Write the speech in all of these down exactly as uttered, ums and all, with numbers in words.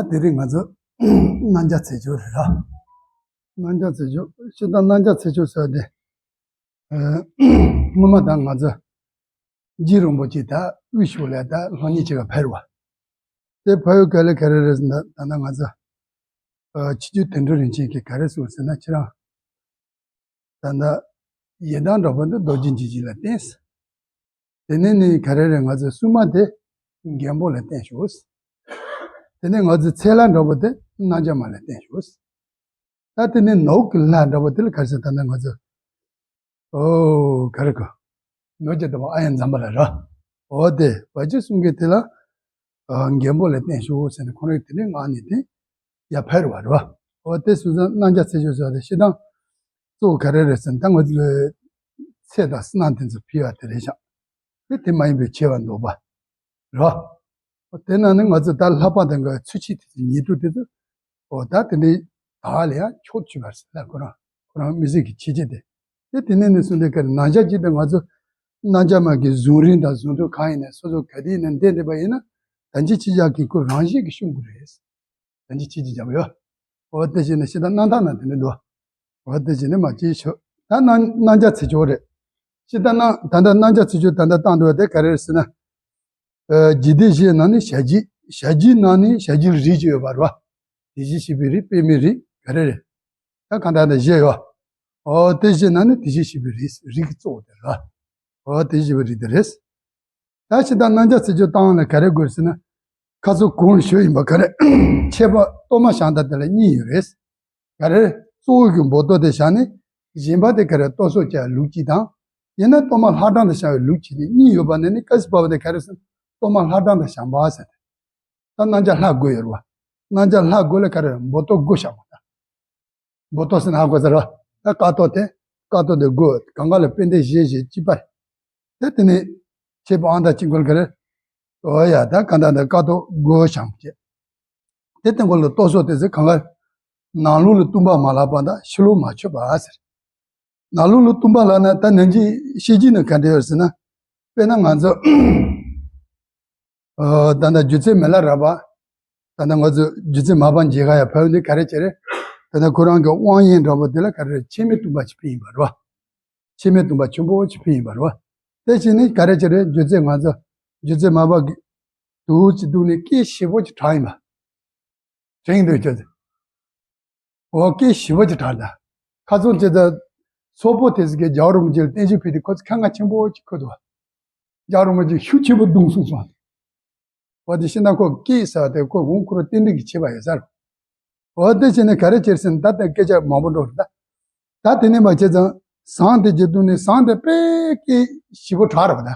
ད་དེ་རིང་ང་ཚོ་རྣམ་རྒྱལ་ཚེས་བཅུ་རེད་ར། རྣམ་རྒྱལ་ཚེས་བཅུ། སྤྱིར་བཏང་རྣམ་རྒྱལ་ཚེས་བཅུ་ཟེར་དེ། ཨ། སྔོན་མ་ད་ང་ཚོ་རྗེ་རིན་པོ་ཆེ་ད་དབུས་ཕྱོགས་ལ་ད་ལྷོ་ཉིན་ཅིག་ག་ཕེབས་པ། དེ་ཕེབས་ཡོད་ག་ལེ་ག་རེ་རེད་ཟེར་ན། ད་ལྟ་ང་ཚོ་ཨ་ཆོས་རྒྱལ་དོན་གྲུབ་རིན་ཆེན་གྱིས་ག་རེ་གསུངས་ཟེར་ན། ཁྱེད་རང་ད་ལྟ་ཡི་དམ་འདྲ་པོ་འདི་རྡོ་རྗེ་འཇིགས་བྱེད་ལ་བརྟེན། དེ་ནས་ནི་ག་རེ་རེད། ང་ཚོའི་སྲུང་མ་དེ་མགོན་པོ་ལ་བརྟེན་ཤོག། དེ་ནས་ང་ཚོའི་ཚེ་ལྷ་འདྲ་པོ་དེ་རྣམ་རྒྱལ་མ་ལ་བརྟེན་ཤོག། ད་དེ་ནས་ནོར་གྱི་ལྷ་འདྲ་པོ་དེ་ལ་ག་རེ་ཟེར། ད་ནི་ང་ཚོ་ཨོ་ག་རེ་གོ། ནོར་གྱི་བདག་པོ་ཨ་ཡ་འཛོམས་པ་ལ་ར། ཨོ་དེ་བ་ཅི་གསུང་གི་དེ་ལ་ཨ་མགོན་པོ་ལ་བརྟེན་ཤོག་ཟེར་ནས་ཁོང་རང་གིས་དེ་ནས་ངག་ནས་དེ་ཡར་ཕེབས་རེད་བ། རེད་བ། ཨོ་དེ་སོང་ཙང་རྣམ་རྒྱལ་ཚེས་བཅུ་ཟེར་བ་དེ་སྤྱིར་བཏང་གཙོ་བོ་ག་རེ་རེད་ཟེར་ན། ད་ང་ཚོ་ལ་ཚེ་དང་བསོད་ནམས་དེ་ཚོ་ཕུལ་བ་དེ་རེད་ཤག། དེ་དེ་མ་ཡིན་པའི་ཆེ་བ་འདོགས་པ་རེད་བ། དེ་ན་ནི་ང་ཚོ་ད་ལྷག་པར་དུ་གི་ཚུལ་ཁྲིམས་དེ་ཚོ་ཉེས་དྲུག་དེ་ཚོ། ཨོ་ད་དེ་འདྲའི་དག་ལ་ཡང་ཕྱོགས་ཆོད་པ་ཟེར་ལ། ཁོ་རང་ཁོ་རང་མི་ཚེ་གི་ཆེ་ཆེ་དེ། དེ་དེ་ནས་ནས་བཟུང་སྟེ་ག་རེ་ནང་ཆ་གཅིག་ཏུ་ང་ཚོ་རྣམ་རྒྱལ་མ་གི་བཟུང་རིམ་དང་བཟུང་དོན་གང་ཡིན་ན། སོ་སོ་ག་དུས་ཡིན་ན་འདི་འདི་པ་ཡིན་ན། ད་ཅི་ཅི་ཡག་གི་ཁོ་རང་བཞིན་གྱི་ཤུགས་ཀྱིས་རེད། ད་ཅི་ཅི་ཅི་བྱ་བ་ཡོད། འོ་དེ་བཞིན་ནི་ཕྱི་དང་རྣམ་ཐར་ན་དེ་འདྲ་འདུག། འོ་དེ་བཞིན་ནི་མ་ཅིའི་ཆོས་ད་རྣམ་རྣམ་རྒྱལ་ཚེས་བཅུ་རེད། ཕྱི་དང་རྣམ་ད་ལྟ་རྣམ་རྒྱལ་ཚེས་བཅུ་ད་ལྟ་བཏང་འདུག་བ། དེ་ག་རེ་རེད་ཟེར་ན། ཨ་རྒྱུད་སྡེ་བཞིའི་ནང་ནས་ཞབས་རྗེས། ཞབས་རྗེས་ནང་ནས་ཞབས་རྗེས་རིགས་ཅིག་ཡོད་པ་རེད་བ། དེ་བཞིན་གཤེགས་པའི་རིགས། པདྨའི་རིགས། ག་རེ་རེད། ད་གང་ལྟར་ད་བཞི་ཡོད། འོ་དེ་བཞིན་ནང་ནས་དེ་བཞིན་གཤེགས་པའི་རིགས། རིགས་ཀྱི་གཙོ་བོ་དེ་རེད་བ། འོ་དེ་བཞིན་གཤེགས་པའི་རིགས་དེ་རེད། ད་ཕྱི་དང་རྣམ་རྒྱལ་ཚེས་བཅུ་བཏང་ལ་ག་རེ་དགོས་ཟེར་ན། ཁ་སང་གོང་ལ་ཞུས་ཡིན་པ་ག་རེ། མཆོད་པ་གཏོར་མ་བཞེངས་སྟངས་དེ་ལ་གཉིས་ཡོད་རེད། ག་རེ། གཙོ་བོ་གི་འབུལ་གཏོར་དེ་བཞག་ནས། གཞན་པ་དེ་ག་རེ། གཏོར་ཟོར་བྱ་ལུགས་གཅིག་དང་། ཡིན་ན་གཏོར་མ་ལྷ་གྲངས་དང་བཞག་པའི་ལུགས་གཅིག་ནས་གཉིས་ཡོད་པ་ནས་ནི། སྐབས་སུ་བབས་པ་དེ་ག་རེ་ཟེར་ན། གཏོར་མ་ལྷ་གྲངས་དང་བཞག་པ་ཟེར་ཏེ། ད་རྣམ་རྒྱལ་ལྷ་དགོས་ཡོད་རེད་བ། རྣམ་རྒྱལ་ལྷ་དགོས་ལ་ག་རེ། འབུལ་གཏོར་དགུ་བཞག་པ་དང་། འབུལ་གཏོར་ཟེར་ན་ཧ་གོ་ས་རེད་བ། ད་དཀར་གཏོར་དེ། དཀར་གཏོར་དེ་དགུ། གང་ག་ལ་དཔེ་འདི་བཞི་བཞི་གཅིག་པ་རེད། དེ་དེ་ནས་མཆོད་པ་ཨང་དང་གཅིག་པ་ལ་ག་རེ། འོ་ཡ། ད་གང་ལྟར་ད་དཀར་གཏོར་དགུ་བཞག་པ་བྱས། དེ་སྟེང་གོ་ལ་གཏོར་ཟོར་དེ་ཚོ་གང་ག། ནང་ལོགས་ལ་བཏུང་བ་མ་ལགས་པ་དང་ཕྱི་ལོགས་མ་མཆོད་པ་ཟེར། ནང་ལོགས་ལ་བཏུང་བ་ལབ་ན། ད་ནང་གི་ཤེས་བྱེད་ནི་ག་འདྲ་ཡོད་ཟེར་ན། དཔེར་ན་ང་ཚོ་ཨ་ད་ལྟ་སྒྱུ་རྩལ་མི་ལ་རས་པ། ད་ལྟ་ང་ཚོ་སྒྱུ་རྩལ་མ་པ་མཇལ་ཁ་ཡ་ཕེབས་ནས་ག་རེ་བྱས་རེད། ད་ལྟ་ཁོ་རང་གི་དབང་ཡིན་འདྲ་པོ་དེ་ལ་ག་རེ། ཕྱེ་མའི་བཏུང་བ་ཅིག་ཕུལ་ཡིན་པ་རེད་བ། ཕྱེ་མའི་བཏུང་བ་ཆེན་པོ་ཅིག་ཕུལ་ཡིན་པ་རེད་བ། དེ་བཞིན་ནི་ག་རེ་བྱས་རེད། སྒྱུ་རྩལ་ང་ཚོ་སྒྱུ་རྩལ་མ་པ་གི་དུག་ཅིག་བཏུང་ནས་སྐད་ཞེ་པོ་ཅིག་གྲགས་ཡིན་པ། དྲན་འདུག་ཁྱོད་ཚོ། འོ་སྐད་ཞེ་པོ་ཅིག་གྲགས་ད། ཁ་སང་ཁྱེད་ཚོ་སོག་པོ་དེ་ཚོ་གིས་རྒྱལ་བ་རིན་པོ་ཆེ་ལ་བརྟན་བཞུགས་ཕུལ་དུས་ཁོ་ཚོ་ཁ་ང་ཆེན་པོ་ཅིག་ཁུར་འདུག་བ། རྒྱལ་བ་རིན་པོ་ཆེ་ཤུགས་ཆེན་པོ་བརྡུང་སོང་སོང་བ། འོ་དེ་བཞིན་ན་ཁོ་སྐད་ཟེར་བ་དེ་ཁོ་འོང་ཁོ་རང་རྟེན་འབྲེལ་གྱི་ཁྱད་པར་ཡོད་ས་རེད། འོ་དེ་བྱས་ནས་ག་རེ་བྱེད་ཟེར་ན། ད་ལྟ་སྐད་ཆ་མང་པོ་འགྲོ་རེད་ད། ད་དེ་ནས་མ་བྱས་ཙང་ཟངས་དེ་ཅིག་བཏུང་ནས་ཟངས་དེ་དཔེ་སྐད་ཞེ་པོ་གྲགས་རེད་བ་ད།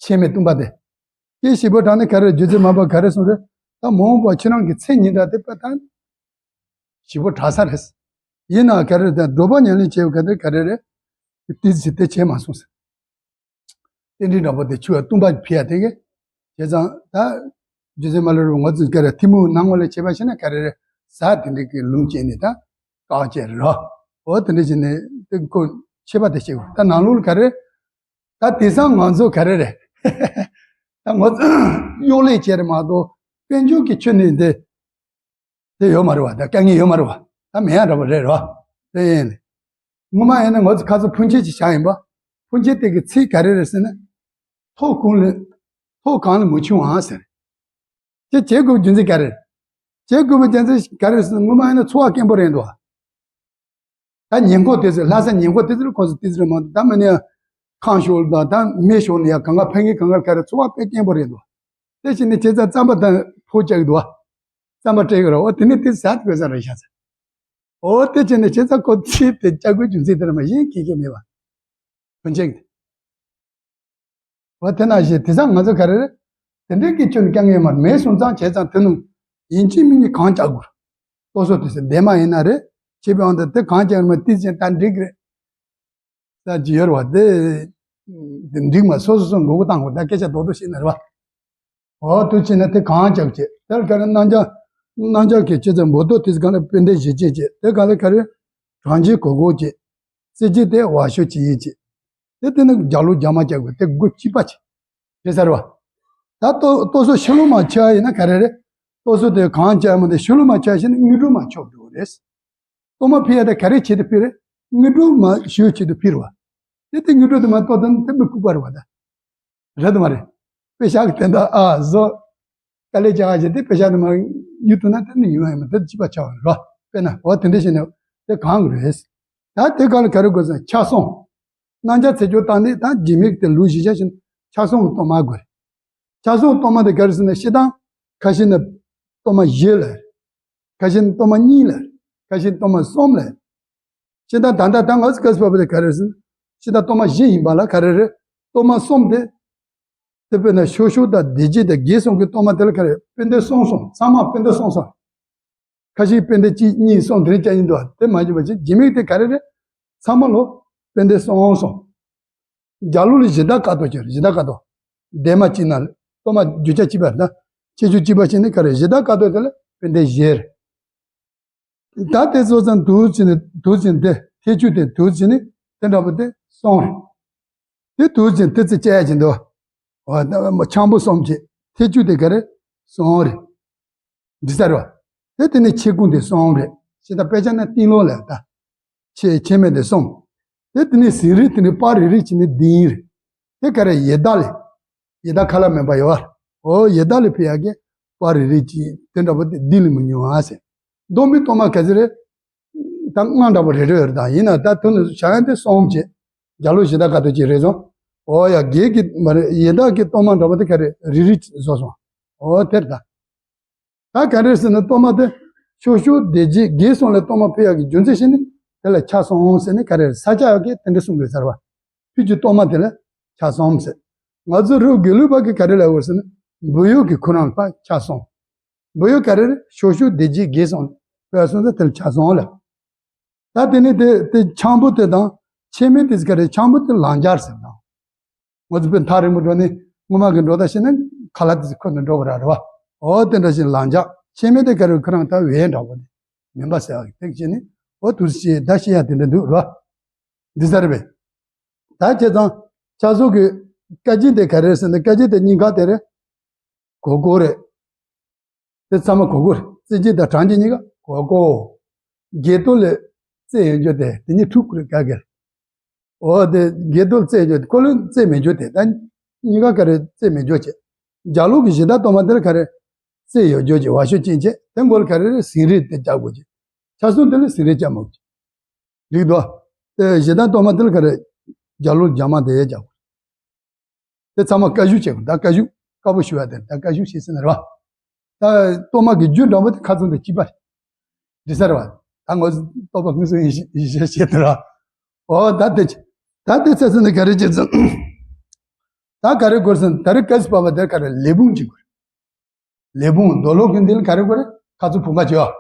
ཕྱེ་མའི་བཏུང་བ་དེ། སྐད་ཞེ་པོ་གྲགས་ནས་ག་རེ། སྒྱུ་རྩལ་མ་པ་ག་རེ་གསུངས་རེད། ད་མ་འོངས་པ་ཁྱེད་རང་གི་མཚན་ཉིད་འདྲ་དེ་དཔེ་ད་ཞེ་པོ་གྲགས་ས་རེད། ཡིན་ནའང་ག་རེ་རེད། ད་སྒྲོལ་མ་ཉམས་ལེན་བྱས་པ་ག་དེ་ག་རེ་རེད། དེ་ཚེ་དེ་བྱས་མ་སོང་ཟེར། རྟེན་འབྲེལ་འདྲ་པོ་དེ་ཆུ་བ་བཏུང་བ་ཕུལ་ཡ་དེ་གི། བྱས་ཙང་ད་སྒྱུ་རྩལ་མ་ལ་རུ་ང་ཚོས་ག་རེ། ཐལ་མོ་སྣ་ངོ་ལ་བྱས་པ་བྱས་ན་ག་རེ་རེད། ཟ་དེ་འདྲ་གི་ལུང་བྱས་ནས་ད་བཀག་བྱས་རེད་རོ། འོ་དེ་འདྲ་བྱས་ནས་དེ་ཁོ་ཆད་པ་དེ་བྱེད་དགོས། ད་ནང་ལོགས་ལ་ག་རེ། ད་དེང་སང་ང་ཚོ་ག་རེ་རེད། ད་ང་ཚོ་གཡོག་ལས་བྱས་རེད་མ་གཏོགས། དཔལ་འབྱོར་གྱི་ཆོས་ནི་འདི་དེ་ཡོད་མ་རེད་བ། ད་དཀའ་ངལ་ཡོད་མ་རེད་བ། ད་མེད་ཡ་འདྲ་པོ་རེད་རོ། དེ་ཡིན་ནི། སྔོན་མ་ཡིན་ན་ང་ཚོ་ཁ་སང་འཕོ་འགྱུར་ཅིག་བྱས་ཡིན་པ། འཕོ་འགྱུར་དེ་གི་ཚིག་ག་རེ་རེད་ཟེར་ན། ཐོག་གང་ལ། ཐོག་གང་ལ་མི་ཆུང་བ་ཟེར། དེ་བྱེད་དགོས་རྒྱུ་མཚན་ག་རེ་རེད། བྱེད་དགོས་པའི་རྒྱུ་མཚན་ག་རེ་རེད་ཟེར་ན། སྔོན་མ་ཡིན་ན་འཚོ་བ་སྐྱིན་པོ་རེད་འདུག། ད་ཉེན་འཁོར་དེ་ཚོ། ལྷ་ས་ཉེན་འཁོར་དེ་ཚོ་ལ་ཁོ་ཚོ་ཏོག་ཙམ་རེ་མ་གཏོགས། ད་མི་ནི་ཁང་ཤོར་དང་ད་མེ་ཤོར་ནས་ཡང་གང་ག་ཕན་གི། གང་ག་ག་རེ། འཚོ་བ་དཔེ་སྐྱིན་པོ་རེད་འདུག། དེ་བྱས་ནས་བྱས་ཙང་རྩམ་པ་དང་ཕོ་བཅག་འདུག། རྩམ་པ་སྤྲད་གི་རེད། འོ་དེ་ནས་དེ་ཟ་དགོས་ས་རེད་ཤག་ཟེར། འོ་དེ་བྱས་ནས་བྱས་ཙང་ཁོ་ཚོས་དེ་བཅག་དགོས་རྒྱུ་མཚན་དེ་རེད་མ། གཞན་གང་ཡང་མེད་པ། འཕོ་འགྱུར་དེ། འོ་དེ་ནང་བཞིན་དེང་སང་ང་ཚོ་ག་རེ་རེད། དེ་འདྲའི་གི་ཁྱོན་ནས་དཀའ་ངལ་མ་མེད་སོང་ཙང་། བྱས་ཙང་དེ་ནང་ཡིན་གཅིག་མིན་གཉིས་གང་བཅག་དགོས། ལྟོ་སོགས་དེ་ཚོ་ལྡན་མ་ཡིན་ན་རེད། ཆེ་བའང་དེ་དེ་གང་བཅག་མ་ཏིས་ཅན་ད་འགྲིག་རེད། ས་ཅི་ཡོད་རེད་བ། དེ་དེ་འགྲིག་མ། སོ་སོ་སོ་མགོ་སྐོར་བཏང་དགོས། ད་སྐད་ཆ་རྡོག་རྡོག་བཤད་ན་རེད་བ། འོ་དུ་ཕྱིན་ན་དེ་གང་བཅག་བྱས། དེར་ག་རེ་རྣམ་རྒྱལ། རྣམ་རྒྱལ་གྱི་ཆེ་ཚད་འབུལ་གཏོར་དེ་ཚོ་གང་ལ་དཔེ་འདྲ་ཞིག་བྱས་བྱས། དེ་ག་ལ་ག་རེ་གྲངས་ཀྱིས་གོ་གོ་བྱས། རྩེ་གཅིག་དེ་བ་ཤོ་ཅི་ཡིན་བྱས། དེ་དེ་ནི་རྒྱ་ལོ་རྒྱ་མ་བཅག་དགོས། དེ་དགུ་གཅིག་པ་བྱས། རེད་ས་རེད་བ། ད་ལྟོ་ལྟོ་སོགས་ཕྱི་ལོགས་མ་ཆགས་ཡིན་ན་ག་རེ་རེད། ལྟོ་ཚོད་དེ་གང་བྱས་མ་དེ་ཤུ་ལུ་མ་ཆགས་ཤེ་ན་དངོས་གྲུབ་མ་ཆོག་འགྲོ་རེད། གཏོར་མ་ཕུལ་ཡ་དེ་ག་རེ་བྱེད་དུ་ཕུལ་རེད། དངོས་གྲུབ་མ་ཞུ་བྱེད་དུ་ཕུལ་བ། དེ་དེ་དངོས་གྲུབ་དེ་མ་གཏོར་དང་དེ་མི་ལྐུགས་པ་རེད་བ་ད། རེད་དམ་མ་རེད། པེ་ཤག་གི་དེ་འདྲ་ཨ་བཟོ། དཀའ་ལས་བྱ་བ་བྱེད་དེ་པེ་ཤག་དེ་མ་ཡུལ་དུ་ན་དེ་ནི་ཡོང་ཡ་མ་དེ་ཅི་པ་ཆགས་པ་རེད་བ། དཔེར་ན་འོ་དེ་འདྲ་བྱས་ནས་དེ་གང་གི་རེད། ད་དེ་ག་ལ་ག་རེ་དགོས་ཟེར་ན་ཆ་ཚང་། རྣམ་ཐར་ཚེས་བཅུ་བཏང་ནས་ད་རྗེས་མའི་དེ་ལུགས་གཞི་བྱ་བཞིན་ཆ་ཚང་གི་གཏོར་མ་དགོས་རེད། ཆ་ཚང་གཏོར་མ་དེ་ག་རེ་ཟེར་ན་སྤྱིར་བཏང་ཁ་ཤས་ནི་གཏོར་མ་བཞི་ལ། ཁ་ཤས་ནི་གཏོར་མ་གཉིས་ལ། ཁ་ཤས་ནི་གཏོར་མ་གསུམ་ལ། སྤྱིར་བཏང་ད་ལྟ་ད་ང་ཚོ་སྐབས་སུ་བབས་པ་དེ་ག་རེ་ཟེར་ན། སྤྱིར་བཏང་གཏོར་མ་བཞི་ཡིན་པ་ལ་ག་རེ་རེད། གཏོར་མ་གསུམ་དེ། དེ་དཔེར་ན་ཤོ་ཤོ་དང་བདེ་སྐྱིད་དང་དགེ་གསུམ་གྱི་གཏོར་མ་དེ་ལ་ག་རེ་དཔེ་འདོད་གསུམ་གསུམ་ཚང་མ་དཔེ་འདོད་གསུམ་གསུམ། ཁ་ཤས་དཔེ་འདོད་གཅིག་གཉིས་གསུམ་དེ་རིང་བཅའ་ཡིན་འདུག་དེ་མ་བྱས་པ་ཅིག་རྗེས་མའི་དེ་ག་རེ་རེད། ཚང་མ་ལོ་དཔེ་འདོད་གསུམ་གསུམ། རྒྱ་ལུགས་ལ་བཞི་ཟླ་ཀ་ཏོ་ཅེས་བཞི་ཟླ་ཀ་ཏོ། འདས་མ་གཅིག་ན་གཏོར་མ་རྒྱུ་ཆ་གཅིག་པ་ན་ཁྱད་ཆོས་གཅིག་པ་བྱས་ནས་ག་རེ་བཞི་ཟླ་ཀ་ཏོ་དེ་ལ་དཔེ་འདོད་བཞི་རེད། ད་དེ་ཚོ་ཚང་དུས་ཕྱིན་ནས་དུས་ཕྱིན་ཏེ་ཐེ་ཆུ་དེ་དུས་ཕྱིན་ནས་དེ་འདྲ་པོ་དེ་སོང་རེད། དེ་དུས་ཕྱིན་དེ་ཚེ་བཅད་ཡ་ཅིག་འདུག་འོ་ད་ཆང་བུ་གསུམ་གྱི་ཐེ་ཆུ་དེ་ག་རེ་སོང་རེད། འདི་ས་རེད་བ། དེ་དེ་ནས་ཆེ་ཀུང་དེ་སོང་རེད། ཤེས་ད་དཔེ་ཆ་ན་ཏིང་ལོ་ལ་ད། ཆེ་ཆེ་མེད་དེ་གསུམ། དེ་དེ་ནས་ཟིན་རེད་དེ་ནས་པ་རེ་རེ་བྱས་ནས་བདུན་རེད། དེ་ག་རེ་ཡེ་ད་ལེ། ཡེ་ད་ཁ་ལ་མེད་པ་ཡོད་བ། འོ་ཡེ་ད་ལེ་ཕི་ཡ་གི་པ་རེ་རེ་གྱིས་དེ་འདྲ་པོ་དེ་བདུན་ལས་མི་ཉུང་ཨ་ཟེར། མདོ་མི་གཏོར་མ་ག་ཚོད་རེད། ད་ལྔ་འདྲ་པོ་རེ་རེ་ཡོད་རེད་ད་ཡིན་ན་ད་དུ་ནི་བྱ་ཡན་དེ་གསུམ་བྱས། རྒྱ་ལོ་བཞི་ད་ག་དུ་ཅི་རེད་སོང་། འོ་ཡ་རྒྱལ་གྱི་མ་རེད་ཡེ་ད་གི་གཏོར་མ་འདྲ་པོ་དེ་ག་རེ་རེ་རེ་བཟོ་སོང་། འོ་དེར་ད། ད་ག་རེ་ཟེར་ན་གཏོར་མ་དེ་ཤོ་ཤོ་བདེ་སྐྱིད་དགེ་གསུམ་ལ་གཏོར་མ་ཕུལ་ཡག་གི་རྒྱུ་མཚན་ཤེས་ནས་དེ་ལ་ཆ་ཚང་ཟེར་ནས་ག་རེ་ས་སྐྱ་ཡག་གི་དེ་འདྲ་གསུང་དགོས་ཟེར་བ། ཕུལ་གྱི་གཏོར་མ་དེ་ལ་ཆ་ཚང་ཟེར། ང་ཚོ་རི་བོ་དགེ་ལུགས་པ་གི་ག་རེ་ལབ་དགོས་ཟེར་ན་འབུལ་ཡུལ་གྱི་ཁོ་རང་ལ་ཆ་ཚང་། འབུལ་ཡུལ་ག་རེ་རེད་ཤོ་ཤོ་བདེ་སྐྱིད་དགེ་གསུམ་ཕུལ་སོང་ཙང་དེ་ལ་ཆ་ཚང་ལ། ད་དེ་ནས་དེ་དེ་ཆང་བུ་དེ་དང་ཆེ་མེད་དེ་ག་རེ་ཆང་བུ་དེ་ལང་སྦྱར་ཟེར་དང་། ང་ཚོ་དཔེ་ཐག་རིང་པོ་འགྲོ་ནས་སྔོན་མ་གི་འགྲོ་ད་ཤེས་ན་ཁ་ལག་དེ་ཁོ་ནས་འགྲོ་གི་ར་རེད་བ། འོ་དེ་འདྲ་ཞིག་ལང་སྦྱར་ཆེ་མེད་དེ་ག་རེ་ཁོ་རང་ད་བས་འདྲ་བོ་ནི་མིན་པ་ཟེར་བ་གི་དེ་བྱས་ནས་འོ་དུ་ཞེས་ད་ཤེས་ཡ་དེ་འདྲ་འདུག་ར། འདི་ས་རེད་པས། ད་བྱས་ཙང་ཆ་ཚོགས་ཀྱི་བཀའ་སྦྱིན་དེ་ག་རེ་ཟེར་ན་བཀའ་སྦྱིན་དེ་གཉིས་ཀ་དེ་རེད། གོ་གོ་རེད། དེ་ཚང་མ་གོ་གོ་རེད། བརྩེ་སྦྱིན་དང་གྲངས་ཀྱི་གཉིས་ཀ་གོ་གོ། བརྒྱད་སྟོང་ལས་རྩེ་ཡོད་རྒྱུ་དེ་དེ་གཉིས་ཐུག་རེད་ག་གེར། འོ་དེ་བརྒྱད་སྟོང་རྩེ་ཡོད་རྒྱུ་ཁོ་ལོས་རྩེ་མེད་རྒྱུ་དེ་ད་གཉིས་ཀ་ག་རེ་རྩེ་མེད་རྒྱུ་བྱས། རྒྱ་ལུགས་ཀྱི་གཞི་བདག་གཏོར་མ་དེ་ལ་ག་རེ་རྩེ་ཡོད་རྒྱུ་བྱས་བ་ཤོད་ཅན་བྱས་དེ་མགོ་ལ་ག་རེ་རེ་ཟིན་རེད་དེ་རྒྱག་དགོས་བྱས། ཆ་སོང་དེ་ལ་ཟིན་རེད་རྒྱག་མ་དགོས་བྱས། རིག་འདུག་དེ་གཞི་བདག་གཏོར་མ་དེ་ལ་ག་རེ་རྒྱ་ལུགས་རྒྱ་མ་དེ་རྒྱག་དགོས། དེ་ཚང་མ་བཀའ་བཞུགས་བྱེད་དགོས། ད་བཀའ་བཞུགས་དཀར་པོ་ཞུ་བ་དེ་ད་བཀའ་བཞུགས་བྱེད་ཟེར་ནི་རེད་བ། ད་གཏོར་མ་གི་རྒྱུ་འདྲ་པོ་དེ་ཁ་ཚོན་དང་གཅིག་པ་རེད། འདི་ས་རེད་བ། ད་ང་ཚོ་གཏོར་མ་དངོས་སུ་ཡིན་ཤེས་ཡིན་ཤེས་བྱེད་དེ་ར། འོ་ད་དེ་ད་དེ་ཚེ་ཚེ་ནི་ག་རེ་བྱེད་ཚོད། ད་ག་རེ་དགོས་ཟེར་ན་ད་རེས་སྐབས་སུ་བབས་པ་དེར་ག་རེ་ལས་བུམ་གཅིག་དགོས་རེད། ལས་བུམ་རྡོ་ལོ་གི་འདི་ལ་ག་རེ་དགོས་རེད། ཁ་ཚུ་བུམ་པ་བྱེད་ཨ།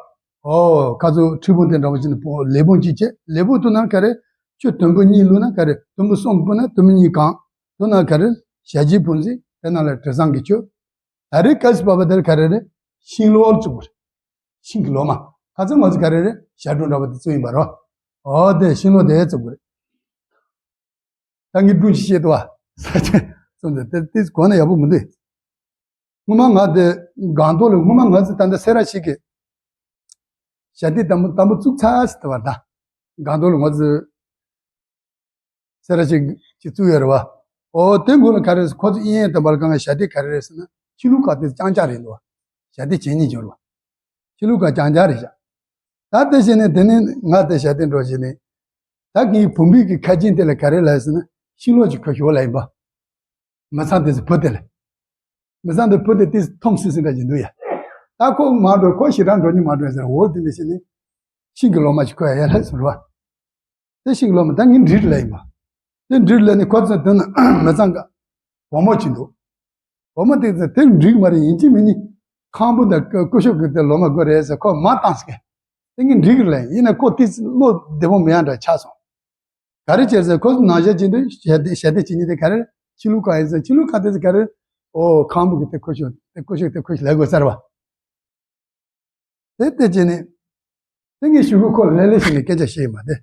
ཨོ་ཁ་ཚུ་ཁྲི་བུམ་དེ་འདྲ་བ་ཅིག་ནི་ལས་བུམ་གཅིག་བྱེད། ལས་བུམ་དུ་ན་ག་རེ། ཆུ་དུམ་བུ་གཉིས་བླུགས་ན་ག་རེ། དུམ་བུ་གསུམ་བླུགས་ན་དུམ་བུ་གཉིས་གང་། དུ་ན་ག་རེ། ཞལ་གྱི་བུམ་ཟིན་དེ་ན་ལ་དྲི་བཟང་གི་ཆུ། ད་རེས་སྐབས་སུ་བབས་པ་དེར་ག་རེ་རེད། ཤིང་ལོ་བཙུགས་པ་རེད། ཤིང་གི་ལོ་མ། ཁ་ཚུ་ང་ཚོ་ག་རེ་རེད། ཞལ་དྲུང་འདྲ་བ་དེ་བཙུགས་ཡིན་པ་རོ། ཨོ་དེ་ཤིང་ལོ་དེ་བཙུགས་པ་རེད། ད་ངས་སྒྲུང་ཅིག་བཤད་དོ་བ། ས་ཆེན་སོང་ཙང་དེ་དེ་གོ་ན་ཡག་པོ་མི་འདུག་སྔོན་མ་ང་དེ་སྒང་ཏོག་ལ་སྔོན་མ་ང་ཚོ་ད་ལྟ་སེ་ར་བྱེས་ཀྱི་ཞལ་འདེབས་དམ་པོ་དམ་པོ་བཙུགས་ཚར་ཟེར་དེ་བ་ད། སྒང་ཏོག་ལ་ང་ཚོ་སེ་ར་བྱེས་ཀྱི་བཙུགས་ཡོད་རེད་བ། ཨོ་དེ་མགོ་ལ་ག་རེ་ཟེར་ཁོ་ཚོ་ཨིན་ཨེ་དམ་པ་ལ་གང་ཞལ་འདེབས་ག་རེ་རེད་ཟེར་ན་ཕྱི་ལུགས་ཁ་དེ་རྐྱང་རྐྱང་རེད་འདུག་བ། ཞལ་འདེབས་བྱེད་ཉིན་འབྱོར་བ། ཕྱི་ལུགས་ཁ་རྐྱང་རྐྱང་རེད་བཞག་ད་དེ་བྱས་ནས་དེ་ནས་ང་དེ་ཞལ་འདེབས་འགྲོ་བྱས་ནས། ད་ངའི་བུམ་པའི་གི་ཁ་རྒྱན་དེ་ལ་ག་རེ་ལབ་ཟེར་ན་ཤིང་ལོ་ཅིག་ཁ་ཤོར་ལ་ཡིན་པ། མི་ཚང་དེ་ཚོ་བུ་དེ་ལ། མི་ཚང་དེ་བུ་དེ་དེ་ཐོམ་སི་སི་འདྲ་ཅིག་འདུག་ཡ། ད་ཁོ་མ་འགྲོ་ཁོ་ཞེ་དྲག་འགྲོ་ཉིན་མ་འགྲོ་ཟེར་འོ་དེ་འདྲ་བྱས་ནས། ཤིང་གི་ལོ་མ་ཅིག་ཁོ་ཡ་ཡ་ལ་ཟེར་བ། དེ་ཤིང་ལོ་མ་ད་ངས་འབྲི་ལ་ཡིན་པ། དེ་འབྲི་ལ་ནི་ཁོ་ཚོ་དོན་མི་ཚང་ག་བུ་མོ་ཅིག་འདུག་བུ་མོ་དེ་ཚོ་དེ་འབྲི་མ་རེད་ཡིན་གཅིག་མིན་གཉིས། ཁང་བུ་དང་ཀུ་ཤུ་གི་དེ་ལོ་མ་དགོས་རེད་ཟེར་ཁོ་མ་བཏང་ཟེར། དེ་ངས་འབྲི་གི་ལ་ཡིན་ན་ཁོ་དེ་བློ་བདེ་པོ་མི་ཡང་འདྲ་ཆགས་སོང་། ག་རེ་བྱས་ཟེར་ཁོ་ཚོ་ནང་བཞིན་གྱི་འདུག་ཞལ་འདེབས་ཞལ་འདེབས་བྱེད་ཉིན་དེ་ག་རེ་ཕྱི་ལུགས་ཁ་ཡིན་ཟེར་ཕྱི་ལུགས་ཁ་དེ་ཚོ་ག་རེ། ཨོ་ཁང་བུ་གི་དེ་ཁུ་ཤུ་དེ་ཁུ་ཤུ་དེ་ཁུ་ཤུ་ལས་དགོས་ཟེར་བ། དེ་ལྟ་བྱས་ནས། དེ་ངས་ཞུ་གི་ཁོ་ལས་ལས་ཞིག་ནས་སྐད་ཆ་བཤད་ཡོད་མ་དེ།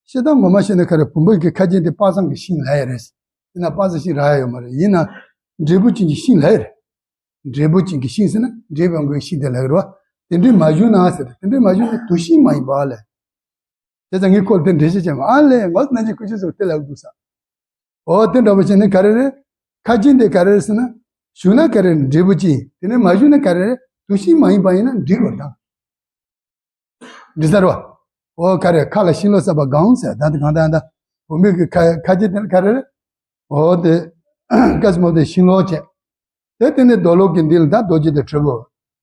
ཤེས་དང་ངོ་མ་བཤད་ན་ག་རེ་བུམ་པའི་གི་ཁ་རྒྱན་དེ་དཔག་བསམ་གི་ཤིང་ལ་ཡ་རེད། ཡིན་ན་དཔག་བསམ་ཤིང་རག་ཡ་ཡོད་མ་རེད་ཡིན་ན། འབྲས་བུ་ཅན་གྱི་ཤིང་ལ་ཡ་རེད། འབྲས་བུ་ཅན་གྱི་ཤིང་ཟེར་ན་འབྲས་བུ་ཡོང་གི་ཤིང་དེ་ལབ་ཀྱི་རེད་བ། དེ་འདྲའི་མ་བཞུགས་ན་ཟེར། དེ་འདྲའི་མ་བཞུགས་ན་དུ་ཤིང་མ་ཡིན་པ་ལས། བྱས་ཙང་ངས་ཁོ་ལ་དེ་འདྲ་ཞིག་བྱས་མ། ཨ་ལས་ངོ་ནང་གི་ཁུ་ཆུ་ཚོ་དེ་ལབ་འདུག་ས། འོ་དེ་འདྲ་པོ་བྱས་ནས་ག་རེ་རེད། ཁ་ཅིག་དེ་ག་རེ་རེད་ཟེར་ན། བཞུགས་ན་ག་རེ་འབྲས་བུ་ཅན། དེ་ནས་མ་བཞུགས་ན་ག་རེ་རེད། དུ་ཤིང་མ་ཡིན་པ་ཡིན་ན་འགྲིག་གོ་ད། འདྲི་ས་རེད་བ། འོ་ག་རེ་ཁ་ལ་ཤིང་ལོ་ཟེར་བ་གང་ཟེར། ད་དེ་གང་ད་ད་བུ་མོ་གི་ཁ་ཁ་ཅིག་དེ་ག་རེ་རེད། འོ་དེ་ཀ་ཙི་མོ་དེ་ཤིང་ལོ་བྱས། དེ་དེ་ནས་རྡོ་ལོག་གི་འདི་ལ་ད་རྡོ་རྗེ་དེ་གྲུབ་བོ།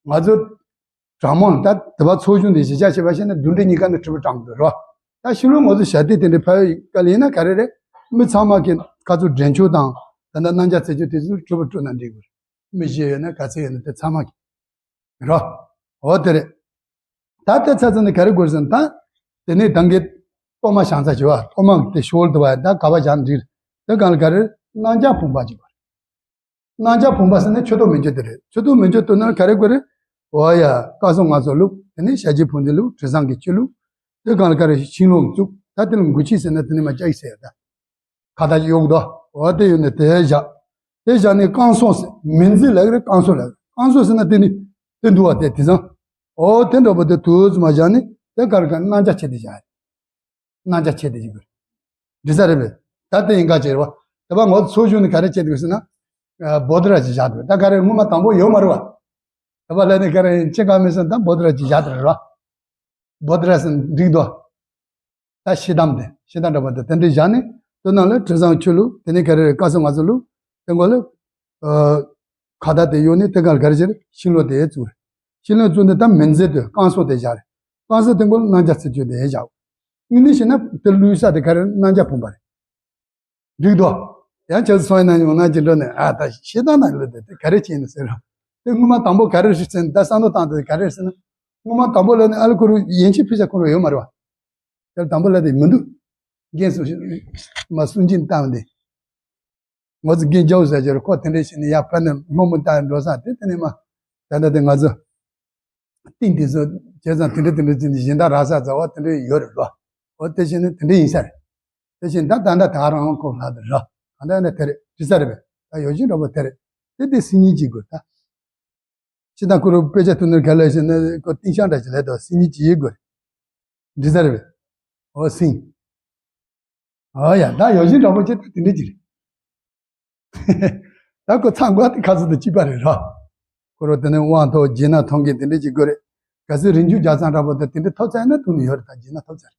ང་ཚོ་གྲྭ་མང་ད་དེ་བ་ཚོགས་ཆུང་དེ་གཞིས་ཆགས་ཞེས་པ་བཤད་ན་བདུན་ཕྲག་གཉིས་ཀ་ནས་གྲུབ་པ་དྲངས་འདུག་རོ། ད་ཕྱི་ལོ་ང་ཚོ་ཞྭ་ཏི་དེ་འདྲའི་ཕ་ཡུལ་སྐབས་ལ་ཡིན་ན་ག་རེ་རེད། མི་ཚང་མ་གི་ཁ་ཚུར་འདྲེན་ཆོག་དང་ད་ལྟ་གནང་རྒྱ་ཚེ་ཆོག་དེ་ཚོ་གྲུབ་པ་སྤྲོད་ན་འགྲིག་གི་རེད། མི་བཞི་ཡོད་ན་ག་ཚད་ཡོད་ན་དེ་ཚང་མ་གི་རོ། འོ་དེ་རེད། ད་དེ་ཚ་ཚ་ནས་ག་རེ་དགོས་ཟེར་ན། ད་དེ་ནས་ད་གིན་གཏོར་མ་བཞེངས་ས་བྱེད་བ། གཏོར་མ་དེ་ཤོལ་དུ་བ་ད་ག་བ་བཞག་འགྲིག་རེད། དེ་གང་ལ་ག་རེ་རེད། གནང་རྒྱ་ཕོངས་པ་བྱེད་པ་རེད། གནང་རྒྱ་ཕོངས་པ་ཟེར་ན་མཆོད་གཏོར་མི་མཆོད་དེ་རེད། མཆོད་གཏོར་མི་མཆོད་གཏོར་ན་ག་རེ་དགོས་རེད། འོ་ཡ་བཀའ་སྲུང་ང་ཚོ་བླུགས། དེ་ནས་ཞལ་གྱི་ཕུང་འདི་བླུགས། དྲི་བཟང་གི་ཆུ་བླུགས། དེ་གང་ལ་ག་རེ་ཤིང་ལོ་བཙུགས། ད་དེ་ལ་མགུལ་ཆིངས་ཟེར་ན་དེ་ནས་མ་ལྕགས་ཡིག་ཟེར་ད། ཁ་བཏགས་ཅིག་གཡོག་དོ། འོ་དེ་ཡོད་ནས་དེ་བཞག་དེ་བཞག་ནས་བསྐང་གསོ་ཟེར། མིང་རྫས་ལབ་ཀྱི་རེད། བསྐང་གསོ་ལབ་ཀྱི་རེད། བསྐང་གསོ་ཟེར་ན་དེ་ནི་དེ་འདུག་བ། དེ་དེ་ཚང་། འོ་དེ་འདྲ་པོ་དེ་དུས་ཙམ་མ་བཞག་ནས་དེ་གར་གར་གནང་རྒྱ་ཆེ་དེ་བཞག་གནང་རྒྱ་ཆེ་དེ་ཅིག་དགོས། འདྲི་ས་རེད་པས། ད་དེ་ཡིན་ག་ཅེར་བ། དེ་བ་ངོ་ཚོ་གཞུང་ནས་ག་རེ་བྱེད་དགོས་ཟེར་ན། བོ་དྷ་ར་ཅིག་བཞག་དགོས། ད་ག་རེ་སྔོན་མ་དང་པོ་ཡོད་མ་རེད་བ། དེ་བ་ལས་ནས་ག་རེ་ཅི་ག་མེད་སོང་། ད་བོ་དྷ་ར་ཅིག་བཞག་དེ་རེད་བ། བོ་དྷ་ར་ཟེར་འགྲིག་དོ། ད་ཤི་དམ་དེ་ཤི་དམ་འདྲ་པོ་དེ་དེ་འདྲ་བཞག་ནས་དེ་ནང་ལ་དྲི་བཟང་ཆུ་བླུགས། དེ་ནས་ག་རེ་རེད། བཀའ་སྲུང་ང་ཚོ་བླུགས། དེ་འགོ་ལ་ཁ་བཏགས་དེ་གཡོག་ནས་དེ་གར་ག་རེ་བྱེད་རེད། ཤིང་ལོ་དེ་བཙུགས་རེད། ཤིང་ལོ་བཙུགས་ནས་ད་མིང་རྫས་དེ་བསྐང་གསོ་དེ་བཞག་རེད། བསྐང་གསོ་དེ་འགོ་ལ་གནང་རྒྱ་ཚེ་ཆོག་དེ་བཞག་དངོས་གནས་བྱས་ན་དེ་བླུགས་ས་དེ་ག་རེ་གནང་རྒྱ་ཕོངས་པ་རེད། འགྲིག་དོ། ཡང་ཁྱོད་ཚོ་སོང་ཡིན་ན་ཡོང་ན་ཅི་འགྲོ་ནས་ཨ་ད་ཤེས་ད་ན་ལོས་དེ་དེ་ག་རེ་བྱས་ནས་ཟེར་རོ། དེ་སྔོན་མ་དང་པོ་ག་རེ་རེད་ཟེར་ན་ད་བསམ་བློ་བཏང་དེ་ག་རེ་རེད་ཟེར་ན། སྔོན་མ་དང་པོ་ལ་ནི་ཨ་ལ་ཁོ་རུ་ཡན་ཆད་ཕུལ་ས་ཁོ་རུ་ཡོད་མ་རེད་བ། དེ་དང་པོ་ལ་དེ་མི་འདུག་རྒན་སུ་མ་སུན་ཅིན་བཏང་དེ། ང་ཚོ་རྒན་རྒྱའུ་ཟེར་གྱི་རེད། ཁོ་དེ་འདྲས་བྱས་ནས་ཡར་ཕར་ནས་སློང་མོ་བཏང་འགྲོ་ས་དེ་དེ་ནས་མ། ད་ལྟ་དེ་ང་ཚོ་ཏིང་དེ་ཚོ་བྱས་ཙང་དེ་འདྲ་དེ་འདྲ་བྱས་ནས་གཞན་དག་རག་ས་རྩ་བ་དེ་འདྲ་ཡོད་རེད་ལོ། འོ་དེ་བྱས་ནས་དེ་འདྲ་ཡིན་ས་རེད། དེ་བཞིན་ད་ད་ད་ད་རང་ཁོ་ལ་དེ་ར་གང་ད་ན་དེ་རེད། དྲི་ས་རེད་པས། ད་ཡོད་བཞིན་འགྲོ་པོ་དེ་རེད། དེ་དེ་སིན་ཉིན་གྱི་དགོས་ད། ཕྱི་དང་ཁོ་རུ་དཔེ་ཆ་ཐུག་ནས་ག་ལས་བྱས་ན་ཁོ་ཏིང་ཤང་འདྲ་ཞིག་ལས་དོ་སིན་ཉིན་གྱི་ཡིག་དགོས་རེད། དྲི་ས་རེད་པས། འོ་སིན། ཨ་ཡ་ད་ཡོད་བཞིན་འགྲོ་པོ་ཅི་ད་དེ་འདྲ་ཅི་རེད། ད་ཁོ་ཚང་དགོས་དེ་ཁ་ཚུར་དུ་གཅིག་པ་རེད་ར། ཁོ་རོ་དེ་ནས་དབང་ཐོབ་རྗེས་ན་ཐོབ་མཁན་དེ་འདྲ་ཅིག་དགོས་རེད། གལ་སྲིད་རིན་ཆུང་རྒྱག་ཚང་འདྲ་པོ་དེ་དེ་འདྲ་ཐོབ་ཚར་ན་ཐུག་ནི་ཡོད་རེད། ད་རྗེས་ན་ཐོབ་ཚར་རེད།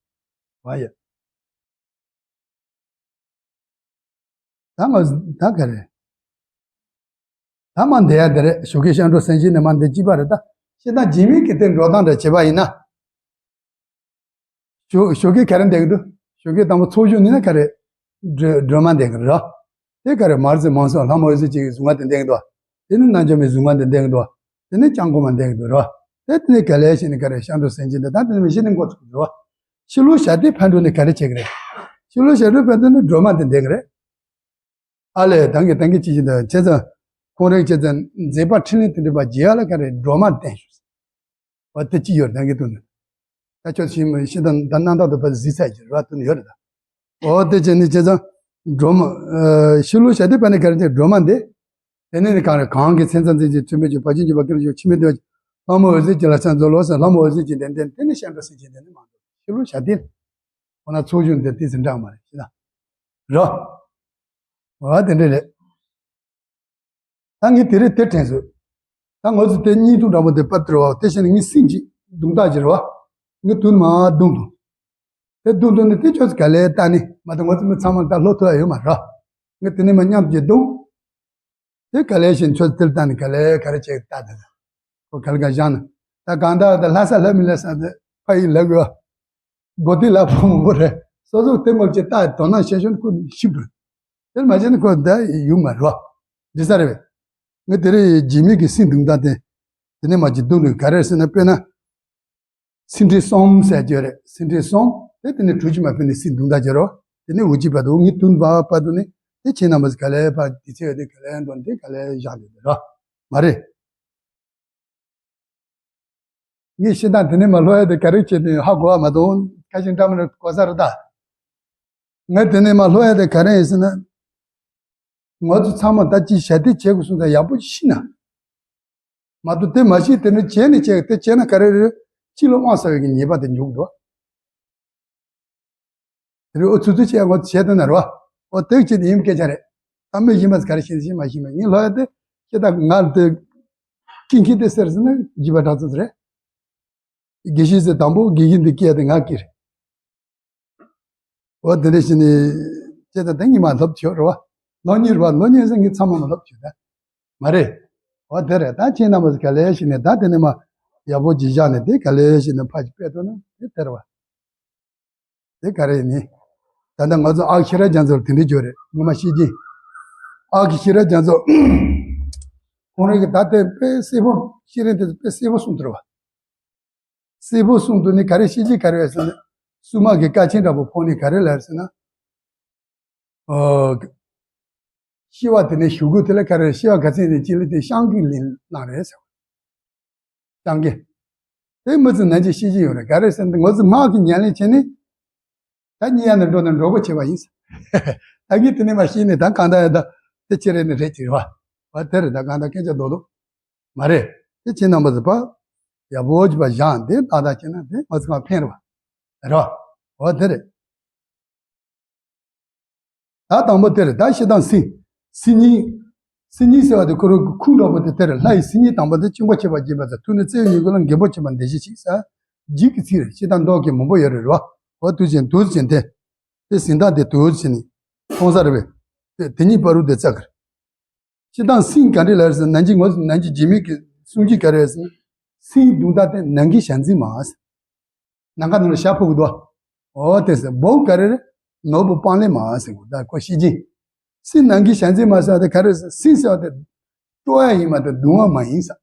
བ་ཡ། ད་ང་ད་ག་རེད། ད་མ་འདི་ཡ་འདི་རེད། ཞོགས་ཀའི་ཤར་འགྲོ་སེམས་ཅན་ནས་མ་འདི་གཅིག་པ་རེད་ད། ཤེས་ད་རྗེས་མའི་གི་དེ་འགྲོ་སྟངས་འདྲ་བྱེད་པ་ཡིན་ན། ཞོགས་ཞོགས་ཀའི་ག་རེ་འདེགས་འདུག་ཞོགས་ཀའི་དང་པོ་ཚོགས་ཞུགས་ནི་ན་ག་རེ། སྒྲོལ་སྒྲོལ་མ་འདེགས་ར། དེ་ག་རེ་མར་ཟེར་མང་སོགས་ལྷ་མོ་འོད་ཟེར་ཅན་གྱི་གཟུངས་སྔགས་དེ་འདེགས་འདུག་དེ་ནི་རྣལ་འབྱོར་མའི་གཟུངས་སྔགས་དེ་འདེགས་འདུག་དེ་ནི་སྐྱབས་མགོན་མ་འདེགས་འདུག་ར། དེ་དེ་ནི་ག་ལས་ཤེས་ནི་ག་རེ་ཤར་འགྲོ་སེམས་ཅན་དེ་ད་དེ་ནི་མི་ཤེས་ནི་མགོ་ཚུགས་འདུག་ཕྱི་ལོ་ཞག་དེ་ཕན་འགྲོ་ནི་ག་རེ་བྱེད་ཀྱི་རེད། ཕྱི་ལོ་ཞག་དེ་ཕན་འགྲོ་ནི་སྒྲོལ་མ་དེ་འདེགས་ཀྱི་རེད། ཨ་ལས་ད་གིན་ད་གིན་ཅི་ཞིག་འདུག་བྱས་ཙང་། ཁོང་རང་བྱས་ཙང་མཛད་པ་འཕྲིན་ལས་དེ་འདྲ་བ་རྒྱས་ཡ་ལ་ག་རེ་སྒྲོལ་མ་བསྟན་ཞུ། བ་དེ་ཅི་ཡོད་ད་གིན་དུ་ནི། ད་ཁྱོད་ཤི་མི་ཤི་དང་ད་རྣམ་དག་ཏུ་བ་གཟིགས་ཚད་ཀྱི་ར་དུ་ནི་ཡོད་རེད་ད། འོ་དེ་བྱས་ནི་བྱས་ཙང་། སྒྲོལ་མ། ཨ་ཤི་ལོ་ཞག་དེ་བ་ནི་ག་རེ་བྱས་སྒྲོལ་མ་འདི། དེ་ནས་ནི་གང་རེད་གང་གི་མཚན་ཙམ་འཛིན་གྱི་ཚུལ་མེད་ཀྱི་བར་ཆད་འཇིགས་པ་ཀུན་ལས་སྐྱོབ་འཆི་མེད་དུ། ལྷ་མོ་འོད་ཟེར་གྱི་ལ་ཕྱག་འཚལ་ལོ་ཟེར་ལྷ་མོ་འོད་ཟེར་གྱི་ལྡན་ལྡན་དེ་ནི་ཤར་འགྲོ་སེམས་ཅན་ལྡན་ནི་མ་འགྲོ་ཤི་ལོ་ཞག་དེ། ཁོ་ན་ཚོགས་ཞུགས་འདི་ཏི་ཚེ་འདྲ་མ་རེད་ཤི་ད། རོ། འོ་དེ་འདྲ་རེད། ད་ངས་དེ་རིང་དེ་དྲན་སོང་། ད་ང་ཚོ་དེ་གཉིས་འདུག་འདྲ་པོ་དེ་པར་དེ་རེད་བ། དེ་བཞིན་ངས་སེམས་ཀྱི་རྡུང་རྟགས་ཀྱི་རེད་བ། ངས་དུས་མ་རྡུང་དུ། དེ་རྡུང་དུ་ནི་དེ་ཁྱོད་ཚོ་ག་ལས་ལྟ་ནི་མ་གཏོགས་ང་ཚོ་མི་ཚང་མ་ད་ལྷོ་ཐོ་ཡ་ཡོད་མ་རེད། ངས་དེ་ནི་མ་མཉམ་གྱི་རྡུང་། དེ་ག་ལས་བཞིན་ཁྱོད་ཚོ་དེར་ལྟ་ནི་ག་ལས་ག་རེ་བྱེད་ལྟ་དེ། ཁོ་ག་ལ་ག་བཞག་ན། ད་གང་ལྟར་ད་ལྷ་ས་ལྷ་མི་ལྷ་ས་དེ་ཕ་ཡི་ལ་གོ། སྒོ་དེ་ལ་ཕོ་མོ་བོ་རེད། སོ་སོ་དེ་མོ་ཅི་ལྟ་དོ་སྣང་བྱེད་ཤོན་ཁོ་ཤི་བུ། དེར་མ་བྱས་ན་ཁོ་ད་ཡུག་མ་རོ། འདི་ས་རེད་པས། ངས་དེ་རིང་རྗེས་མའི་གི་སེམས་གདུང་ད་དེ། དེ་ནས་མ་ཅི་གདུང་ནས་ག་རེ་ཟེར་ན་དཔེར་ན། སེམས་ཁྲལ་གསུམ་ཟེར་རྒྱུ་རེད། སེམས་ཁྲལ་གསུམ་དེ་དེ་ནས་གྲུ་ཆུ་མ་ཕེ་ནས་སེམས་གདུང་ད་རྒྱུ་རོ། དེ་ནས་འུ་ཅི་བར་དུ་ངས་དུན་བ་བར་དུ་ནི་དེ་ཁྱེད་རྣམ་པ་ག་ལས་ཕར་དེ་ཚེ་ཡོད་དེ་ག་ལས་འགྲོ་དེ་ག་ལས་བཞག་དེ་རོ། མ་རེད། ངས་ཤི་དང་དེ་ནས་མ་ལྷོ་ཡ་དེ་ག་རེ་བྱེད་དེ་ཧ་གོ་བ་མ་གཏོང་ཁ་ཞིག་འདྲ་མི་འདྲ་གོ་ས་རེད་ད། ངས་དེ་ནས་མ་ལྷོ་ཡ་དེ་ག་རེ་ཡིན་ཟེར་ན། ང་ཚོ་ཚང་མ་ད་ཅི་ཞལ་ཏེ་བྱེད་དགོས་སོང་ད་ཡག་པོ་ཤི་ན། མ་གཏོགས་དེ་མ་བྱས་དེ་ནི་བྱས་ནས་བྱས་དེ་བྱས་ན་ག་རེ་རེད། ཕྱི་ལ་དབང་ཟ་བའི་གི་ཉེས་པ་དེ་འཇུག་འདུག་དེ་རེད། ཨོ་ཚུ་ཚུ་བྱས་ངོ་བྱས་དེ་ན་རེད་བ། ཨོ་དེ་ཅི་ནི་ཡིན་སྐད་ཆ་རེད། ད་མི་ཤེས་མ་ག་རེ་ཤེས་ཤེས་མ་ཤེས་མ་ཡིན་ལོ་ཡ་དེ་ཁྱེད་ད་ང་དེ་ཀིན་ཁྱེད་དེ་ཟེར་ཟེར་ན་རྒྱུད་པ་དྲག་ཚོད་རེད། དགེ་བཤེས་ཟེར་དང་པོ་དགེ་རྒན་འདི་སྐད་དེ་ང་སྐད་རེད། འོ་དེ་འདྲ་ཞིག་ནི་ཁྱེད་ད་ད་ཉི་མ་ལབ་ཆོག་རེད་བ། ལོ་གཉིས་རེད་བ། ལོ་གཉིས་ཟེར་ངས་ཚང་མ་མ་ལབ་ཆོག་ད། མ་རེད། འོ་དེ་རེད། ད་ཁྱེད་རྣམ་པ་ག་ལེ་ཞིག་ནས་ད་དེ་ནས་མ་ཡག་པོ་ཅིག་བཞག་ནས་དེ་ག་ལེ་ཞིག་ནས་ཕ་ཅིག་སྤེལ་ཐུབ་ན་དེ་དེ་རེད་བ། དེ་ག་རེ་ཡིན་ནི། ད་ལྟ་ང་ཚོ་ཨ་ཤེས་རབ་རྒྱ་མཚོར་དེ་འདྲའི་བརྗོད་རེད། ངོ་མ་ཤེས་ཀྱི། ཨ་ཤེས་རབ་རྒྱ་མཚོ། ཁོང་རང་གི་ད་ལྟའི་དཔེ་གསལ་པོ་ཤེས་རིག་དེ་དཔེ་གསལ་པོ་གསུངས་འདུག་བ། གསལ་པོ་གསུངས་འདུག་ནི་ག་རེ་ཤེས་ཀྱི་ག་རེ་ཟེར་ན། སྲུང་མ་གི་ཀ་ཆེན་འདྲ་པོ་ཕོག་ནི་ག་རེ་ལབ་ཟེར་ན། ཨོ། ཤི་བ་དེ་ནས་ཞུ་དགོས་དེ་ལ་ག་རེ་ཤི་བ་ག་ཚད་ནས་ཅི་ལ་དེ་ཤང་གི་ལིན་ལང་རེད་ཟེར་བ། ཤང་གི། དེ་མི་ཚོ་ནན་གྱིས་ཤེས་ཀྱི་ཡོད་རེད། ག་རེ་ཟེར་ན་ང་ཚོ་སྔགས་ཀྱི་ཉམས་ལེན་བྱས་ནས། ད་གཉིད་ཡང་ནས་འགྲོ་ནས་འགྲོ་སྒོ་བྱས་པ་ཡིན། ད་གིན་དེ་ནས་མ་ཤེས་ནས་ད་གང་ལྟར་ཡང་ད་དེ་ཅི་རེད་ནི་རེད་ཅི་རེད་བ། བ་དེ་རེད། ད་གང་ལྟར་སྐད་ཆ་རྡོག་རྡོག་མ་རེད། དེ་ཁྱེད་རྣམ་པ་ཚོ་ཕ། ཡག་པོ་ཅིག་པ་བཞག་དེ་ཏག་ཏག་བྱས་ན་དེ་ང་ཚོ་གང་ཕན་རེད་བ། རེད་བ། འོ་དེ་རེད། ད་དང་པོ་དེ་རེད། ད་ཤེས་དང་སྲིད། སྲིད་ཉིད། སྲིད་ཉིད་ཟེར་བ་དེ་ཁོ་རང་གི་ཁུངས་འདྲ་པོ་དེ་དེ་རེད། ལྷ་ཡི་སྲིད་ཉིད་དང་པོ་དེ་སྤྱོད་པ་བྱེད་པ་བགྱིས་པ་ཟེར། ཐུགས་ནི་བརྩེ་བའི་ཉེར་མཁོ་ལ། འགེངས་པོ་བྱེད་པ་འདི་ཞིག་ཤིག་ཟེར། རྗེས་ཀྱི་ཚིག་རེད། ཤེས་དང་མདོག་གི་མང་པོ་ཡོད་རེད་རོ། འོ་དུས་ཆེན་དུས་ཆེན་དེ། དེ་ཟིན་ད་དེ་དུས་ཆེན་ནི། མཐོང་ས་རེད་པས། དེ་དེ་ཉིད་པ་རུ་དེ་ཙག་གི་རེད། སྤྱིར་བཏང་སེང་ག་འདྲ་ལབ་ཟེར་ན། ནན་གྱིས་ངོ་ནན་གྱིས་རྗེ་མི་གི་གསུང་གི་ག་རེ་ཟེར་ན། སེང་གདོང་དག་དེ་ནམ་མཁའི་ཞལ་འཛིན་མ་ཟེར། ནམ་མཁའ་ནང་ལ་ཞགས་ཕོག་གི་འདུག་འོ་དེ་ཟེར། བོའུ་ག་རེ་རེད། ནོར་བུ་སྤང་ལེབ་མ་ཟེར་གོ། ད་ཁོ་ཤེས་ཀྱིན། སེང་ནམ་མཁའི་ཞལ་འཛིན་མ་ཟེར་བ་དེ་ག་རེ་ཟེར། སེང་ཟེར་བ་དེ་སྤྲོ་བ་ཡིན་མ་གཏོགས་གདུང་བ་མ་ཡིན་ཟེར།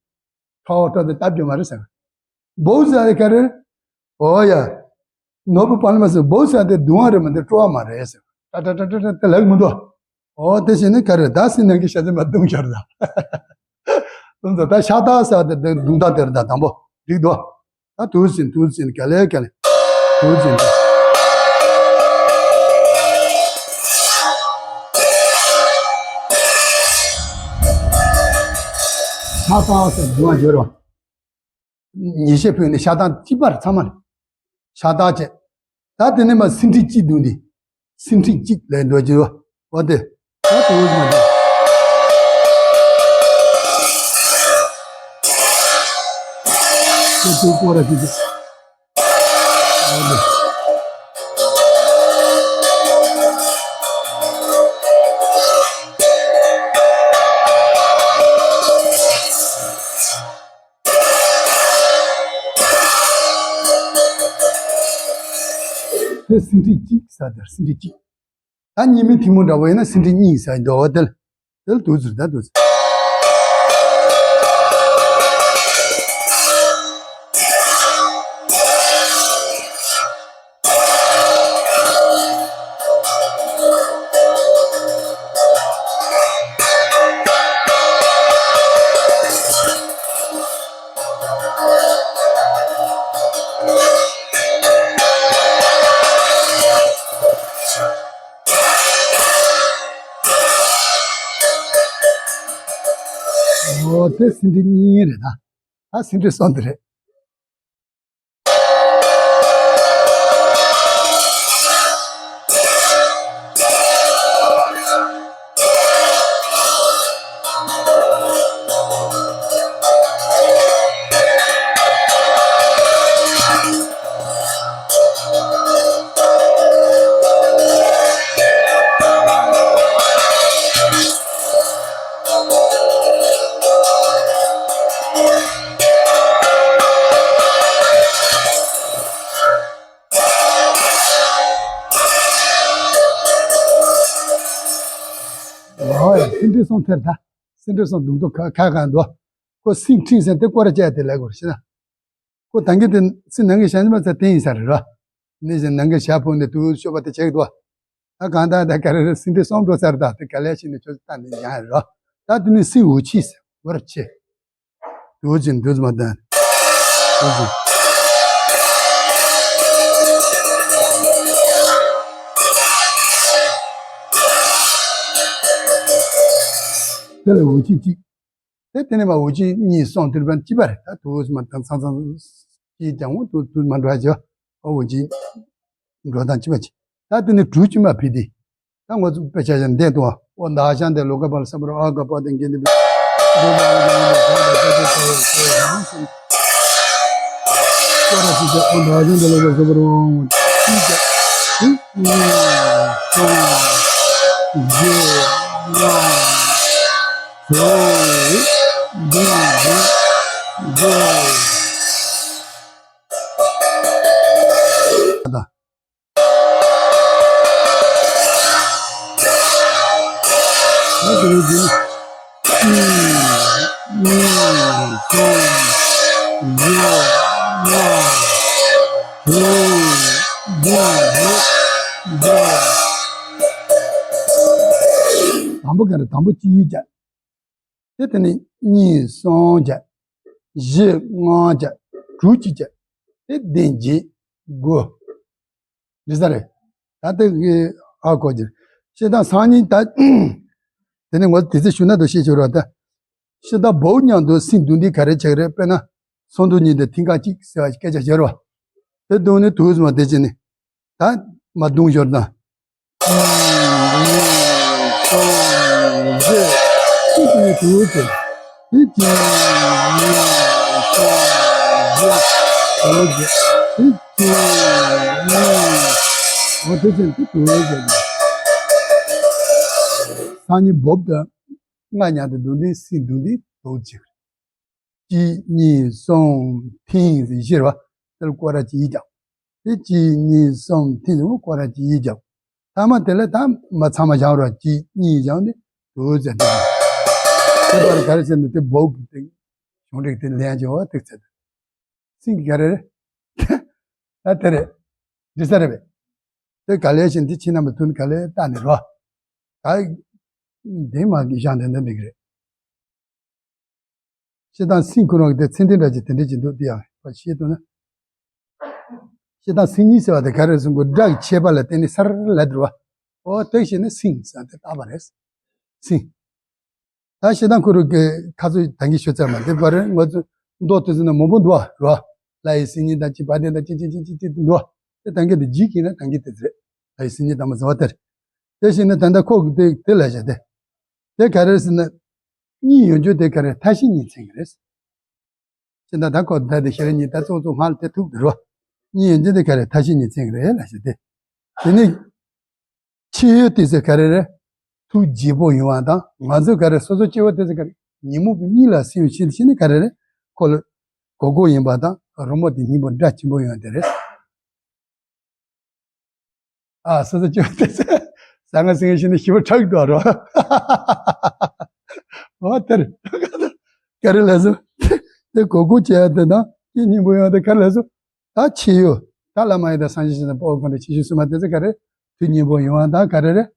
ཁྲ་བོ་ཁྲ་དེ་སྟབས་ཀྱིས་མ་རེད་ཟེར། བོའུ་ཟེར་བ་དེ་ག་རེ་རེད། འོ་ཡ། ནོར་བུ་སྤང་ལེབ་མ་ཟེར། བོའུ་ཟེར་བ་དེ་གདུང་བ་རེད་མ་གཏོགས་སྤྲོ་བ་མ་རེད་ཟེར། ཏྲ་ཏྲ་ཏྲ་ཏྲ་ཏྲ་དེ་ལབ་མི་འདུག་འོ་དེ་བྱས་ནས་ག་རེ། ད་སེང་ནམ་མཁའི་ཞལ་འཛིན་མ་གདུང་ཤར་ད། གདུང་ད་ད་ཤ་སྟག་ཟེར་བ་དེ་གདུང་ད་དེར་ད་དང་པོ་འགྲིག་འདུག་ད་དུས་ཟིན་དུས་ཟིན་ག་ལེ་ག་ལེ། དུས་ཟིན་དུས། ཤ་སྟག་ཟེར་གདུང་བ་བརྗོད་རོགས། ཉེས་ཤད་ཕུལ་ནས་ཤ་སྟག་གཅིག་པར་ཚང་མ་ལ་ཤ་སྟག་བྱས། ད་དེ་ནས་མ་སེང་ཁྲི་གཅིག་འདུག་འདི། སེང་ཁྲི་གཅིག་ལས་འགྲོ་རྒྱུ་བ་དེ། ད་དེ་འོས་མ་འདུག་དེ་དེ་སྐོར་ར་ཞིག་འདུག་འོ་འདི། དེ་སེང་ཁྲི་གཅིག་ཟེར་དེ་སེང་ཁྲི་གཅིག་ད་གཉིས་མེད་ཐུན་མོང་འདྲ་བོ་ཡིན་ན་སེང་ཁྲི་གཉིས་ཟེར་འདྲ་བོ་དེ་ལ། དེ་ལ་དུས་ཚོད་ད་དུས་ཚོད། འོ་དེ་སེང་ཁྲི་གཉིས་རེད་ད། ད་སེང་ཁྲི་གསུམ་དེ་རེད། ཨོ་ཡ། སེང་ཁྲི་གསུམ་ཐེར་ད། སེང་ཁྲི་གསུམ་དུང་དུ་ཁ་ཁ་གང་འདུག་ཁོ་སེང་ཁྲི་ཟེར་དེ་སྐོར་བཅད་དེ་ལས་སྐོར་ཤེས་ན། ཁོ་ད་གིན་དེ་སེང་ནམ་མཁའི་ཞལ་འཛིན་མ་ཟེར་དེ་ཡིན་ས་རེད་ར། ནི་ཟེར་ནམ་མཁའི་ཞལ་ཕུག་ནས་དུ་ཤོད་པ་དེ་བྱེད་ཀྱི་འདུག་ད་གང་ལྟར་ད་ག་རེ་རེད། སེང་ཁྲི་གསུམ་འགྲོ་ས་རེད། ད་དེ་ག་ལས་ཤེས་ནས་ཁྱོད་ཚོ་ལྟ་ནས་ཡང་རེད་ར། ད་དེ་ནི་སེང་འུ་ཆི་ཟེར་བར་ཆེ། དུ་ཅིན་དུ་མ་ད། དུ་ཅིན། དེ་ལ་འུ་ཆི་གཅིག་དེ་དེ་ནས་མ་འོ་གཅིག་གཉིས་གསུམ་དེ་རུ་བ་གཅིག་པ་རེད། ད་དུ་མ་དང་ཚང་ཚང་གཅིག་ཀྱང་འོ་དུ་དུ་མ་འགྲོ་བ་བྱེད་པ། འོ་གཅིག་འགྲོ་དང་གཅིག་པ་བྱེད། ད་དེ་ནས་དྲུག་ཅུ་མ་ཕི་དེ། ད་ང་ཚོ་དཔེ་ཆ་ཞིག་འདེད་དུ་བ། ཨོ་ད་ཤ་འདེད་ལོ་ཀ་པ་ལ་ས་པ་ར་ཨ་ག་པ་དེ་འགན་དེ་བི། དང་པོ་ག་རེ། དང་པོ་གཅིག་བརྒྱབ། དེ་དེ་ནས་གཉིས་གསུམ་བརྒྱབ། བཞི་ལྔ་བརྒྱབ། དྲུག་གཅིག་བརྒྱབ། དེ་བདུན་བརྒྱད་དགུ། འདི་ས་རེད། ད་ལྟ་གི་ཨ་གོ་གྱིར། ཤེས་དང་སང་ཉིན་ད། དེ་ནས་ངོ་དེ་ཚེ་ཞུ་ན་དུ་ཤེས་ཆོག་ར་ད། ཤེས་དང་བོག་མཉམ་དུ་སིང་བསྡུ་འདི་ག་རེ་ཆགས་རེད། དཔེར་ན་སོང་དུ་ཉིད་དེ་ཐིང་ཀ་གཅིག་ཟེར་བ་སྐད་ཆ་བཤད་རོ། དེ་བསྡུ་ནས་དུས་མ་དེ་ཅི་ནི། ད་མ་བསྡུ་ཞོར་ན། གཅིག་ནས་དུས་ཅི། དེ་གཅིག་གཉིས་གསུམ་བཞི། དེ་གཅིག་གཉིས། འོ་དེ་ཅི་དེ་དུས་ཅི། སང་ཉིན་བོག་དང་ལྔ་མཉམ་དུ་བསྡུ་འདི་སིང་བསྡུ་འདི་དུས་ཅི། གཅིག་གཉིས་གསུམ་ཐིང་ཟེར་བཞི་རེད་བ། དེར་སྐོར་ར་གཅིག་བརྒྱབ། དེ་གཅིག་གཉིས་གསུམ་ཐིང་ཟེར་སྐོར་ར་གཅིག་བརྒྱབ། ཐ་མ་དེ་ལ་ད་མ་ཚང་མ་བཞག་ར་གཅིག་གཉིས་བཞག་ནས་དུ་ཟེར་ཏེ། དེ་བར་ག་རེ་ཟེར་ན་དེ་བོག་གི་དེ་གཞུང་འགྲིག་དེ་ལན་བྱེད་བ་དེ་ཚེ་དེ། སིང་གི་ག་རེ་རེད། ད་དེ་རེད། འདི་ས་རེད་པས། དེ་ག་ལས་བཞིན་དེ་ཕྱི་ནང་མ་མཐུན་ག་ལས་བལྟ་ནས་རོ། ད་དེ་མ་གི་བཞག་འདི་འདི་འགྲིག་རེད། ཤེས་དང་སིང་ཁོ་རང་གི་དེ་ཚད་ལྡན་འདྲ་ཅིག་དེ་འདྲ་ཅིག་འདུག་དེ་ཡང་བ་ཤེས་ཐུབ་ན། ཤེས་དང་སིང་གཉིས་ཟེར་བ་དེ་ག་རེ་གསུང་གོ། སྒྲ་གི་ཁྱད་པར་ལ་བརྟེན་ནས་སར་ལ་བསྡུར་བ། ཨོ་དེ་ཤེས་ནས་སིང་ཟེར་དེ་བཏགས་པ་རེད། སིང་། ད་ཤེས་དང་ཁོ་རང་གི་ཁ་ཚོད་ད་གིན་ཤོད་ཚར་མ་དེ་བར་ང་ཚོ་མདོ་དེ་ཚོ་ན་མང་པོ་འདུག་བ་རོ། ལྷ་ཡི་སིང་གཉིས་དང་གཅིག་བ་དན་དང་གཅིག་གཅིག་གཅིག་གཅིག་གཅིག་འདུག་བ། དེ་ད་གིན་དེ་ཇི་གིན་ན་ད་གིན་དེ་རེད། ལྷ་ཡི་སིང་གཉིས་དང་མ་ཟེར་བ་དེ་རེད། དེ་ཤེས་ནས་ད་ལྟ་ཁོ་གི་དེ་དེ་ལ་བྱ་དེ། དེ་ག་རེ་ཟེར་ན། གཉིས་ཡོད་རྒྱུ་དེ་ག་རེ། མཐའ་བཞི་གཉིས་ཚན་གྱི་རེད། ཅི་འདྲ་ད་ཁོ་ད་དེ་ཤེས་རེ་གཉིས་ད་ཙོག་ཙོག་སྔར་དེ་ཐུག་དེ་རོ། གཉིས་ཡོད་རྒྱུ་དེ་ག་རེ། མཐའ་བཞི་གཉིས་ཚན་གྱི་རེད་ལ་ཞེས་དེ། དེ་ནི། ཕྱི་ཡུལ་དེ་ཚོ་ག་རེ་རེད། ཐུགས་དགྱེས་པོ་ཡོང་བ་དང་ང་ཚོ་ག་རེ་སོ་སོ་སྐྱེ་བོ་དེ་ཚོ་ག་རེ་ཉོན་མོངས་པ་གཉིས་ལ་སེམས་ཤིན་ཤིན་ནི་ག་རེ་རེད། ཁོ་ལ་གོ་གོ་ཡིན་པ་དང་རོལ་མོ་དེ་སྙིང་པོ་སྒྲ་ཆེན་པོ་ཡོང་དེ་རེད། ཨ་སོ་སོ་སྐྱེ་བོ་དེ་ཚོ་ཟང་ངེ་ཟིང་ངེ་ཤིན་ནི་ཞི་བ་ཁྲག་འདུག་རོ། ཨོ་དེར་ག་རེ་ལས་སོ། དེ་གོ་གོ་བྱས་དེ་དང་དེ་སྙིང་པོ་ཡོང་དེ་ག་རེ་ལས་སོ། ད་ཕྱི་ཡུལ། ད་བླ་མ་ཡི་དང་སངས་རྒྱས་ཆོས་དང་དཔའ་བོ་ཁོང་ཁྲོ་ཆེ་ཤོས་སུ་མ་དེ་ཚོ་ག་རེ། དུས་སྙིང་པོ་ཡོང་བ་དང་ག་རེ་རེད།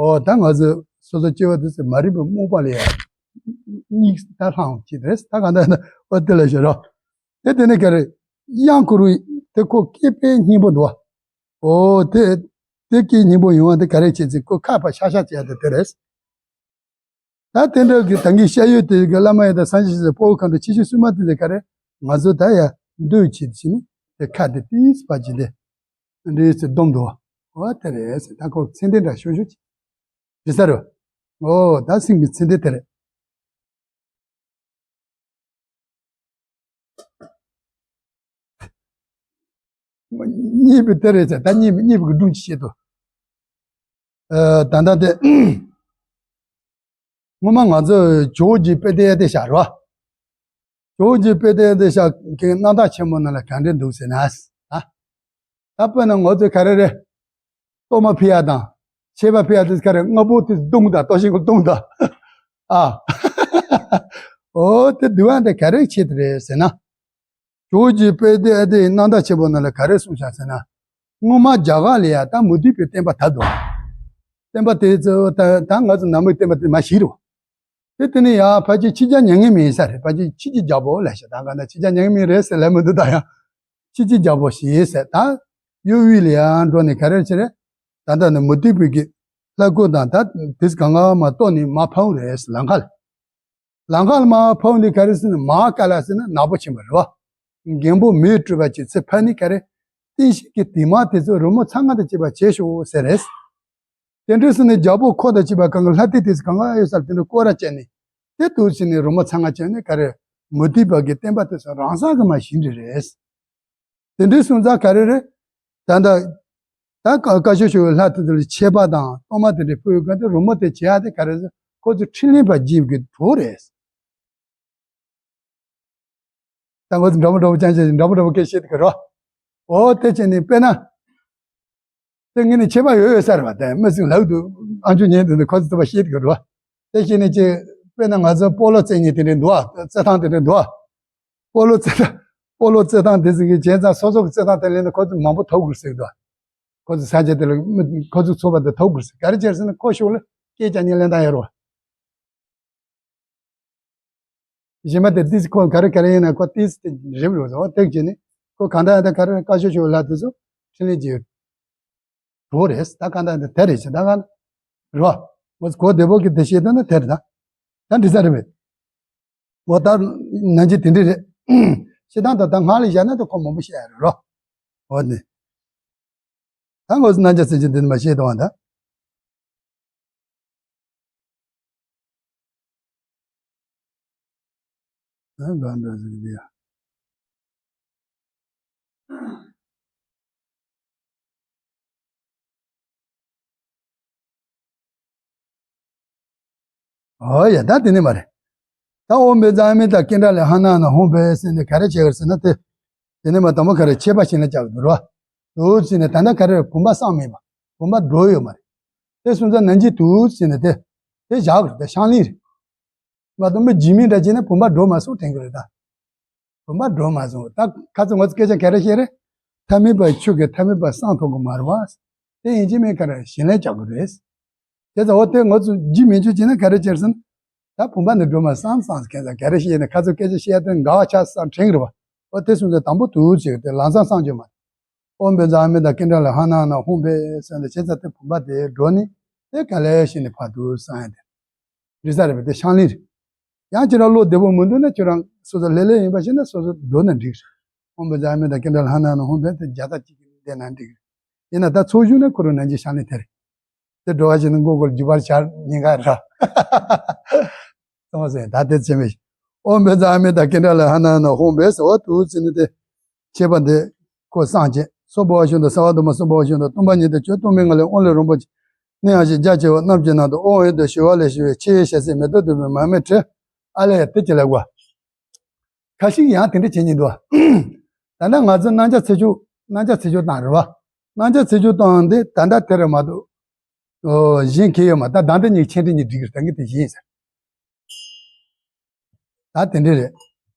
ཨོ་ད་ང་ཚོ་སོ་སོ་སྐྱེ་བོ་དེ་ཚོ་མ་རིག་པའི་རྨུགས་པ་ལ་ཡ། གཉིས་ད་ལྷང་ཅི་རེད་ད་ག་འདྲ་ན་ཨོ་དེ་ལ་ཤོད་རོགས། དེ་དེ་ནས་ག་རེ། གཡང་འཁོར་བའི་དེ་ཁོ་སྐྱེས་པའི་སྙིང་པོ་འདུག་བ། ཨོ་དེ། དེ་སྐྱེས་སྙིང་པོ་ཡོང་བ་དེ་ག་རེ་བྱེད་ཚེ་ཁོ་ཁ་ཕ་ཤ་ཤ་བྱས་དེ་དེ་རེད། ད་དེ་འདྲ་གི་ད་གིན་ཤ་ཡོད་དེ་གི་བླ་མ་ཡི་དང་སངས་རྒྱས་ཆོས་དང་དཔའ་བོ་ཁོང་ཁྲོ་ཆེ་ཤོས་སུ་མ་དེ་ཚོ་ག་རེ། ང་ཚོ་ད་ཡ་འདོད་བྱེད་ཕྱིན་ནི་དེ་ཁ་དེ་ཏིས་པ་ཅི་དེ། འདྲེས་ཚེ་སྡོམ་འདུག་བ། ཨོ་དེ་རེད་ཟེར་ད་ཁོ་ཚེ་འདི་འདྲ་ཤོད་ཤོད་ཅི། རེད་ས་རེད། ཨོ་ད་སེམས་ཀྱི་ཚེ་འདི་དེ་རེད། གཉིས་པའི་དེ་རེད་ཟེར་ད་གཉིས་པའི་གཉིས་པའི་གི་སྒྲུང་ཅིག་བཤད་དོ། ཨ་ད་ལྟ་དེ། སྔོན་མ་ང་ཚོས་ཇོ་བོ་རྗེ་དཔལ་ལྡན་ཨ་ཏི་ཤ་རོ། ཇོ་བོ་རྗེ་དཔལ་ལྡན་ཨ་ཏི་ཤ་གི་རྣམ་ཐར་ཆེན་མོ་ནང་ལ་ག་འདྲ་འདུག་ཟེར་ན། ཨ། ད་དཔེར་ན་ང་ཚོས་ག་རེ་རེད། གཏོར་མ་ཕུལ་ཡ་དང་། མཆོད་པ་ཕུལ་ཡ་དེ་ག་རེ་སྔ་པོ་དེ་བརྡུང་དང་གཏོར་ཤིང་གི་བརྡུང་དང་། ཨ། ཨོ་དེ་བསྡུ་བ་འདི་ག་རེ་བྱེད་དེ་རེད་ཟེར་ན། ཇོ་བོ་རྗེ་དཔལ་ལྡན་ཨ་ཏི་ཡི་རྣམ་ཐར་ཆེན་པོ་ནང་ལ་ག་རེ་གསུངས་བཞག་ཟེར་ན། སྔོན་མ་རྒྱ་གར་ལ་ཡ་ད་མུ་སྟེགས་པའི་བསྟན་པ་དར་འདུག་བསྟན་པ་དེ་ཚོ་ད་ད་ང་ཚོ་ནང་པའི་བསྟན་པ་དེ་མ་ཞིག་རེད། དེ་དེ་ནས་ཡང་ཕལ་ཆེར་ཕྱི་རྒྱལ་མྱ་ངན་མེད་ས་རེད། ཕལ་ཆེར་ཕྱི་རྒྱལ་རྒྱལ་པོ་ལ་ཤ་ད་ག་ན་ཕྱི་རྒྱལ་མྱ་ངན་མེད་རེད་ཟེར་ལབ་མི་འདུག་ད་ཡང་ཕྱི་རྒྱལ་རྒྱལ་པོ་ཞིག་ཟེར་ད་གཡོ་དབུས་ལ་ཡང་འགྲོ་ནས་ག་རེ་བྱེད་རེད། ད་ལྟ་ནི་མུ་སྟེགས་པའི་གི་ལྷ་སྐུ་དང་ད་དེ་གང་ག་མ་གཏོགས་ནས་མ་ཕང་རེད་ཟེར་ལམ་ཁ་ལ། ལམ་ཁ་ལ་མར་ཕབ་ནས་ག་རེ་ཟེར་ན་མར་ག་ལ་ཟེར་ན་ནག་པོ་ཕྱིན་པ་རེད་བ། རྒན་པོ་མེས་སྤྲུལ་པ་གྱིས་ཚེ་ཕ་ནི་ག་རེ། བསྟན་བཤིག་གི་དེ་མ་དེ་ཚོ་རི་མོ་ཚང་ང་དང་བཅས་པ་བྱེད་ཤོག་ཟེར་རེད། དེ་འདྲ་ཟེར་ནས་རྒྱལ་པོ་ཁོ་དང་བཅས་པ་གང་ག་ལྷ་དེ་དེ་ཚོ་གང་ག་ཡོད་སར་དེ་འདྲ་སྐོར་ར་བྱས་ནས་དེ་དུས་ཕྱིན་ནས་རི་མོ་ཚང་ང་བྱས་ནས་ག་རེ། མུ་སྟེགས་པ་གི་བསྟན་པ་དེ་ཚོ་རང་སྲོག་གི་མ་ཤི་འདྲ་རེད། དེ་འདྲའི་སོང་ཙང་ག་རེ་རེད། ད་ལྟ་ད་བཀའ་བཀའ་ཆོས་ཞུ་བའི་ལྷ་དེ་ཚོ་ལ་ཆད་པ་དང་གཏོར་མ་དེ་འདྲ་ཕུལ་ཡོད་ག་དེ་རི་མོ་དེ་བྱེད་ཡ་དེ་ག་རེ་ཟེར་ཁོ་ཚོ་འཕྲིན་ལས་པ་རྗེས་ཀྱི་གྲོགས་རེད། ད་ང་ཚོ་འདྲ་མོ་འདྲ་པོ་ཅང་ཅང་འདྲ་མོ་འདྲ་པོ་སྐད་བཤད་དེ་ག་རོ། འོ་དེ་བྱས་ནས་དཔེར་ན། དེ་ངས་ནི་ཆད་པ་ཡོད་ཡོད་ཟེར་བ་དེ་མི་ཚོས་ལབ་འདུག་ཨ་མཆོག་ཉན་འདུག་འདུག་ཁོ་ཚོ་ཚོ་པ་བཤད་དེ་ག་རོ། དེ་བྱས་ནས་ཅི་དཔེར་ན་ང་ཚོ་སྤོ་ལོ་རྩེད་མཁན་དེ་འདྲ་འདུག་ཨ་རྩེད་ཐང་དེ་འདྲ་འདུག་ཨ། སྤོ་ལོ་རྩེད་ཐང་། སྤོ་ལོ་རྩེད་ཐང་དེ་ཚོ་གི་བྱས་ཙང་སོ་སོ་གི་རྩེད་ཐང་དེ་ལེན་ན་ཁོ་ཚོ་མང་པོ་ཐོབ་དགོས་ཟེར་འདུག་ཁོ་ཚོ་ས་ཆ་དེ་ལ་མི་ཁོ་ཚོ་ཚོ་པ་དེ་ཐོབ་དགོས་ཟེར་ག་རེ་བྱས་ཟེར་ན་ཁོ་ཤོག་ལ་སྐད་རྒྱག་མཁན་ལེན་སྟངས་ཡོད་རེད་བ། གཞན་པ་དེ་ཏིས་ཁོ་ག་རེ་ག་རེ་ཡིན་ན་ཁོ་ཏིས་དེ་རེབ་རེད་བ། དེ་བྱས་ནས་ཁོ་གང་ལྟར་ཡང་ད་ག་རེ་བཀའ་ཆོས་ཞུ་བ་ལ་དེ་ཚོ་འཕྲིན་ལས་རྗེས། གྲོགས་རེད། ད་གང་ལྟར་འདི་དེ་རེད་ཞེ་ད་ག་རེད་བ། ངོ་གོ་བདེ་པོ་གི་དེ་བཤད་དོན་ནི་དེ་རེད་ད། ད་འདི་ས་རེད་པས། འོ་ད་ནང་ཆེན་དེ་འདྲ་རེད། ཤེས་སྟངས་ད་ད་ང་ལ་བཞག་ན་ད་ཁོ་མང་པོ་བཤད་ཡ་རེད་རོ། འོ་ནི། ད་ངོ་སུ་རྣམ་རྒྱལ་སེམས་ཅན་འདི་ནི་མ་བཤད་དོན་ད། ཨ་གང་འདྲ་ཟིག་འདི་ཡ། ཨོ་ཡ་ད་དེ་ནི་མ་རེད། ད་ཨོཾ་བཛྲ་ཨ་མི་ཏ་ཀཱི་ཎྜ་ལ་ཧ་ན་ན་ཧཱུྃ་ཕཊ་ཟེར་ནས་ག་རེ་བྱེད་གར་ཟེར་ན་དེ། དེ་ནི་མ་དང་པོ་ག་རེ་ཆད་པ་བྱིན་ལ་བཅག་གི་འདུག་རོ། དུ་ཟེར་ནས་ད་ལྟ་ག་རེ་བུམ་པ་བསངས་མེད་པ། བུམ་པ་འགྲོ་ཡོད་མ་རེད། དེ་སོང་ཙང་ནན་གྱིས་དུ་ཟེར་ནས་དེ། དེ་བཞག་གི་རེད་དེ་ཤང་ལི་རེད། མ་གཏོགས་མི་རྗེས་མི་འདྲ་བྱས་ན་བུམ་པ་འགྲོ་མ་སོང་དྲན་གི་རེད་ད། བུམ་པ་འགྲོ་མ་སོང་ད་ཁ་ཚོ་ང་ཚོ་སྐད་ཆ་ག་རེ་བཤད་རེད། ཐ་མལ་པའི་ཆོས་ཀྱི་ཐ་མལ་པ་སངས་ཐོབ་གི་མ་རེད་བ། དེ་ཡིན་གཅིག་མིན་ག་རེ་ཞིང་ལས་བྱ་དགོས་རེད། དེ་ཚོ་འོ་དེ་ང་ཚོ་རྗེས་མི་འཇུག་བྱས་ན་ག་རེ་བྱེད་ཟིན། ད་བུམ་པ་ནི་སྒྲོལ་མ་སངས་སངས་ཁྱེད་ཚོ་ག་རེ་བཤད་ན་ཁ་ཚོ་སྐད་ཆ་བཤད་དེ་དགའ་བ་ཆགས་སང་དྲན་གི་རེད་བ། འོ་དེ་སོང་ཙང་དང་པོ་དུ་བྱེད་དེ་ལམ་སང་སངས་རྒྱུ་མ། ཨོཾ་བཛྲ་ཨ་མི་ཏ་ཀཱི་ཎྜ་ལ་ཧ་ན་ན་ཧཱུྃ་ཕཊ་ཟེར་ནས་བྱས་ཙང་དེ་བུམ་པ་དེ་འགྲོ་ནི་དེ་ག་ལེ་ཤི་ནི་ཕར་དུ་སངས་ཡ་དེ། འདྲི་ས་རེད་པས་དེ་ཤང་ལི་རེད། ཡང་ཁྱེད་རང་བློ་བདེ་པོ་མི་འདུག་ན་ཁྱེད་རང་སོ་སོ་ལྷོད་ལྷོད་ཡིན་པ་ཤེས་ན་སོ་སོ་འགྲོ་ན་འགྲིག་རེད། ཨོཾ་བཛྲ་ཨ་མི་ཏ་ཀཱི་ཎྜ་ལ་ཧ་ན་ན་ཧཱུྃ་ཕཊ་དེ་བརྒྱ་རྩ་གཅིག་གི་བསྡད་ན་འགྲིག་རེད། ཡིན་ན་ད་ཚོགས་ཞུགས་ན་ཁོ་རང་ནང་གི་ཤང་ལི་དེ་རེད། དེ་འགྲོ་བ་ཞིག་ནི་མགོ་སྐོར་རྒྱུ་བར་ཆར་ཉིན་ག་ར། ཙམ་ཟེར་ད་དེ་ཚེ་མེད། ཨོཾ་བཛྲ་ཨ་མི་ཏ་ཀཱི་ཎྜ་ལ་ཧ་ན་ན་ཧཱུྃ་ཕཊ་ཟེར་བ་དུ་ཚེ་ནི་དེ། ཁྱད་པར་འདི་ཁོ་སངས་རྒྱས་སོགས་པ་བ་ཤོ་དང་ས་བ་དུ་མ་སོགས་པ་བ་ཤོ་དང་སྟོང་པ་ཉིད་དུ་ཆོས་སྟོང་མི་ངང་ལས་དབང་ལས་རིན་པོ་ཆེ་གནས་ཡང་ཞིང་རྒྱ་ཆེ་བ་རྣམས་ཀྱི་ནང་དུ་དབང་ཡོད་དུ་ཞི་བ་ལས་ཞི་བའི་ཆེས་ཞེ་སའི་མེ་ཏོག་བདུག་སྤོས་མར་མེ་དྲི་ཨ་ལས་དེ་ཅི་ལས་གོ། ཁ་ཤས་ཡང་དེ་འདྲ་བྱེད་ཉིན་འདུག་ད་ལྟ་ང་ཚོ་རྣམ་རྒྱལ་ཚེ་མཆོག་རྣམ་རྒྱལ་ཚེ་མཆོག་བཏང་རེད་བ། རྣམ་རྒྱལ་ཚེ་མཆོག་བཏང་འདི་ད་ལྟ་དེ་རེད་མ་གཏོགས། ཨོ་གཞན་གལ་ཡོད་མ་ད་ད་འདི་གཉིས་ཆེ་འདྲི་གཉིས་འགྲིག་གི་རེད་ད་ངས་དེ་གཞན་ཟེར། ད་དེ་འདྲ་རེད།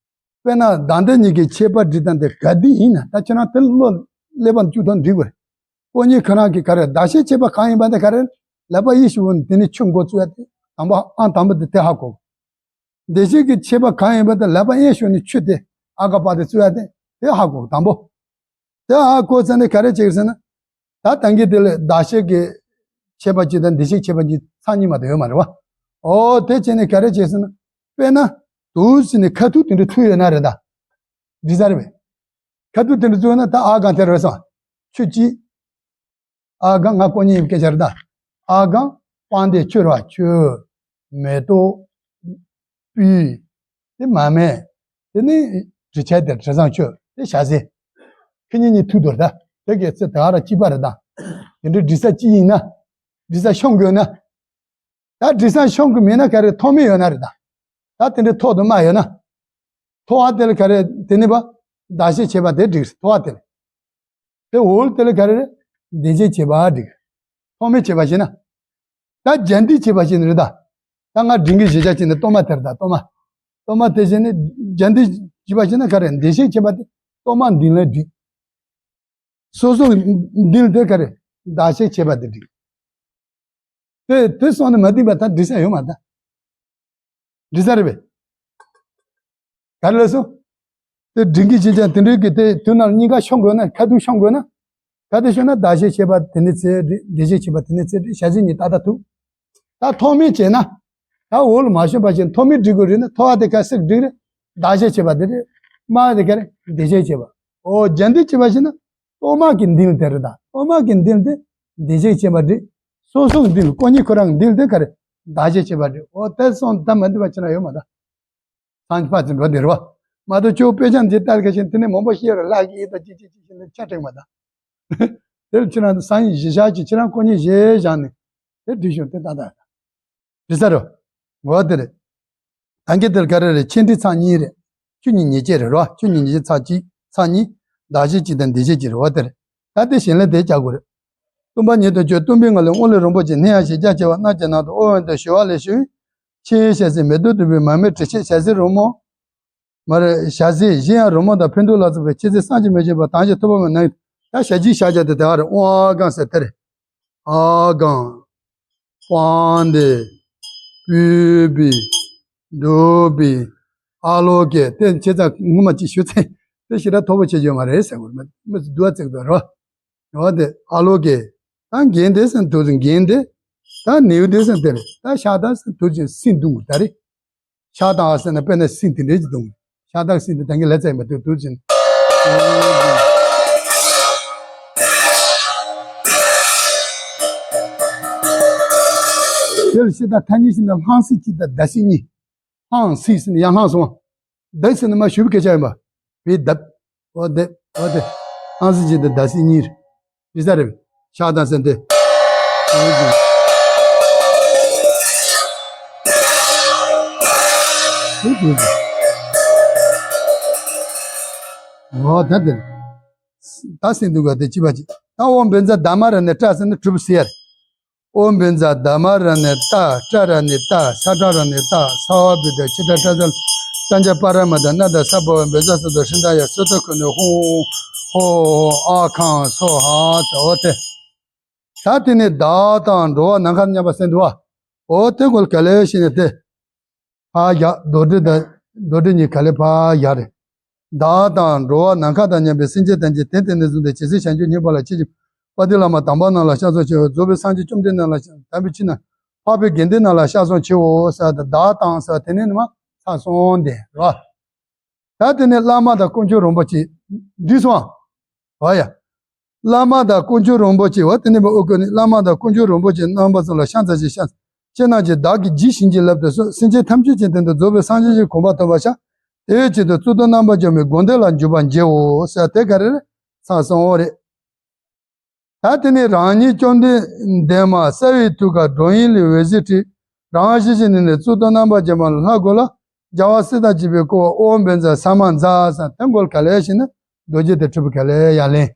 དཔེར་ན་ད་འདི་གཉིས་ཀྱི་ཁྱད་པར་འགྲིག་སྟངས་དེ་ག་འདི་ཡིན་ན་ད་ཁྱེད་རང་དེ་བློ་ཀླད་པ་བཅུག་ཐོག་འགྲིག་གི་རེད། ཁོ་གཉིས་ཁོ་རང་གི་ག་རེ་བདག་བྱེད་ཁྱད་པར་གང་ཡིན་པ་དེ་ག་རེ་ལག་པ་གཡས་ཞུ་བོ་ནི་དེ་ནི་ཆུ་འགོ་བཙུགས་ཡ་དེ་དང་པོ་ཨང་དང་པོ་དེ་དེ་ཧ་གོ། བདེ་གཤེགས་ཀྱི་ཁྱད་པར་གང་ཡིན་པ་དེ་ལག་པ་གཡས་ཞུ་ནི་ཆུ་དེ་ཨ་ཀ་པ་དེ་བཙུགས་ཡ་དེ་དེ་ཧ་གོ་དང་པོ། དེ་ཧ་གོ་ཚར་ནས་ག་རེ་བྱེད་ཟེར་ན། ད་ད་གིན་དེ་ལས་བདག་བྱེད་ཀྱི་ཁྱད་པར་གཅིག་དང་བདེ་གཤེགས་ཁྱད་པར་གཅིག་ཚང་གཉིས་མ་དེ་ཡོད་མ་རེད་བ། ཨོ་དེ་བྱས་ནས་ག་རེ་བྱེད་ཟེར་ན། དཔེར་ན། དུ་ཟེར་ནས་ཁ་ཐུག་དེ་འདྲ་ཐུག་ཡོད་ན་རེད་ད། འགྲིག་ས་རེད་པས། ཁ་ཐུག་དེ་འདྲ་ཐུག་ཡོད་ན་ད་ཨ་གང་དེ་རེད་སོང་། ཆུ་གཅིག་ཨ་གང་ང་ཀོ་ཉིད་ཡིན་སྐད་ཆ་རེད་ད། ཨ་གང་སྤང་དེ་ཆུ་ར་ཆུ། མེ་ཏོག་སྤོས། དེ་མར་མེ། དེ་ནི་དྲི་ཆབ་དེ་དྲི་བཟང་མཆོད་དེ་ཞལ་ཟས། ཁི་གཉིས་གཉིས་ཐུག་དོར་ད། དེ་གའི་ཚེ་ད་ར་གཅིག་པ་རེད་ད། དེ་འདྲའི་འགྲིག་ས་གཅིག་ཡིན་ན། འགྲིག་ས་ཤོང་དགོས་ན། ད་འགྲིག་ས་ཤོང་གི་མེད་ན་ག་རེ་ཐོགས་མེད་ཡོད་ན་རེད་ད། ད་དེ་འདྲའི་ཐོགས་དུ་མ་ཡོད་ན། ཐོགས་པ་དེ་ལ་ག་རེ་དེ་ནི་བ། བདག་བྱེད་བྱེད་པ་དེ་འགྲིག་ཐོགས་པ་དེ་ལ། དེ་འོལ་དེ་ལ་ག་རེ་རེད། བདེ་བྱེད་བྱེད་པ་འགྲིག་ཐོགས་མེད་བྱེད་པ་བྱེད་ན། ད་རྒྱ་འདི་བྱེད་པ་བྱེད་ནི་རེད་ད། ད་ང་འབྲིང་གི་གཞི་བྱ་བྱེད་ནི་གཏོར་མ་དེར་ད་གཏོར་མ། གཏོར་མ་དེ་བྱེད་ནི་རྒྱ་འདི་བྱེད་པ་བྱེད་ན་ག་རེ་བདེ་བྱེད་བྱེད་པ་དེ་གཏོར་མ་འདི་ལ་འགྲིག་སོ་སོ་འདི་ལ་དེ་ག་རེ་བདག་བྱེད་བྱེད་པ་དེ་འགྲིག་དེ་དེ་སོང་ནི་མ་འདི་པ་ད་འགྲིག་ས་ཡོད་མ་ད། འགྲིག་ས་རེད་པས། ག་རེ་ལབ་སོང་། དེ་འབྲིང་གི་ཅི་ཅང་དེ་འདྲའི་གི་དེ་དུས་ནང་གཉིས་ཀ་ཤོང་དགོས་ན་ཁ་ཐུག་ཤོང་དགོས་ན། ག་དེ་ཤོང་ན་བདག་བྱེད་བྱེད་པ་དེ་ནི་ཚེ་རེད་བདེ་བྱེད་བྱེད་པ་དེ་ནི་ཚེ་རེད་བྱ་བྱེད་གཉིས་ཏག་ཏག་ཐུག་ད་ཐོགས་མེད་བྱས་ན། ད་ ད་འོག་ལ་མ་ཤོང་པ་ཞིག་མཐོ་དམན་སྒྲིག་དགོས་རེད་ན། མཐོ་བ་དེ་ག་ཟེར་སྒྲིག་རེད། བདག་བྱ་བྱེད་པ་དེ་རེད། དམའ་བ་དེ་ག་རེད། འདི་བྱ་བྱེད་པ། འོ་རྒྱན་འདི་བྱེད་པ་ཞིག་ན། གཏོར་མ་གི་མདུན་ལ་དེ་རེད། ད་གཏོར་མ་གི་མདུན་དེ་འདི་བྱ་བྱེད་པ་སྒྲིག་སོ་སོ་གི་མདུན་ལ་དཀོན་གཉེར་ཁོ་རང་གི་མདུན་དེ་ག་རེད། བདག་བྱ་བྱེད་པ་སྒྲིག་འོ་དེ་སོང་ད་མ་འདུས་པ་ཅི་ན་ཡོད་མ་ད། སངས་རྒྱས་ཕར་ཚུར་འགྲོ་བསྡད་རོ། མ་གཏོགས་ཁྱོད་དཔེ་ཆ་འདི་ལྟར་ག་ཞིག་དེ་ནས་མང་པོ་ཤེས་ར་ལག་གི་ཨེ་ད་ཅི་ཅི་ཅི་ཞིག་ནས་ཆ་སྤྲད་མ་ད། དེར་ཁྱེད་རང་སངས་རྒྱས་གཞི་བཞག་ཅིག་ཁྱེད་རང་དཀོན་གཉེར་བཞེས་བཞག་ནས་དེ་བྲིས་ཤོག་དེ་ད་ད་བྲིས་ས་རོ། འོ་དེ་རེད། ད་གིན་དེར་ག་རེ་རེད། ཆེ་འབྲིང་ཚང་གཉིས་རེད། བཅུ་གཉིས་ཉེར་གཅིག་རེད་རོ། བཅུ་གཉིས་ཉེར་གཅིག་ཚང་གཅིག་ཚང་གཉིས། བདག་བྱ་གཅིག་དང་འདི་བྱ་གཅིག་རེད་བ། དེ་རེད། ད་དེ་གཞན་ལ་དེ་བྱ་དགོས་རེད། སྟོན་པ་ཉིད་དུ་བྱོན། སྟོན་པའི་ངང་ལས་དབུ་ལས་རིན་པོ་ཆེ་སྣ་ཡང་ཞལ་རྒྱ་ཆེ་བ། རྣ་བརྒྱ་ནང་དུ་ཨོ་འོན་ཏེ་ཞུ་བ་ལས་ཞུ། ཕྱི་ཡི་ཞལ་ཟས་མེ་ཏོག་བདུག་སྤོས་མར་མེ་དྲི་ཆབ། ཞལ་ཟས་རོལ་མོ། མར་ཞལ་ཟས་གཞན་ཡང་རོལ་མོ་དང་འཕན་གདུགས་ལ་སོགས་པའི་མཆོད་རྫས་བསམ་གྱིས་མི་ཁྱབ་པ་དང་ཞིང་ཐོབ་པ་མ་ནང་ད་ཞལ་གྱིས་བཞག་བྱ་དེ་དེ་ཨ་རེ་ཨོ་ཨ་གང་ཟེར་དེ་རེད། ཨ་གང་། པང་གདན། སྤོས་པའི། བདུག་པའི། ཨ་ལོ་ཀེ་དེ་བྱས་ཙང་ངོ་མ་ཅིག་ཞུ་ཚེ་དེ་ཞེ་དྲག་མཐོ་པོ་བྱེད་རྒྱུ་མ་རེད་ཟེར་བ་རེད། མི་མི་སྡུག་བ་བརྩེགས་དོ་རོ། ཡོད་དེ་ཨ་ལོ་ཀེ། ད་འགན་དེ་ཟེར་དུས་འགན་དེ། ད་ནེའུ་དེ་ཟེར་དེ་རེད། ད་ཤ་ད་ཟེར་དུས་ཀྱི་སིན་དུང་ད་རེད། ཤ་དང་ཟེར་ན་དཔེར་ན་སིན་དེ་འདྲའི་ཅིག་དུང་། ཤ་དང་སིན་དེ་ད་གིན་ལ་ཚད་མ་དུ་དུ་ཅིན། དེ་ལ་ཤི་ད་ཐ་སྙད་ཤི་ན་ལྷང་སི་གཅིག་དང་ད་སི་གཉིས། ལྷང་སི་ཟེར་ན་ཡང་ལྷང་སོང་། ད་ཟེར་ན་མ་ཞུ་བའི་སྐད་ཆ་ཡིན་པ། བའི་ལྡབ། འོ་དེ་འོ་དེ། ལྷང་སི་གཅིག་དང་ད་སི་གཉིས་རེད། རེད་ས་རེད། ཤ་དང་ཟེར་དེ། འོ་ད་དེ། ད་སེང་འདུག་ག་དེ་ཅི་བ་ཅི། ད་ཨོ་བན་ཛ་ད་མ་ར་ནས་ཏྲ་ཟེར་ན་གྲུབ་ཟེར། ཨོ་བན་ཛ་ད་མ་ར་ནས་ཏ་ཏྲ་ར་ནས་ཏ་ས་ཏྲ་ར་ནས་ཏ་ས་བ་བི་ད་ཆི་ཏྲ་ཏྲ་ཛ་ས་འཇ་པ་ར་མ་ད་ན་ད་ས་བ་བན་ཛ་ས་ད་ཧྲི་ད་ཡ་སོ་ད་ཁུ་ནས་ཧོ་ཧོ་ཨ་ཁང་སོ་ཧ་ད་འོ་དེ། ད་དེ་ནས་བདག་དང་འགྲོ་བ་ནམ་མཁའ་མཉམ་པ་ཟེར་འདུག་བ། འོ་དེ་གོལ་ག་ལེ་ཞིག་ནས་དེ། ཕ་ཡ་རྡོ་དྲི་དང་རྡོ་དྲི་གཉིས་ག་ལེ་ཕ་ཡ་རེད། བདག་དང་འགྲོ་བ་ནམ་མཁའ་དང་མཉམ་པའི་སེམས་ཅན་ཐམས་ཅད་དེ་དེ་ནས་བཟུང་སྟེ་ཇི་སྲིད་བྱང་ཆུབ་སྙིང་པོ་ལ་མཆིས་ཀྱི། དཔལ་ལྡན་བླ་མ་དམ་པ་རྣམས་ལ་སྐྱབས་སུ་མཆིའོ། རྫོགས་པའི་སངས་རྒྱས་བཅོམ་ལྡན་འདས་ལ་དམ་པའི་ཆོས་རྣམས་འཕགས་པའི་དགེ་འདུན་རྣམས་ལ་སྐྱབས་སུ་མཆིའོ་ཟེར་ཏེ་བདག་དང་ཟེར་དེ་ནས་ནི་མ་ཚར་སོང་དེ་རོ། ད་དེ་ནས་བླ་མ་དང་དཀོན་མཆོག་རིན་པོ་ཆེ་འདི་སོང་། ཨ་ཡ། བླ་མ་དང་དཀོན་མཆོག་རིན་པོ་ཆེ་བ་དེ་ནས་མ་ཨོ་ཀོ་ནི་བླ་མ་དང་དཀོན་མཆོག་རིན་པོ་ཆེ་རྣམ་པ་ཚོ་ལ་ཕྱག་འཚལ་ཞིང་ཕྱག་ཁྱེད་རྣམས་ཀྱིས་བདག་གིས་ཇི་བཞིན་གྱིས་བསླབས་ཏེ་སོ་སེམས་ཅན་ཐམས་ཅད་ཀྱི་དོན་དུ་རྫོགས་པའི་སངས་རྒྱས་ཀྱི་གོ་འཕང་ཐོབ་པར་ཤོག་དེའི་ཆེད་དུ་གཙུག་ཏོར་རྣམ་པར་འཇོམས་པའི་དགོངས་དོན་ལ་འཇུག་པར་མཛོད་འོ་ཟེར་དེ་ག་རེ་རེད། ཚར་སོང་བ་རེད། ད་དེ་ནས་རང་ཉིད་བཅོམ་ལྡན་འདས་མ་རྩ་བའི་ཐུགས་ཀར་མགྲོན་ཡིད་ལས་འོད་ཟེར་འཕྲོས། རང་ཞལ་གྱི་ནི་ནས་གཙུག་ཏོར་རྣམ་པར་འཇོམས་པ་ལ་ལྷ་གོ་ལ་རྒྱལ་བ་སྲས་དང་བཅས་པས་བསྐོར་བ་ཨོཾ་བཛྲ་ས་མ་ཛཿ་ཟེར་དེ་གོལ་ག་ལེ་ཞིག་ནས་རྡོ་རྗེ་དེ་འཁྲུལ་པ་ག་ལེ་ཡར་ལེན།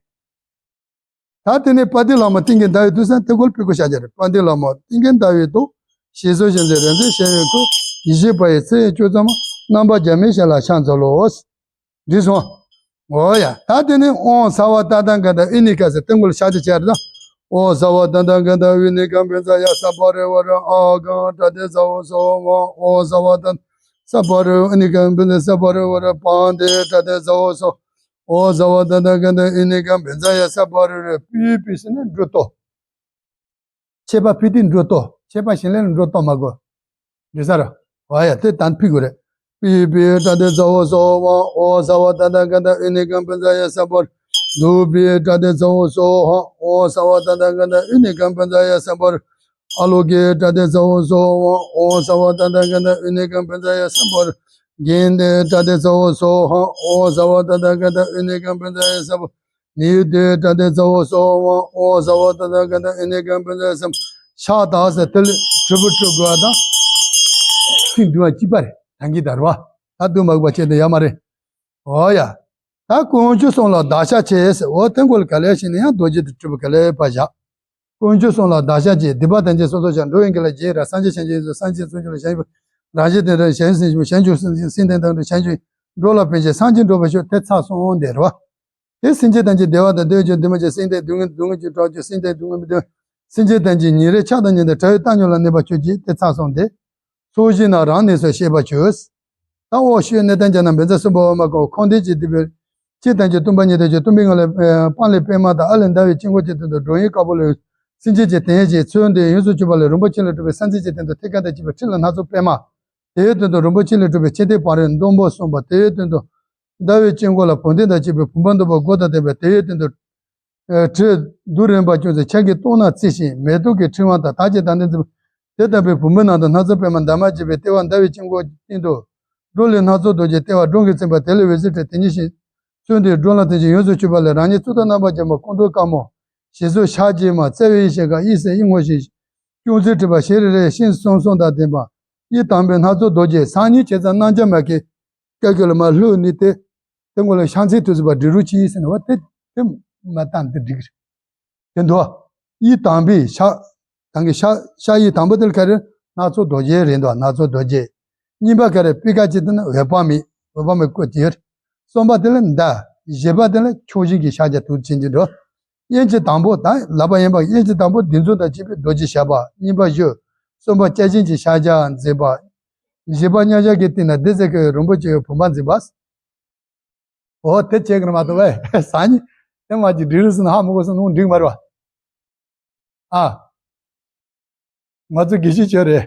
ད་དེ་ནས་དཔལ་ལྡན་བླ་མ་ཏིང་ངེ་འདའ་བའི་དུས་སུ་དེ་གོལ་ཕི་གོ་ཤ་རྒྱ་རེད། དཔལ་ལྡན་བླ་མ་ཏིང་ངེ་འདའ་བའི་དུས། ཞེས་སོགས་ཞལ་མཛད་རིག་འཛིན་ཞལ་བའི་སྐུ། ཡེ་ཤེས་དཔལ་ཡེ་ཚེ་ཡི་སྤྱོད་ཙམ་མ། རྣམ་པར་རྒྱལ་མོའི་ཞལ་ལ་ཕྱག་འཚལ་ལོ། འདི་སོང་། འོ་ཡ། ད་དེ་ནི་ཨོཾ་ས་བ་ཏ་ཏ་ག་ད་ཨི་ནི་ཀ་ཟེར་ཏེ་གོལ་ཤ་རྒྱ་ཅར་ད། ཨོཾ་ས་བ་ཏ་ཏ་ག་ད་ཨི་ནི་ཀ་བཛྲ་ཡ་ས་པ་རི་ཝ་ར་ཨ་གང་ཏྲ་ཏེ་ཛ་འོ་སོ་ཝ། ཨོཾ་ས་བ་ཏ་ས་པ་རི་ཨི་ནི་ཀ་བཛྲ་ས་པ་རི་ཝ་ར་པང་དེ་ཏྲ་ཏེ་ཛ་འོ་སོ། ཨོཾ་ས་བ་ཏ་ཏ་ག་ད་ཨི་ནི་ཀ་བཛྲ་ཡ་ས་པ་རི་རེ་པི་པི་ཟེར་ན་འགྲོ་ལྟོ། མཆེད་པ་ཕི་ཏི་འགྲོ་ལྟོ། མཆེད་པ་གཞན་ལས་འགྲོ་ལྟོ་མ་གོ། འདི་ས་ར། ཨ་ཡ་དེ་དན་ཕི་གོ་རེ། པི་པི་ཏྲ་ཏེ་ཛ་འོ་སོ་ཝ། ཨོཾ་ས་བ་ཏ་ཏ་ག་ད་ཨི་ནི་ཀ་བཛྲ་ཡ་ས་པ་རི། དུ་པི་ཏྲ་ཏེ་ཛ་འོ་སོ་ཧ། ཨོཾ་ས་བ་ཏ་ཏ་ག་ད་ཨི་ནི་ཀ་བཛྲ་ཡ་ས་པ་རི། ཨ་ལོ་ཀེ་ཏྲ་ཏེ་ཛ་འོ་སོ་ཝ། ཨོཾ་ས་བ་ཏ་ཏ་ག་ད་ཨི་ནི་ཀ་བཛྲ་ཡ་ས་པ་རི། གན་ཏེ་ཏྲ་ཏེ་ཛ་འོ་སོ་ཧ། ཨོཾ་ས་བ་ཏ་ཏ་ག་ད་ཨི་ནི་ཀ་བཛྲ་ཡ་ས་པ་རི། ནི་ཡུ་ཏེ་ཏྲ་ཏེ་ཛ་འོ་སོ་ཝ། ཨོཾ་ས་བ་ཏ་ཏ་ག་ད་ཨི་ནི་ཀ་བཛྲ་ཡ་ས་པ་རི། ཤ་ད་ཟེར་དེ་ལས་གྲུབ་པ་གྲུབ་དགོས་པ་དང་། ཚིག་འདུས་པ་གཅིག་པ་རེད། ད་གིན་ད་རེད་བ། ད་འདུས་མ་དགོས་པ་བྱས་ཏེ་ཡོད་མ་རེད། འོ་ཡ། ད་དཀོན་མཆོག་གསུམ་ལ་བདག་ཕྱག་བྱས་ཟེར། འོ་དེ་གོལ་ག་ལེ་ཞིག་ནས་ཡང་རྡོ་རྗེ་དེ་འཁྲུལ་པ་ག་ལེ་ཕར་བཞག་དཀོན་མཆོག་གསུམ་ལ་བདག་ཕྱག་བྱས། སྡིག་པ་ཐམས་ཅད་སོ་སོར་བཤགས། འགྲོ་བའི་དོན་ལ་རྗེས་ར། སངས་རྒྱས་བྱང་ཆུབ་སངས་རྒྱས་བྱང་ཆུབ་ལ་བྱང་ཆུབ། རང་བཞིན་དོན་དམ་བྱང་ཆུབ་སེམས་བྱང་ཆུབ་སེམས་དོན་དམ་བྱང་ཆུབ། འགྲོ་ལ་ཕན་ཕྱིར་སངས་རྒྱས་འགྲུབ་པར་ཤོག་དེ་ཚར་སོང་དེ་རེད་བ། དེ་སེམས་ཅན་ཐམས་ཅད་བདེ་བ་དང་བདེ་བའི་ཕྱིར། འདུས་མ་བྱས་སེམས་དང་སྡུག་བསྔལ། སྡུག་བསྔལ་གྱི་དགྲ་བཅོམ་སེམས་དང་སྡུག་བསྔལ་གྱི་སྡུག་སེམས་ཅན་ཐམས་ཅད་ཉིན་རེ་ཆགས་སྡང་ཉོན་དང་བྲལ་བའི་བཏང་སྙོམས་ལ་གནས་པར་གྱུར་ཅིག་དེ་ཚར་སོང་སྟེ། ཚོགས་ཞིག་ན་རང་གནས་སུ་གཤེགས་པར་གྱུར། ད་འོ་ཤོད་གནས་བརྟན་རྒྱ་ན་བཛྲ་སུ་བྷ་བ་མ་གོ་ཁོང་དེ་ཅི་སྡིག་པའི་ཅི་ཐམས་ཅད་སྟོན་པ་ཉིད་དུ་གྱུར། སྟོན་པའི་ངང་ལས་སྤང་ལེབ་པད་མ་དང་ཨ་ལས་འདའ་བའི་དཀྱིལ་འཁོར་གྱི་སྟེང་དུ་མགྲོན་ཡིད་དཀར་པོ་ལས་ སེམས་ཅན་གྱི་དོན་བྱེད། ཚུལ་འདི་ཡོངས་སུ་གྱུར་པ་ལས། རིན་པོ་ཆེ་ལས་གྲུབ་པའི་ས་འཛིན་གྱི་སྟེང་དུ་ཐིག་ཁ་དང་བཅས་པའི་ཁྲི་ལ་སྣ་ཚོགས་པད་མ། དེའི་སྟེང་དུ་རིན་པོ་ཆེ་ལས་གྲུབ་པའི་ཕྱེ་ཐིག་བང་རིམ་བརྡོམ་པོ་གསུམ་པ། དེའི་སྟེང་དུ་ཟླ་བའི་དཀྱིལ་འཁོར་ལ་བོན་ལྡན་དང་བཅས་པའི་བུམ་པ་འདུས་པ་དགུ་དང་ལྡན་པ། དེའི་སྟེང་དུ་ཨེ་གྲི་མདུད་རིམ་པ་ཅུང་ཟད་ཕྱག་གི་ཏོག་ནག་བརྩེགས་ཤིང་མེ་ཏོག་གི་ཕྲེང་བ་དང་དར་གྱི་དར་ལྡན་མཛེས་པ། དེ་ལྟ་བུའི་བུམ་པའི་ནང་དུ་སྣ་ཚོགས་པད་མ་འདབ་མ་བརྒྱད་པའི་ལྟེ་བ་ཟླ་བའི་དཀྱིལ་འཁོར་གྱི་སྟེང་དུ། སྒྲོ་ལས་སྣ་ཚོགས་རྡོ་རྗེ་ལྟེ་བ་སྒྲོམ་གྱིས་མཚན་པ། དེ་ལས་འོད་ཟེར་འཕྲོས་དེ་ཉིད་བཞིན། ཚུལ་འདི་སྒྲོལ་ལ་དེ་བཞིན་ཡོངས་སུ་གྱུར་པ་ལས། རང་ཉིད་གཙུག་ཏོར་རྣམ་པར་བརྒྱན་པ་སྐུ་མདོག་དཀར་མོ། ཞལ་གཟུགས་ཞལ་གྱིས་མ་བརྩེ་བའི་ཡེ་ཤེས་ཀྱི་དབྱིབས་ཟེར་དབྱིབས་ངོ་ཞིང་། ཅུང་ཟད་བྲིས་པ་ཞལ་རེ་རེར་ཤིང་གསུམ་གསུམ་དང་ལྡན་པ། དབྱིབས་དང་པོའི་སྣ་ཚོགས་རྡོ་རྗེ། སང་ཉིན་བྱས་ཙང་རྣམ་རྒྱལ་མ་གི་སྐད་ཀྱི་ལ་མ་ལྷོད་ནི་དེ། དེ་ངོ་ལ་ཤང་ཚིག་དུ་ཟུག་པ་འབྲི་རུ་ཅི་ཡིན་ཟེར་ན་བ་དེ་དེ་མ་བཏང་དེ་འགྲིག་རེད། དེ་འདུག་དབྱིབས་དང་པོའི་ཤ། དང་གི་ཤ་ཤ་དབྱིབས་དང་པོ་དེ་ལ་ག་རེ། སྣ་ཚོགས་རྡོ་རྗེ་རེད་འདུག་སྣ་ཚོགས་རྡོ་རྗེ། གཉིས་པ་ག་རེ། པི་ཀ་ཅི་དེ་ནི་འོད་དཔག་མེད། འོད་དཔག་མེད་བཀོད་དེ་ཡོད། གསུམ་པ་དེ་ལ་མདའ། བཞི་པ་དེ་ལ་ཕྱོགས་བཞི་གི་ཤ་རྒྱ་དུ་ཕྱིན་གྱི་འགྲོ། དབྱིབས་ཀྱི་དང་པོ་ད་ལབ་པ་ཡིན་པ། དབྱིབས་ཀྱི་དང་པོ་བདུད་འཛིན་དང་བཅས་པའི་རྡོ་རྗེ་ཞགས་པ། གཉིས་པ་གཞུ། གསུམ་པ་བརྒྱ་བྱིན་གྱི་ཤ་རྒྱ་མཛེས་པ། བཞི་པ་མཉམ་བཞག་གི་སྟེང་ན་བདུད་རྩི་ཁ་བའི་རིན་པོ་ཆེའི་བུམ་པ་མཛེས་པ། འོ་དེ་བྱེད་ཀྱི་རེད་མ་གཏོགས་པས་ཟ་ཉི་དེ་མ་ཅིག་འགྲིག་རེད་ཟེར་ན་ཧ་མི་གོ་ཟེར་ན་འགྲིག་མ་རེད་བ། ཨ། ང་ཚོ་དགེ་བཤེས་ཆོས་རེད།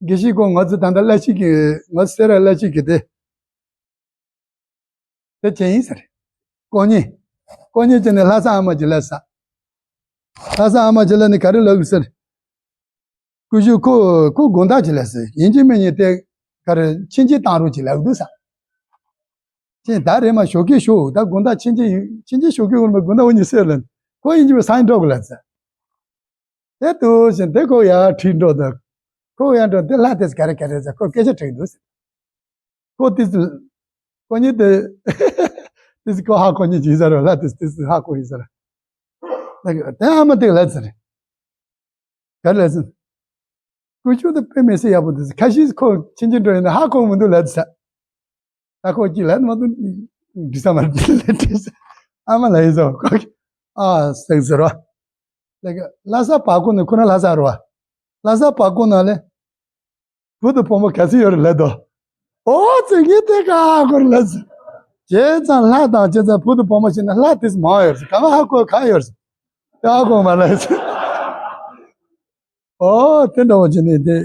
དགེ་བཤེས་ཁོ་ང་ཚོ་ད་ལྟ་བླ་ཤིག་གི་ང་ཚོ་སེ་ར་བླ་ཤིག་གི་དེ། དེ་བྱས་ཡིན་ཟེར། ཀོ་ཉི། ཀོ་ཉི་བྱས་ནས་ལྷ་ས་ཨ་མ་ཅིག་ལ་ས། ལྷ་ས་ཨ་མ་ཅིག་ལ་ནི་ག་རེ་ལབ་གི་ཟེར། སྐུ་ཞབས་ཁོ་ཁོ་དགོང་དག་ཅིག་ལ་ཟེར། ཡིན་གཅིག་མིན་གཉིས་དེ་ག་རེ་ཕྱིན་ཆད་བཏང་རོགས་ཅིག་ལབ་འདུག་ས། ཅེས་ད་རེས་མ་ཞོགས་ཀས་ཞོགས་ད་དགོང་དག་ཕྱིན་ཆད་ཡིན་ཕྱིན་ཆད་ཞོགས་ཀས་འོང་བ་དགོང་དག་འོ་ཉི་སེར་ལ་ཁོ་ཡིན་གཅིག་མིན་སང་འགྲོ་དགོས་ལ་ཟེར། དེ་ལྟོས་ཤིང་དེ་ཁོ་ཡར་ཁྲིད་འགྲོ་དང་། ཁོ་ཡར་འགྲོ་དེ་ལྷ་དེས་ག་རེ་ག་རེ་ཟེར་ཁོ་སྐད་ཆ་དྲིས་འདུག་ཟེར། ཁོ་དེ་ཚོ། ཁོ་གཉིས་དེ། དེ་ཚོ་ཁོ་ཧ་གོ་གཉིས་ཀྱིས་ཟེར་རོ་ལ་དེ་དེ་ཚོ་ཧ་གོ་ཡིན་ཟེར། ད་གི་དེ་ཨ་མ་དེ་ག་ལ་ཟེར། ག་ལ་ཟེར། ཀུ་ཅུ་དེ་དཔེ་མི་སྲིད་ཡག་པོ་འདུག་ཟེར། ཁ་ཤས་ཁོ་ཕྱིན་ཅི་འགྲོ་ཡིན་ན་ཧ་གོ་མི་འདུག་ལ་ཟེར། ད་ཁོ་ཅི་ལ་མ་འདུག་འདྲི་ས་མ་འདྲི་ལ་འདྲི་ཟེར། ཨ་མ་ལ་ཡིན་ཟེར་ཁོ་གི་ཨ་སེང་ཟེར་རོ། ལ་གི་ལྷ་ས་བར་སྐོར་ནས་ཁོ་རང་ལྷ་ས་རོ། ལྷ་ས་བར་སྐོར་ནང་ལས། བུ་དང་བུ་མོ་ག་ཚོད་ཡོད་རེད་ལབ་དོ། ཨོ་ཙི་ངས་དེ་ག་ཧ་གོ་རེད་ལབ་ཟེར། བྱས་ཙང་ལྷ་དང་བྱས་ཙང་བུ་དང་བུ་མོ་བྱས་ན་ལྷ་དེ་ཚོ་མང་ཡོད་རེད་ཟེར། གང་ཧ་གོ་གང་ཡོད་རེད་ཟེར། དེ་ཧ་གོ་མ་ལབ་ཟེར། ཨོ་དེ་འདྲ་བ་བྱས་ནས་དེ་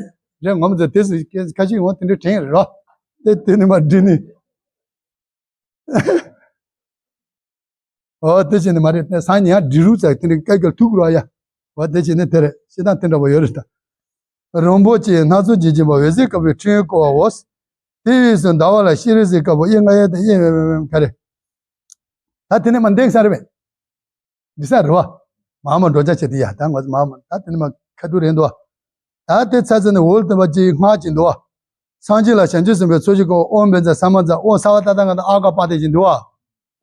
རེད་ངོ་མ་ཚོ་དེ་ཚོ་ཁ་ཤས་ངོ་དེ་འདྲ་དྲན་རེད་རོ། དེ་དེ་ནི་མ་འདྲི་ནི། ཨོ་དེ་བྱས་ནས་མ་རེད་དེ་སང་ཉིན་ཡང་འབྲི་རུ་ཙག་དེ་འདྲའི་སྐད་སྐད་ཐུག་རོ་ཡ། ཨོ་དེ་བྱས་ནས་དེ་རེད་ཤེས་སྟངས་དེ་འདྲ་བ་ཡོད་རེད་ད། རིན་པོ་ཆེ་སྣ་ཚོགས་ཀྱིས་བརྒྱན་པ་འོད་ཟེར་དཀར་པོའི་ཕྲེང་བ་བསྐོར་བའོ། དེའི་དབུས་སུ་ཟླ་བ་ལ་སྤྱན་རས་གཟིགས་དཀར་པོ་དབྱེ་ལྔ་ཡོད་དེ་དབྱེ་ག་རེ། ད་དེ་ནས་མ་འདེགས་ས་རེད་པས། འདི་ས་རེད་བ། མ་མ་འགྲོ་ཆ་བྱེད་དེ་ཡ་ད་ང་ཚོ་མ་མ་ད་དེ་ནས་མ་ཁ་ཐུག་རེད་འདུག་ད་དེ་ཚ་ཚ་ནས་འོལ་དེ་བ་ཅིག་སྔགས་ཅིག་འདུག་བ། སངས་རྒྱས་ལ་བྱང་ཆུབ་སེམས་དཔའི་ཚོགས་ཀྱིས་བསྐོར། ཨོཾ་བཛྲ་ས་མ་ཛ། ཨོཾ་སརྦ་དྷ་ཏ་ག་ཏ་ཨཱཿཧ་པ་དེ་ཅིག་འདུག་བ།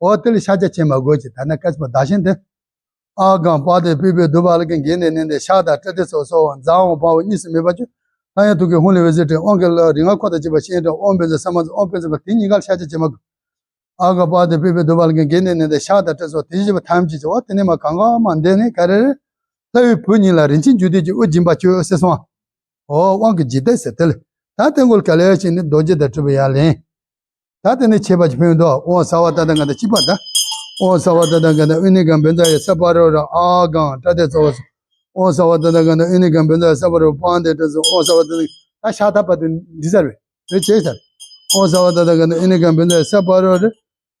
ཨོ་དེ་ལ་ཤ་ཆ་བྱེད་མ་དགོས་ཅིག་ད་ནི་ཀ་ཅི་པ་བདག་གཞན་དེ། ཨཱཿཧ་པ་དེ་པུཥྤེ་དྷཱུ་པ་ལ་ཀེ་འགྱེལ་ནས་ནི་དེ་ཤ་དང་སྐྲ་དེ་ཚོ་སོགས་ཛཿཧཱུྃ་བྷཱ་ཝ་གཉིས་སུ་མེད་པར་གྱུར། ལྷ་ཡང་ཐུགས་ཀྱི་ཧཱུྃ་ལས་འོད་ཟེར་འཕྲོས། ཨོཾ་གི་ལ་རིག་སྔགས་འཁོར་དང་བཅས་པ་སྤྱན་དྲངས། ཨོཾ་བཛྲ་ས་མ་ཛ། ཨོཾ་བཛྲ་པ་དེ་གཉིས་ཀ་ལ་ཤ་ཆ་བྱེད་མ་དགོས། ཨཱཿཧ་པ་དེ་པུཥྤེ་དྷཱུ་པ་ལ་ཀེ་འགྱེལ་ནས་ནི་དེ་ཤ་དང་སྐྲ་སོགས་དེ་བཞིན་གཤེགས་པ་ཐམས་ཅད་ཀྱི་འོ་དེ་ནས་མ་གང་ག་མ་འདས་ནས་ག་རེ་རེད། ལྷ་ཡི་བུ་གཉིས་ལ་རིན་ཆེན་འབྱུང་ལྡན་གྱི་དབུ་སྦྱིན་པ་ཅོ་ཟེར་སོང་། འོ་དབང་གི་འཇིག་རྟེན་ཟེར་དེ་ལས། ད་དེ་མགོ་ལ་ག་ལེ་ཞིག་ནི་རྡོ་རྗེ་དང་སྤྲུལ་པའི་ཡར་ལེན། ད་དེ་ནས་མཆོད་པ་ཅིག་ཕུལ་འདུག་ཨོཾ་སརྦ་དྷ་ཏ་ག་ཏ་གཅིག་པ་ད། ཨོཾ་སརྦ་དྷ་ཏ་ག་ཏ་ཨུ་ནི་ཀ་བཛྲ་ཡེ་སརྦ་རོ་ར་ཨཱཿཧང་སྐྲ་དེ་ཚོ་སོགས། ཨོཾ་སརྦ་དྷ་ཏ་ག་ཏ་ཨུ་ནི་ཀ་བཛྲ་ཡེ་སརྦ་རོ་པཱཾ་དེ་སྐྲ་ཚོ། ཨོཾ་སརྦ་དྷ་ཏ་ད་ཤ་ཐབ་པ་དེ་འདི་ཟེར་བས་རེ་བྱས་ཟེར། ཨོཾ་སརྦ་དྷ་ཏ་ག་ཏ་ཨུ་ནི་ཀ་བཛྲ་ཡེ་སརྦ་རོ་རེ།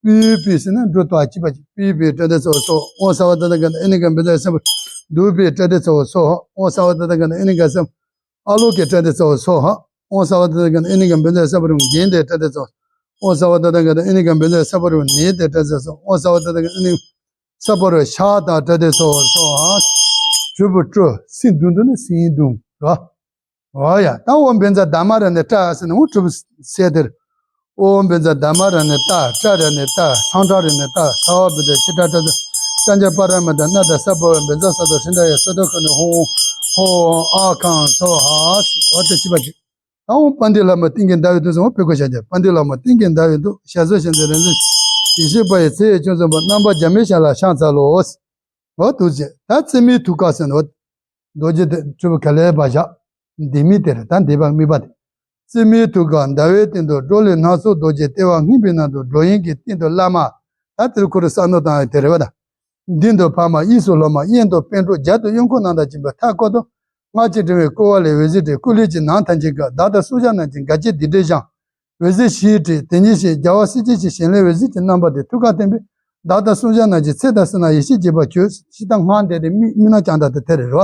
པུཥྤེ་ཟེར་ན་འགྲོ་ལྟ་གཅིག་པ་གཅིག་པུཥྤེ་སྐྲ་དེ་ཚོ་སོགས། ཨོཾ་སརྦ་དྷ་ཏ་ག་ཏ་ཨུ་ནི་ཀ་བཛྲ་ཡེ་སརྦ་རོ་དྷཱུ་པའི་སྐྲ་དེ་ཚོ་སོགས། ཨོཾ་སརྦ་དྷ་ཏ་ག་ཏ་ཨུ་ནི་ཀ་སརྦ་ཨ་ལོ་ཀེ་སྐྲ་དེ་ཚོ་སོགས། ཨོཾ་སརྦ་དྷ་ཏ་ག་ཏ་ཨུ་ནི་ཀ་བཛྲ་ཡེ་སརྦ་རོ་གནྡྷེ་སྐྲ་དེ་ཚོ། ཨོཾ་སརྦ་དྷ་ཏ་ག་ཏ་ཨུ་ནི་ཀ་བཛྲ་ཡེ་སརྦ་རོ་ནེ་དེ་སྐྲ་དེ་ཚོ། ཨོཾ་སརྦ་དྷ་ཏ་ག་ཏ་ཨུ་ནི་སརྦ་རོ་ཤ་དང་སྐྲ་དེ་ཚོ་སོགས། དྲིལ་བུ་དཀྲོལ་སིང་དུང་དུང་ནི་སིང་དུང་རོ། འོ་ཡ། ད་ཨོཾ་བཛྲ་དྷརྨ་རཱ་ཎི་ཏྲ་ཟེར་ནས་འོ་གྲུབ་སེ་དེར། ཨོཾ་བཛྲ་དྷརྨ་རཱ་ཎི་ཏྲ། ཏྲ་རཱ་ཎི་ཏྲ། སཾ་ཏྲ་རཱ་ཎི་ཏྲ། སརྦ་བཛྲ་ཆིད་ཏྲ་ཏྲ་ཏྲ། སཾ་ཇ་པ་ར་མི་ཏ་ནཱ་ད་སརྦ་བཛྲ་སཏྭ་ཧྲཱིཿདྷ་ཡེ་སྭ་ཏྭ་ཁ་ནི་ཧཱུྃ་ཧཱུྃ་ཨཱཿཧང་སྭཱ་ཧཱ། འོ་དེ་བྱས་པ་ཅིག་ད་འོ་པཎྜི་ཏ་ལྷ་མོ་ཏིང་ངེ་འདའ་བའི་དུས་སུ་འོ་དཔེ་བཀོད་བྱ་རྒྱུ། པཎྜི་ཏ་ལྷ་མོ་ཏིང་ངེ་འདའ་བའི་དུས། ཞབས་སོར་བཞེངས་ཏེ་རིག་འཛིན་ཡེ་ཤེས་དཔལ་གྱི་ཚེ་ཡི་ཅུང་ཟད་པ། རྣམ་པར་སྦྱར་མའི་ཞབས་ལ་ཕྱག་འཚལ་ལོ། འོ་འདུག་ཅེས། ད་བརྩེགས་མའི་ཐུགས་ཀར་ཟེར་ནས་འོ། རྡོ་རྗེ་དེ་སྤྲུལ་པ་ག་ལེར་བ་བཞག་འདི་མི་དེ་རེད། ད་འདི་པ་མི་པ་དེ། བརྩེགས་མའི་ཐུགས་ཀར་ཟླ་བའི་སྟེང་དུ། སྒྲོ་ལས་སྣ་ཚོགས་རྡོ་རྗེ་ལྟེ་བ་སྔོན་པོའི་ནང་དུ། སྒྲོ་གཡས་ཀྱི་སྟེང་དུ་བླ་མ། ད་དེར་ཁོ་རང་ས་ནོ་དང་དེ་རེད་བ་ད། མདུན་དུ་འཕགས་མ་གཡས་སུ་སློབ་མ་གཡོན་དུ་པཎ་གྲུབ། རྒྱབ་ཏུ་གཡོན་འཁོར་རྣམས་དང་བཅས་པ་མཐའ་སྐོར་དུ། སྔགས་ཀྱི་ཕྲེང་བས་བསྐོར་བ་ལས། འོད་ཟེར་འཕྲོས་སྐུ་ལུས་ཀྱི། ནང་ཐམས་ཅད་གང་། བདག་དང་སྲུང་བྱ་རྣམས་ཀྱིས། དགའ་སྐྱེད་བདུད་སྡེ་སྦྱངས། འོད་ཟེར་ཞེས་བྲིས། དེ་ཉིད་བཞིན་རྒྱལ་བ་སྲས་བཅས་ཀྱི། ཞལ་ལས་འོད་ཟེར་གྱི་རྣམ་པ་དེ། ཐུགས་ཀར་བསྟན་པས་བདག་དང་སྲུང་བྱ་རྣམས་ཀྱི། ཚེ་དང་བསོད་ནམས་ཡེ་ཤེས་རྒྱས་པར་གྱུར། ཅེས་དང་སྔགས་འདི་དེ་དམིགས་དམིགས་རྣམ་བྱང་དང་དེ་དེ་རེད་རོ།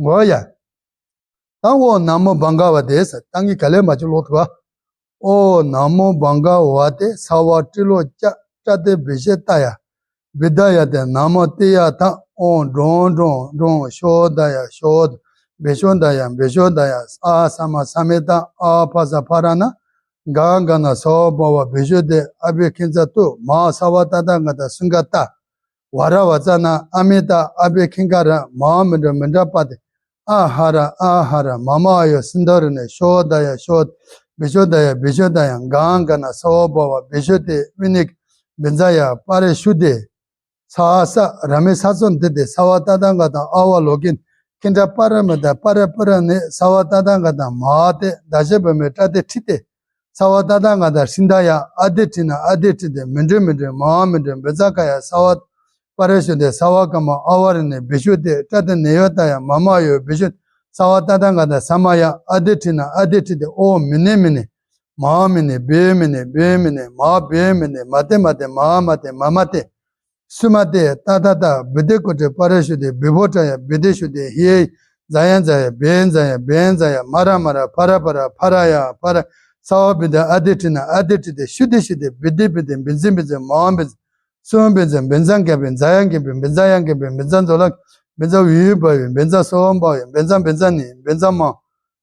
འོ་ཡ། ད་ཨོཾ་ན་མོ་བྷ་ག་ཝ་ཏེ་ཟེར། ད་ངས་ག་ལེར་མ་བྱུང་ཀློག་ཐུབ་པ། ཨོཾ་ན་མོ་བྷ་ག་ཝ་ཏེ། ཚ་བ་ཏྲི་ལོ་ཀྱ། ཏྲ་ཏེ་བི་ཤེ་ཏ་ཡ། བི་དྷ་ཡ་ཏེ། ན་མོ་ཏི་ཡ་ཐ། ཨོཾ་ཀྲོང་ཀྲོང་ཀྲོང་ཤོ་ད་ཡ་ཤོ། བི་ཤོ་ད་ཡ་བི་ཤོ་ད་ཡ། ཨ་ས་མ་ས་མི་ཏ། ཨ་བྷ་ས་ཕ་ར་ན། ག་ག་ན་ས་བོ་བྷ་བ། བི་ཤོ་ཏེ། ཨ་བི་ཁིན་ཙ་ཏུ། མ་ས་བ་ཏ་ད་ག་ད་སུ་ག་ཏ། ཝ་ར་བ་ཙ་ན། ཨ་མི་ཏ། ཨ་བི་ཁིང་ཀ་ར། མ་མི་འགྲོ་མི་འདྲ་པ་ཏེ། ཨ་ཧ་ར་ཨ་ཧ་ར། མ་མ་ཨ་ཡོ་སིན་དོ་རི་ནེ། ཤོ་ད་ཡ་ཤོ། བི་ཤོ་ད་ཡ་བི་ཤོ་ད་ཡ། ག་ག་ན་ས་བོ་བྷ་བ། བི་ཤོ་ཏེ། བི་ནི་བི་ཛ་ཡ། པ་རེ་ཤུ་ཏེ། ཚ་ས་ར་མེ་ས་ཚོ་འདི་ཏེ། ཚ་བ་ཏ་ད་ག་ད་ཨ་བ་ལོ་ཀིན། ཁིན་ཏ་པ་ར་མི་ཏ། པ་ར་པ་ར་ནེ། ཚ་བ་ཏ་ད་ག་ད་མ་ཏེ། ད་ཞེ་བ་མེ། ཏྲ་ཏེ་ཁྲི་ཏེ། ཚ་བ་ཏ་ད་ག་ད་ཧྲིན་ད་ཡ། ཨ་དེ་ཁྲི་ན། ཨ་དེ་ཁྲི་ཏེ། མི་འགྲོ་མི་འགྲོ། མ་མི་འགྲོ། བི་ཛ་ཀ་ཡ། ཚ་བ་པ་རེ་ཤུ་ཏེ། ཚ་བ་ཀ་མ་ཨ་བ་རི་ནེ། བི་ཤུ་ཏེ། ཏྲ་ཏེ་ནེ་ཡོ་ད་ཡ། མ་མ་ཡོ་བི་ཤུ། ཚ་བ་ཏ་ད་ག་ད་ས་མ་ཡ། ཨ་དེ་ཁྲི་ན། ཨ་དེ་ཁྲི་ཏེ། ཨོ་མི་ནེ་མི་ནེ། མ་མི་ནེ། བི་མི་ནེ། བི་མི་ནེ། མ་བི་མི་ནེ། མ་ཏེ་མ་ཏེ། མ་མ་ཏེ། མ་མ་ཏེ། སུ་མ་ཏེ། ཏ་ཏ་ཏ། བི་ཏེ་ཀོ་ཏེ། པ་ར་ཤུ་ཏེ། བི་བོ་ཏྲ་ཡ། བི་ཏེ་ཤུ་ཏེ། ཧེ། ཛ་ཡ་ཛ་ཡ། བེ་ཛ་ཡ། བེ་ཛ་ཡ། མ་ར་མ་ར། ཕ་ར་ཕ་ར། ཕ་ར་ཡ། ཕ་ར། ས་བ་བི་ཏ། ཨ་དེ་ཁྲི་ན། ཨ་དེ་ཁྲི་ཏེ། ཤུ་ཏེ་ཤུ་ཏེ། བི་ཏེ་བི་ཏེ། བི་ཛི་བི་ཛི། མ་བི་ཛི། སུ་བི་ཛི། བི་ཛ་ག་བི། ཛ་ཡ་ག་བི། བི་ཛ་ཡ་ག་བི། བི་ཛ་ཛོ་ལ། བི་ཛ་བི་བི་བ་བི། བི་ཛ་སོ་བ་བ་བི། བི་ཛ་བི་ཛ་ནི། བི་ཛ་མ།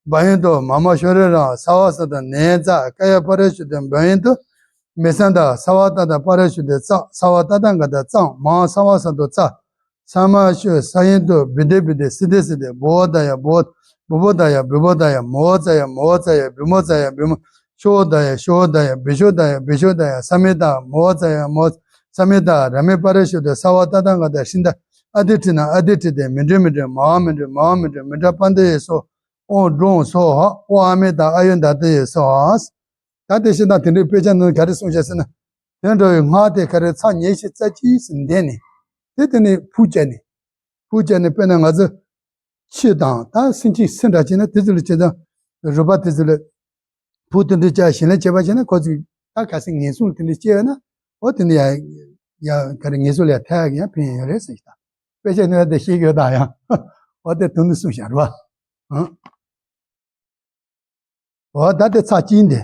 བ་ཡིན་དུ། མ་མ་ཤོ་རེ་ར། ས་བ་ས་ད་ནེ་ཙ། ཀ་ཡ་པ་ར་ཤུ་ཏེ། བ་ཡིན་དུ། མི་ས་ད། ས་བ་ཏ་ད་པ་ར་ཤུ་ཏེ། ཙ། ས་བ་ཏ་ད་ག་ད་ཙང་། མ་ས་བ་ས་དུ་ཙ། ས་མ་ཤོ། ས་ཡིན་དུ། བི་ཏེ་བི་ཏེ། སི་ཏེ་སི་ཏེ། བོ་ད་ཡ་བོ། བུ་བོ་ད་ཡ་བུ་བོ་ད་ཡ། མོ་ཙ་ཡ་མོ་ཙ་ཡ། བི་མོ་ཙ་ཡ་བི་མོ། ཤོ་ད་ཡ་ཤོ་ད་ཡ། བི་ཤོ་ད་ཡ་བི་ཤོ་ད་ཡ། ས་མི་ཏ། མོ་ཙ་ཡ་མོ། ས་མི་ཏ། ར་མེ་པ་ར་ཤུ་ཏེ། ས་བ་ཏ་ད་ག་ད་ཧྲིན་ད། ཨ་དེ་ཁྲི་ན། ཨ་དེ་ཁྲི་ཏེ། མི་འགྲོ་མི་འགྲོ། མ་མི་འགྲོ། མ་མི་འགྲོ། མི་འདྲ་པ་ཏེ་ཡེ་སོ། ཨོ་འབྲོང་སོ་ཧ། ཨོ་ཨ་མེ་ད། ཨ་ཡོ་ད་ཏེ་ཡེ་སོ་ཧ། ད་དེ་བཞིན་དང་དེ་འདྲའི་དཔེ་ཆ་ནང་ག་རེ་གསུངས་བཞག་ཟེར་ན། དེ་འདྲ་བའི་སྔགས་དེ་ག་རེ་ཚར་ཉི་ཤུ་རྩ་གཅིག་ཙམ་འདས་ནས། དེ་དེ་ནས་ཕུག་བཅད་ནས། ཕུག་བཅད་ནས་དཔེར་ན་ང་ཚོ་ཆུ་དང་ད་སེམས་ཅན་སུ་འདྲ་བྱས་ན་དེ་ཚོ་ལ་བྱེད་དང་། རུས་པ་དེ་ཚོ་ལ་ཕུག་དེ་འདྲ་བཅད། ཞིང་ལས་བྱེད་པ་བྱས་ན་ཁོ་ཚོས་ད་གལ་སྲིད་ངན་སོང་དེ་འདྲ་སྐྱེས་ཡོད་ན། འོ་དེ་འདྲ་ཡ་ཡ་ག་རེ་ངན་སོང་ལས་ཐར་ཡག་ཡང་ཕན་ཡོད་རེད་ཟེར་གྱི་ད། དཔེ་ཆ་ནས་དེ་ཤེས་དགོས་ད་ཡང་། འོ་དེ་དོན་དུ་གསུངས་བཞག་རེད་བ། འོ་ད་དེ་ཚར་གཅིག་འདི།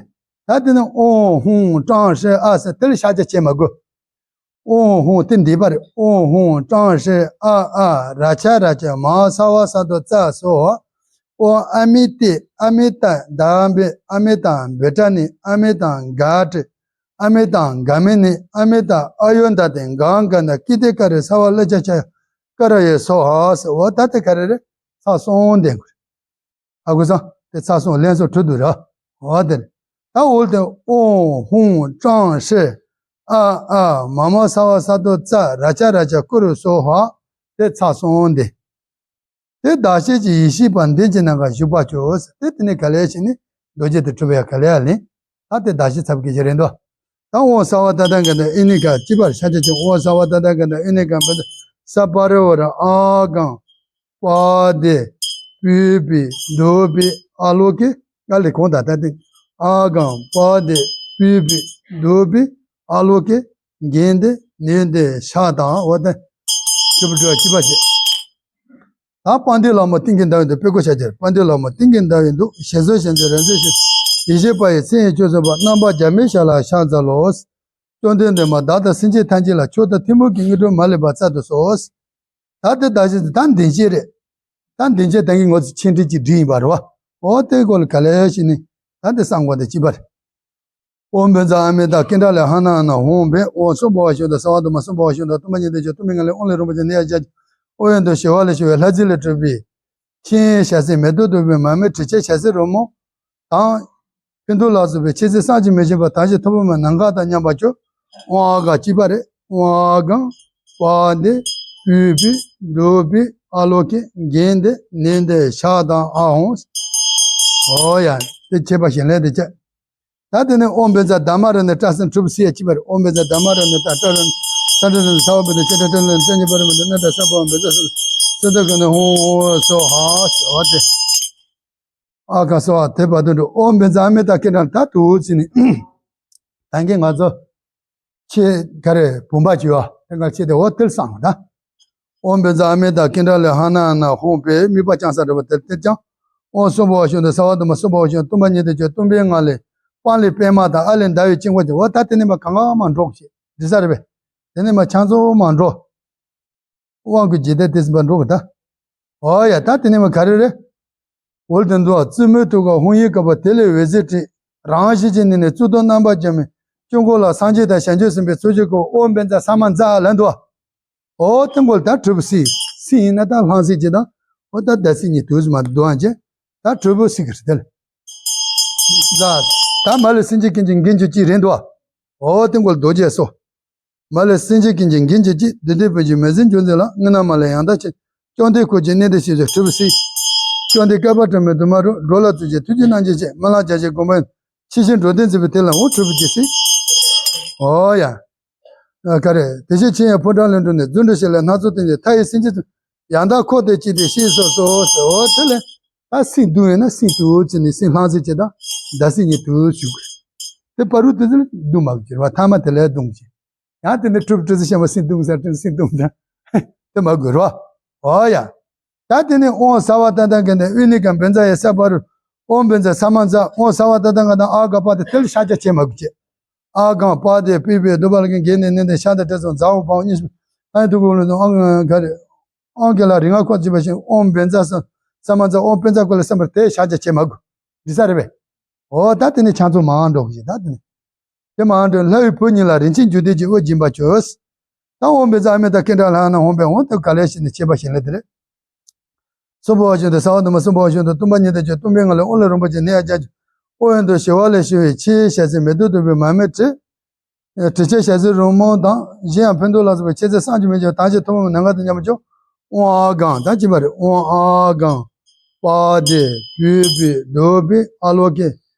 ད་དེ་ནི་ཨོ་ཧུང་ཀྲང་ཧྲེ་ཨ་ཟེར་དེ་ལ་ཤ་ཆ་བྱེད་མ་དགོས། ཨོ་ཧུང་དེ་འདི་པ་རེད། ཨོ་ཧུང་ཀྲང་ཧྲེ་ཨ་ཨ་ར་ཆ་ར་ཆ། མ་ས་བ་ས་དོ་ཙ་སོ། ཨོ་ཨ་མི་ཏི། ཨ་མི་ཏ། ད་བི། ཨ་མི་ཏ་བི་ཏྲ་ནི། ཨ་མི་ཏ་ག་ཏི། ཨ་མི་ཏ་ག་མི་ནི། ཨ་མི་ཏ་ཨ་ཡོ་ད་ཏེ། ག་ག་ན་ཀི་ཏི་ཀ་རི། ས་བ་ལ་ཆ་ཆ་ཀ་ར་ཡེ་སོ་ཧ་ཟེར། འོ་ད་དེ་ག་རེ་རེད། ཚར་གསུམ་འདི་དགོས་རེད། ཨ་ཁུ་སང་དེ་ཚར་སོང་། ལན་སོ་དྲུག་འདུག་ར། འོ་དེ་རེད། ད་འོ་དེ་ཨོ་ཧུང་ཀྲང་ཧྲེ་ཨ་ཨ་མ་མ་ས་བ་ས་དོ་ཙ་ར་ཆ་ར་ཆ་ཀུ་རུ་སོ་ཧ། དེ་ཚར་སོང་འདི། དེ་བདག་བསྐྱེད་ཀྱི་ཡེ་ཤེས་པ་འདི་ཅི་ན་ག་བཞུགས་པར་གྱུར་ཟེར། དེ་དེ་ནས་ག་ལེ་ཞིག་ནི་རྡོ་རྗེ་དེ་གྲུབ་པའི་ག་ལེ་ཡ་ལེན། ད་དེ་བདག་བསྐྱེད་ཚབ་ཀྱི་ཞིག་རེད་འདུག་ད་ཨོ་ས་བ་ཏ་ད་ག་ད་ཨི་ནི་ག་ཅི་པར་ཤ་ཆ་ཆེ། ཨོ་ས་བ་ཏ་ད་ག་ད་ཨི་ནི་ག་བ་ད་ས་པ་རི་ཝ་ར་ཨ་གང་། པ་དེ། པུས་པའི། དུ་པའི། ཨ་ལོ་ཀེ། ཨ་ལེ་གོང་ད་ད་དེ། ཨ་གང་། པ་དེ། པུས་པའི། དུ་པའི། ཨ་ལོ་ཀེ། གན་དེ། ནི་དེ། ཤ་དང་། འོ་དེ། གྲུབ་གྲུབ་ཅི་པ་བྱེད། ད་དཔལ་ལྡན་ལྷ་མོ་ཏིང་ངེ་འདའ་བའི་མདུད། དཔེ་བཀོད་བྱ་རྒྱུར་དཔལ་ལྡན་ལྷ་མོ་ཏིང་ངེ་འདའ་བའི་མདུད། ཞེས་སོགས་ཞལ་མཛད་རབ་མཛད་ཞིང་། ཡེ་ཤེས་དཔལ་ཡི་མཚན་ཡང་ཆོས་སུ་འབར། རྣམ་པར་རྒྱ་མའི་ཞལ་ལ་ཕྱག་འཚལ་ལོ། བཅོམ་ལྡན་འདས་མ་བདག་དང་སེམས་ཅན་ཐམས་ཅད་ལ། མཆོག་དང་ཐུན་མོང་གི་དངོས་གྲུབ་མ་ལུས་པ་སྩལ་དུ་གསོལ། ད་དེ་ད་བཞིན་ད་འདི་བྱེད་རེད། ད་འདི་བྱེད་ད་གིན་ངོ་ཚ་ཆེན་ཁྲིད་ཀྱི་སྒྲིག་ཡིན་པ་རེད་བ། འོ་དེ་སྐོར་ལ་ག་ལེ་ཞིག་ནི་ད་འདི་གསང་དགོས་དེ་ཅི་པ་རེད། ཨོཾ་བཛྲ་ཨ་མི་ཏ་ཀིན་ཏྲ་ལེ་ཧ་ན་ཨ་ན་ཧཱུྃ་ཕཊ། ཨོཾ་སུ་པ་བ་ཤུ་ཏ་སརྦ་དྷརྨ་སུ་པ་བ་ཤུ་ཏ་སྟོང་པ་ཉིད་དོན་གཅིག་ཐུགས་མི་ངན་ལས་དབང་ལས་རུངས་པ་ཅན་ནད་ཡམས་ཀྱི་ཨོ་ཡོན་དུ་ཞི་བ་ལས་བྱུང་བའི་ལྷ་རྫས་ལས་གྲུབ་པའི་ཕྱིའི་ཞལ་ཟས་མེ་ཏོག་བདུག་སྤོས་མར་མེ་དྲི་ཆབ་ཞལ་ཟས་རོལ་མོ་དང་། འཕན་ཐུག་ལ་སོགས་པའི་མཆོད་རྫས་བསམ་གྱིས་མི་ཁྱབ་པ་དང་བཞིན་ཐོག་པོ་མའི་ནམ་མཁའ་དང་མཉམ་པར་གྱུར། ཨོཾ་ཨཱཿཧ་གཅིག་པ་རེད། ཨོཾ་ཨཱཿཧ། པཱ་དེ། པུཥྤེ། དཱུརྦེ། ཨཱ་ལོ་ཀེ། གནྡྷེ། ནཻ་རཉྫ། ཤ་དང་ཨཱཿཧཱུྃ། ཨོ་ཡ། དེ་ཁྱད་པར་ཞལ་ལས་དེ་བྱས། ད་དེ་ནས་ཨོཾ་བཛྲ་དྷརྨ་རཏྣ་ཏྲ་སན་ཁྲུ་བོ་སི་ཡ་གཅིག་པ་རེད། ཨོཾ་བཛྲ་དྷརྨ་རཏྣ་ཏྲ་ཏྲ་རཏྣ། ས་འདྲ་ལ་ས་བ་བུ་དང་ཅི་འདྲ་སྟོན་ལ་སྟོན་གྱི་བར་མི་འདུག་ན་ད་ས་བ་བུ་ཚ་སུ་སུ་ད་ག་ན་ཧོ་ཧོ་སོ་ཧ་ཟེར་བ་དེ། ཨ་ག་སོ་ཨ་དེ་བར་དུ་འགྲོ། ཨོ་བན་ཛ་ཨ་མི་ཏ་ཀི་འདྲ་ད་དུ་ཟིན་ནི། ད་གིན་ང་ཚོ་ཆེ་ག་རེ་བུམ་པ་བྱུ་བ་དེ་ག་ཆེ་དེ་འོ་དེར་སང་ད། ཨོ་བན་ཛ་ཨ་མི་ཏ་ཀི་འདྲ་ལས་ཧ་ན་ན་ཧོང་པའི་དམིགས་པ་བཅང་ས་འདྲ་བ་དེར་དེར་ཀྱང་། ཨོ་སོ་བ་ཤོན་དུ་ས་བ་དུ་མ་སོ་བ་ཤོན་སྟོན་པ་ཉིད་དུ་བྱོན་སྟོན་པའི་ངང་ལས་པང་ལས་པད་མ་དང་ཨ་ལས་ཟླ་བའི་དཀྱིལ་འཁོར་གྱི་འོ་ད་དེ་ནི་མ་གང་ག་མ་འགྲོགས་ཤེས་འདི་ས་རེད་པས། དེ་ནི་མ་ཆང་ཚོ་མ་འགྲོ། དབང་གི་འཇིག་རྟེན་དེ་ཟིན་པ་འགྲོ་གི་ད། ཨོ་ཡ་ད་དེ་ནི་མ་ག་རེ་རེད། འོལ་དེ་འདུག་བཙུན་མོའི་ཐུགས་ཀ་ཧཱུྃ་ཡིག་དཀར་པོ་དེ་ལས་འོད་ཟེར་འཕྲོས། རང་བཞིན་གྱི་ནི་ནི་གཙུག་ཏོར་རྣམ་པར་འགྱུར་མའི་སྐྱོན་ཀུན་ལ་སངས་རྒྱས་དང་བྱང་ཆུབ་སེམས་དཔའི་ཚོགས་ཀྱིས་བསྐོར། ཨོ་བན་ཛ་ས་མ་ཛ་ལ་འདུག་ཨོ་དེ་འགོལ་ད་གྲུབ་སྲིད་སྲིད་ཡིན་ན་ད་ལྷང་སྲིད་ཀྱི་ད་ཨོ་ད་ད་སྲིད་གཉིས་དུས་སུ་མ་འདུག་ཨང་ཅེ་ད་གྲུབ་སྲིད་ཀྱི་རེད་དེ་ལ། ཛ་ད་མ་ལས་སེམས་ཅན་ཀུན་གྱི་འགན་གཅོད་ཀྱི་རེད་འདུག་ཨོ་དེ་འགོལ་རྡོ་རྗེ་སོ། མ་ལས་སེམས་ཅན་ཀུན་གྱི་འགན་གཅོད་ཅིང་། བདུད་སྡེ་དཔུང་གི་མི་བཟད་འཇོམས་མཛད་ལ། སྔོན་ན་མ་ལས་ཡང་དག་མཆོད། བཅོམ་ལྡན་འཁོར་གྱི་གནས་འདིར་གཤེགས་སུ། གྲུབ་སྲིད། བཅོམ་ལྡན་བསྐལ་པ་དྲི་མེད་འདུན་མ་རུ། འགྲོ་ལ་ཐུགས་རྗེས་ཐུགས་རྗེ་གནང་བྱེད་ཅིང་། སྨོན་ལམ་རྒྱ་ཆེར་དགོངས་པ་ཡིན། ཕྱི་ཕྱིར་འགྲོ་དོན་མཛད་པའི་དེ་ལ་འོ་གྲུབ་པའི་རྒྱལ་སྲིད། ཨོ་ཡ། ཨ་ག་རེ། དེ་བཞིན་ཆེ་ཡང་ཕོ་བྲང་ལས་འགྲོ་ནས། རྫུ་འཕྲུལ་ཞིག་ལས་སྣ་ཚོགས་སྟོན་ཅིང་། མཐའ་ཡས་སེམས་ཅན་ཚོགས། ཡང་དག་འཁོར་དེར་སྐྱེས་ཏེ་གཤེགས་སུ་གསོལ་ཟེར། འོ་དེ་ལས་ད་སྲིད་བདུན་ཡོད་ན་སྲིད་དུ་ཅི་ནས་སྲིད་ལྷང་སྲིད་ཅེས་དང་ཟླ་སྲིད་གཉིས་དུ་བཞུགས་དགོས། དེ་བར་དུ་དེ་ཚོ་ལ་བདུན་མ་གི་ཅེས་པ་ཐ་མ་དེ་ལས་བདུན་གི་ཅེས། ཡང་དེ་ནས་གྲུབ་གྲུབ་ཚེ་ཤན་པ་སྲིད་བདུན་ཟེར་ཏེ་སྲིད་བདུན་དང་དེ་མ་དགོས་རོ། འོ་ཡ། ད་དེ་ནས་ཨོཾ་སརྦ་ཏ་ཏང་ག་ཏ་ཨུ་ནི་ཀ་བཛྲ་ཡེ་ས་པ་རུ། ཨོཾ་བཛྲ་ས་མ་ཛ། ཨོཾ་སརྦ་ཏ་ཏང་ག་ཏ་ཨ་ག་པ་ཏི་དེ་ལ་ཤཱཀྱ་བྱེད་མ་དགོས་ཅེས། ཨ་གང་པ་ཏི་པི་པི་དུ་པ་ལ་གི་གེ་ནི་ནི་ཏི་ཤ་ཏ་ཏྲི་སོ་ཛ་འོ་བ་འོ་གཉིས་སུ་ཨ་ནི་དུ་གུ་ལུ་དུ་ཨང་ག་རེ། ཨང་གི་ལ་རིང་ང་ཁོ་ཅི་པ་ཞིག་ཨོཾ་བཛྲ་ས་ས་མ་ཛ། ཨོཾ་བཛྲ་ཀུ་ལ་སམ་བར་དེ་ཤཱཀྱ་བྱེད་མ་དགོས། འདི་ས་རེད་པས། འོ་ད་དེ་ནི་ཕྱག་མཚོ་མང་འགྲོ་གི་ད་དེ་ནི། དེ་མང་འགྲོ་ལྷ་ཡི་བུ་ཉིད་ལ་རིན་ཆེན་རྒྱུ་འདོད་ཀྱི་དབུ་སྦྱིན་པ་བྱོས། ད་ཨོཾ་བཛྲ་ཨ་མི་ཏ་ཀི་ཏྲ་ལྷ་ན་ཧོམ་པའི་འོང་དུ་ག་ལས་ཤིག་ནི་ཆེ་བ་ཞིག་ལས་དེ་རེད། སུ་འབོ་བ་བཞིན་དུ་ས་བ་དུ་མ་སུ་འབོ་བ་བཞིན་དུ་སྟོན་པ་ཉིད་དུ་གྱུར་སྟོན་པའི་ངང་ལས་ཨོ་ལ་རིན་པོ་ཆེ་ནི་ཨ་ཅག་ཨོ་ཡོན་དུ་ཞི་བ་ལས་བྱུང་བའི་ཆེས་ཞལ་ཟས་མེ་ཏོག་བདུག་སྤོས་མར་མེ་དྲི། དྲི་ཆབ་ཞལ་ཟས་རོལ་མོ་དང་གཞན་ཡང་ཕན་འདོགས་ལ་སོགས་པའི་མཆོད་རྫས་བསམ་གྱིས་མི་ཁྱབ་པ་དང་ཞིང་ཐོག་མའི་ནམ་མཁའ་དང་མཉམ་པར་བྱུང་། ཨོཾ་ཨཱ་གང་ད་ཅི་བ་རེད། ཨོཾ་ཨཱ་གང་པཱ་ཏི་པུཥྤེ་དྷཱུ་པེ་ཨཱ་ལོ་ཀེ་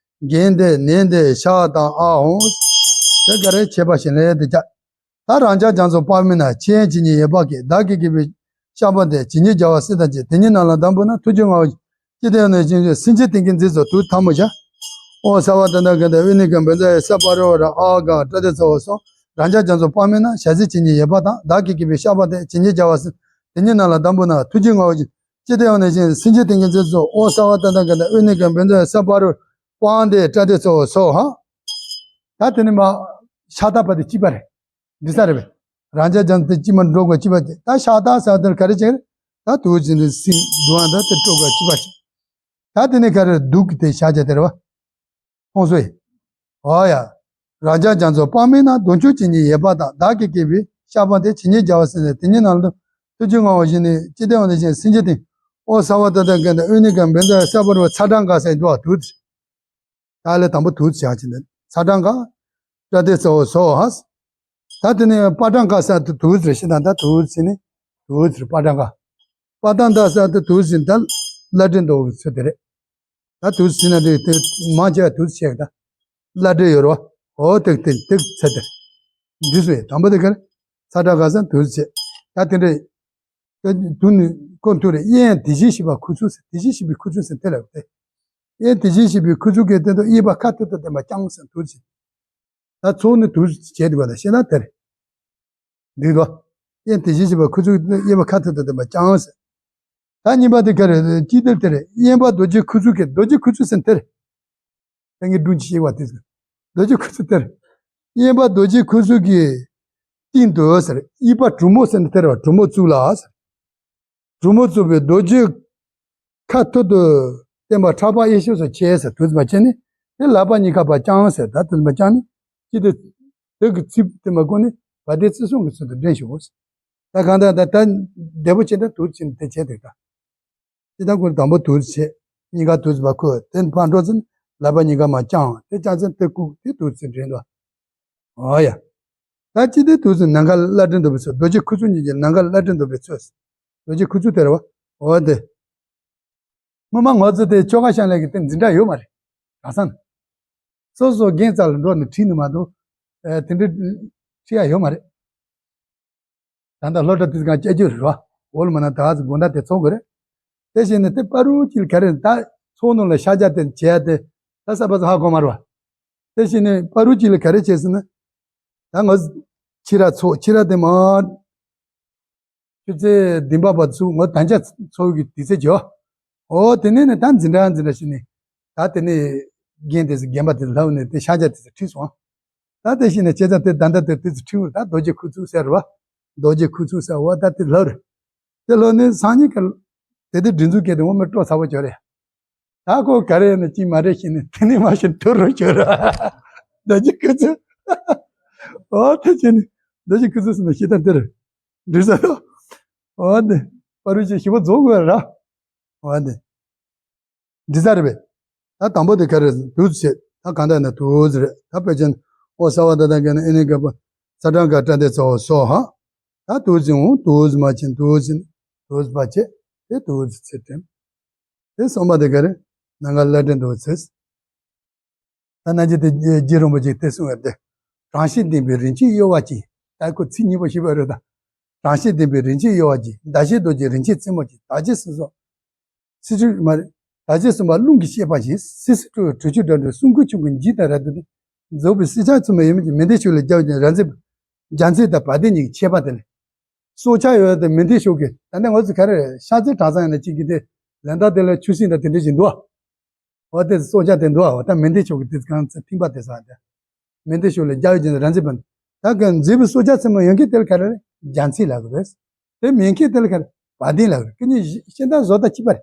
གནྡྷེ་ནནྡེ་ཤ་དང་ཨཱཿཧཱུྃ། དེ་ག་རེ་བྱེད་པ་ཞིག་ལས་དེ་ཀྱང་། ད་རང་ཅག་རྒྱ་མཚོ་དཔག་མེད་ན་ཆེས་ཇི་སྙེད་ཡོད་པ་གི་བདག་གིས་བགྱིས་པའི་བཤགས་པ་དེ་ཇི་སྙེད་བྱ་བ་སྲིད་དང་བཅས། དེ་ཉིད་རྣམས་ལ་དང་པོ་ན་ཐུགས་རྒྱུད་མངའ་བ་ཅི་སྟེ་ཡང་ནས་ཅི་སེམས་ཅན་ཏིང་ངེ་འཛིན་སོགས་དུས་ཐ་མོ་བཞག་ཨོཾ་སརྦ་ཏ་ཏང་ག་ཏ་ཨུ་ནི་ཀ་བཛྲ་ཡེ་ས་པ་རུ་ཝཱ་ར་ཨཱ་གང་པྲ་ཏཱིཙྪ་ཧོཿ་སོགས་རང་ཅག་རྒྱ་མཚོ་དཔག་མེད་ན་ཞལ་ཟས་ཇི་སྙེད་ཡོད་པ་དང་བདག་གིས་བགྱིས་པའི་བཤགས་པ་དེ་ཇི་སྙེད་བྱ་བ་སྲིད། དེ་ཉིད་རྣམས་ལ་དང་པོ་ན་ཐུགས་རྒྱུད་མངའ་བ་ཅི་སྟེ་ཡང་ནས་ཅི་སེམས་ཅན་ཏིང་ངེ་འཛིན་སོགས། ཨོཾ་སརྦ་ཏ་ཏང་ག་ཏ་ཨུ་ནི་ཀ་བཛྲ་ཡེ་ས་པ་རུ་ཝཱ་ར་ཏ་པྲ་ཏཱིཙྪ་ཧོཿ་སོགས་ཧ། ད་དེ་ནི་མ་ཤ་སྟག་པ་དེ་གཅིག་པ་རེད། འདི་ས་རེད་པས། རང་ཅག་རྒྱ་མཚོ་དེ་གཅིག་མ་འགྲོ་དགོས་གཅིག་པ་དེ་ད་ཤ་སྟག་ས་དེར་ག་རེ་བྱེད་རེད། ད་དུ་ཅི་འདི་སྲིད་དུའང་ད་དེ་སྤྲོ་དགོས་གཅིག་པ་བྱེད། ད་དེ་ནི་ག་རེ་དུག་གི་དེ་ཤ་ཅ་དེ་རེད་བ། ཁོང་ཚོ་ཡི། ཨོ་ཡ། རང་ཅག་རྒྱ་མཚོ་དཔག་མེད་ན་དུག་མཆོག་ཇི་སྙེད་ཡོད་པ་དང་བདག་གིས་བགྱིས་པའི་བཤགས་པ་དེ་ཇི་སྙེད་བྱ་བ་སྲིད་ཟེར། དེ་ཉིད་རྣམས་ལ་ཐུགས་རྒྱུད་མངའ་བ་ཞིག་ནི་ཅི་སྟེ་ཡང་ནས་ཅི་སེམས་ཅན་ཏིང་ཨོཾ་སརྦ་ཏ་ཏང་ག་ཏ་ཨུ་ནི་ཀ་བཛྲ་ཡེ་ས་པ་རུ་ཝཱ་ར་ཚ་གྲངས་ག་ས་ཡི་དུ་བ་དུ། ད་ལས་དང་པོ་དུ་བྱ་ཅི་ནས་ཚ་གྲངས་ག་ཏྲ་ཏཱིཙྪ་ཧོཿ་སོགས་ཧ། ད་དེ་ནས་པ་གྲངས་ག་ས་དུ་དུ་ཟེར་ཞེ་ད་ད་དུ་ཟེར་ནི་དུ་ཟེར་པ་གྲངས་ག་པ་ཏང་ད་ས་དུ་དུ་ཟེར་ད་བླ་བྲེ་མདོ་གི་ཚུལ་དེ་རེད། ད་དུ་ཟེར་ན་དེ་དེ་མང་ཆེ་བ་དུ་ཆེ་གི་ད་བླ་བྲེ་ཡོད་རོ། ཨོ་དེ་དེ་དེ་ཚེ་དེ་འདི་ཚོ་ཡི་དང་པོ་དེ་གར་ཚ་གྲངས་ག་ས་དུ་ཆེ། ད་དེ་འདྲ་དུ་ནི་ཀོ་དུ་རེད། དབྱེན་དེ་བཞིན་གཤེགས་པ་ཁུ་ཚུར་ཟེར། དེ་བཞིན་གཤེགས་པའི་ཁུ་ཚུར་ཟེར་དེ་ལ་དེ། དབྱེན་དེ་བཞིན་གཤེགས་པའི་ཁུ་ཚུར་གྱི་སྟེང་དུ་དབྱེ་བ་ཁ་ཐུར་དུ་བསྟན་པ་ཀྱང་ཟེར་དུ་ཆེ། ད་ཚོགས་ནི་དུ་བྱས་འདུག་པ་དང་ཤེས་ན་དེ་རེད། འདུག་དོ། དབྱེན་དེ་བཞིན་གཤེགས་པ་ཁུ་ཚུར་གྱི་དབྱེ་བ་ཁ་ཐུར་དུ་བསྟན་པ་ཀྱང་ཟེར། ད་གཉིས་པ་དེ་ག་རེ་ཅི་དེར་དེ་རེད། དབྱེན་པ་རྡོ་རྗེ་ཁུ་ཚུར་གྱི་རྡོ་རྗེ་ཁུ་ཚུར་ཟེར་དེ་རེད། ད་ངས་སྒྲུང་ཅིག་བཤད་པ་དེ་ཟེར། རྡོ་རྗེ་ཁུ་ཚུར་དེར། དབྱེན་པ་རྡོ་རྗེ་ཁུ་ཚུར་གྱི་སྟེང་དུ་ཟེར། དབྱེ་བ་གྲུ་མོ་ཟེར་ནས་དེར་བ་གྲུ་མོ་བཙུགས་ལ་ཟེར། གྲུ་མོ་བཙུགས་པའི་རྡོ་རྗེ་ཁ་ཐུར་དུ་བསྟན་པ་ཕྲག་པ་གཡས་ཕྱོགས་སུ་ཆེ་ཟེར། དུ་མ་བྱས་ནི་དེ་ལག་པ་གཉིས་ཀ་བ་ཀྱང་ཟེར། ད་དུ་མ་ཀྱང་ནི་ཅི་དེ་དེ་གི་ཚིག་དེ་མ་གོ་ནི་བ་དེ་བརྩི་སྲུང་གི་ཚུལ་དུ་འདྲེན་ཞུ། ད་གང་ལྟར་ད་ད་བདེ་པོ་བྱེད་ན་དུ་ཕྱིན་དེ་བྱེད་དེ་ད། ཅི་ད་ཁོ་དང་པོ་དུ་བྱེད། གཉིས་ཀ་དུ་བ་ཁོ་དེ་ཕར་འགྲོ་ཚུན་ལག་པ་གཉིས་ཀ་མ་བརྐྱང་། དེ་བརྐྱང་ཚུན་དེ་བཀུག་དེ་དུ་ཚུན་འདྲེན་དོ། ཨོ་ཡ། ད་ཅི་དེ་དུ་ཚུན་ནམ་མཁའ་ལ་བླ་བྲེ་འདུག་པའི་ཚུལ། རྡོ་རྗེ་ཁུ་ཚུར་གཉིས་ཀྱི་ནམ་མཁའ་ལ་བླ་བྲེ་འདུག་པའི་ཚུལ། རྡོ་རྗེ་ཁུ་ཚུར་དེ་རེད་བ། ཨོ་དེ། སྔོན་མ་ང་ཚོ་དེ་ཆོ་ག་བཤམས་ལས་ཀྱི་དེ་འཛིན་གྲྭ་ཡོད་མ་རེད། ག་ས་ན། སོ་སོ་རྒན་རྩ་ལ་འགྲོ་ནས་ཁྲིད་ནི་མ་གཏོགས། ཨེ་དེ་འདྲ་ཁྲིད་ཡ་ཡོད་མ་རེད། ད་ལྟ་སློབ་གྲྭ་དེ་གང་བཅད་རྒྱུ་རེད་བ། འོག་ལ་མ་ན་ད་ག་ཚོད་དགོང་དག་དེ་ཚོགས་དགོས་རེད། དེ་བཞིན་ནི་དེ་པ་རུ་ཅིག་ག་རེ་ད་ཚོགས་ནང་ལ་ཤ་རྒྱགས་དེ་བྱས་ཏེ་ད་ས་པ་ཚོ་ཧ་གོ་མ་རེད་བ། དེ་བཞིན་ནི་པ་རུ་ཅིག་ལ་ག་རེ་བྱས་ཟེར་ན། ད་ང་ཕྱི་ར་ཚོགས་ཕྱི་ར་དེ་མ། ཆུ་ཚོད་བདུན་པ་བར་དུ་ངོ་དང་ཆ་ཚོགས་ཀྱི་དུས་ཚོད་ཅིག་ཡོད། འོ་དེ་ནས་ནི་ད་འཛིན་གྲྭ་འཛིན་གྲྭ་ཞིག་ནས་ད་དེ་ནས་རྒན་དེ་ཚོ་རྒན་པ་དེ་ཚོ་ལྷབ་ནས་དེ་ཤ་རྒྱགས་དེ་ཚོ་ཁྲིད་སོང་། ད་དེ་བཞིན་ནས་བྱས་ཙང་དེ་ད་ལྟ་དེ་དེ་ཚོ་ཁྲིད་འོ་ད་རྡོ་རྗེ་ཁུ་ཚུར་ཟེར་བ། རྡོ་རྗེ་ཁུ་ཚུར་ཟེར་བ་ད་དེ་ལྷབ་རེད། དེ་ལྷབ་ནས་སང་ཉིན་ཀ་དེ་དེ་སྒྲིག་འཛུགས་སྐད་དེ་ངོ་མི་སྤྲོ་ཚ་བོ་ཅོ་རེད། ད་ཁོ་ག་རེ་ཡིན་ན་ཅི་མ་རེད་ཤེས་ནས་དེ་ནས་མ་ཤེས་ཐུར་རོ་ཤོར། རྡོ་རྗེ་ཁུ་ཚུར། ཨོ་དེ་བྱས་ནས་རྡོ་རྗེ་ཁུ་ཚུར་ཟེར་ན་ཤེས་ད་འདིར་འདྲི་ས་རོ། ཨོ་དེ་པ་རུ་ཅི་ཞི་བ་རྫོགས་དགོས་ར། ཨོ་དེ་འདྲི་ས་རེད་པས། ད་དང་པོ་དེ་ག་རེ་དུས་བྱེད་ད་གང་ལྟར་ན་དུས་རེད། ད་དཔེ་ཅན་ཨོ་ས་བ་ད་ད་ག་ན་ཨི་ནི་ག་པ་ཚ་གྲངས་ག་ཏྲ་དེ་ཚོ་སོ་ཧ། ད་དུས་ཅིང་འོང་དུས་མ་ཕྱིན་དུས་ཕྱིན་དུས་པ་ཆེ་དེ་དུས་ཚེ་དྲན། དེ་གསུམ་པ་དེ་ག་རེ་ནང་ག་ལ་དྲན་དུས་ཚེ། ད་ན་ཅི་དེ་རྗེ་རིན་པོ་ཆེ་དེ་གསུང་བ་དེ། གྲངས་ཤེས་ལྡན་པའི་རིན་ཆེན་གཡོ་བ་ཅན། ད་ཁོ་ཚིག་གཉིས་པོ་ཤེས་པ་རེད་ད། གྲངས་ཤེས་ལྡན་པའི་རིན་ཆེན་གཡོ་བ་ཅན། ཟླ་ཤེས་རྡོ་རྗེ་རིན་ཆེན་རྩེ་མོ་ཅན། ད་ཅི་སུ་སོ། སི་ཁྲུ་མ་རེད། ད་ཅི་གསུམ་པ་རླུང་གི་ཤེས་པ་བཞིན། སི་སི་ཁྲུ་གྲུ་ཆུ་འདྲ་འདྲ་གསུང་སྐུད་ཆུང་གི་འཇིག་དང་ར་དུ་དེ། རྫོགས་པའི་སྲིད་ཆགས་ཚུལ་མ་ཡིན་མིན་གྱི་མི་འདི་ཆོས་ལ་རྒྱབ་ཀྱང་ར་མཛེས། རྒྱ་མཚོས་དང་བ་དན་གཉིས་ཀྱི་ཁྱད་པར་དེ་ལས། སྲོག་ཆགས་ཡོད་དེ་མི་འདི་ཤོག་གི་ད་ནི་ང་ཚོ་ག་རེ་ཤ་ཚའི་གྲྭ་ཚང་ཡིན་ན་གཅིག་གི་དེ་ལན་ད་དེ་ལ་ཆུ་སྲིན་དང་དེ་འདྲ་ཞིག་འདུག་ཨ། འོ་དེ་སྲོག་ཆགས་དེ་འདུག་ཨ། འོ་ད་མི་འདི་ཤོག་གི་དེ་གང་ཚེ་ཐིམ་པ་དེ་ས་དེ། མི་འདི་ཤོག་ལ་རྒྱ་ཡོད་ཀྱི་ར་མཛེས་པ་འདི། ད་ག་མཛེས་པའི་སྲོག་ཆགས་ཚེ་མ་ཡོང་གི་དེ་ལ་ག་རེ་རེད། རྒྱ་མཚོ་ལ་གི་རེད། དེ་མེད་མཁན་དེ་ལ་ག་རེ་བ་དན་ལ་གི་རེད། ཀི་ནི་ཤེས་ད་བཟོ་ད་ཅི་པ་རེད།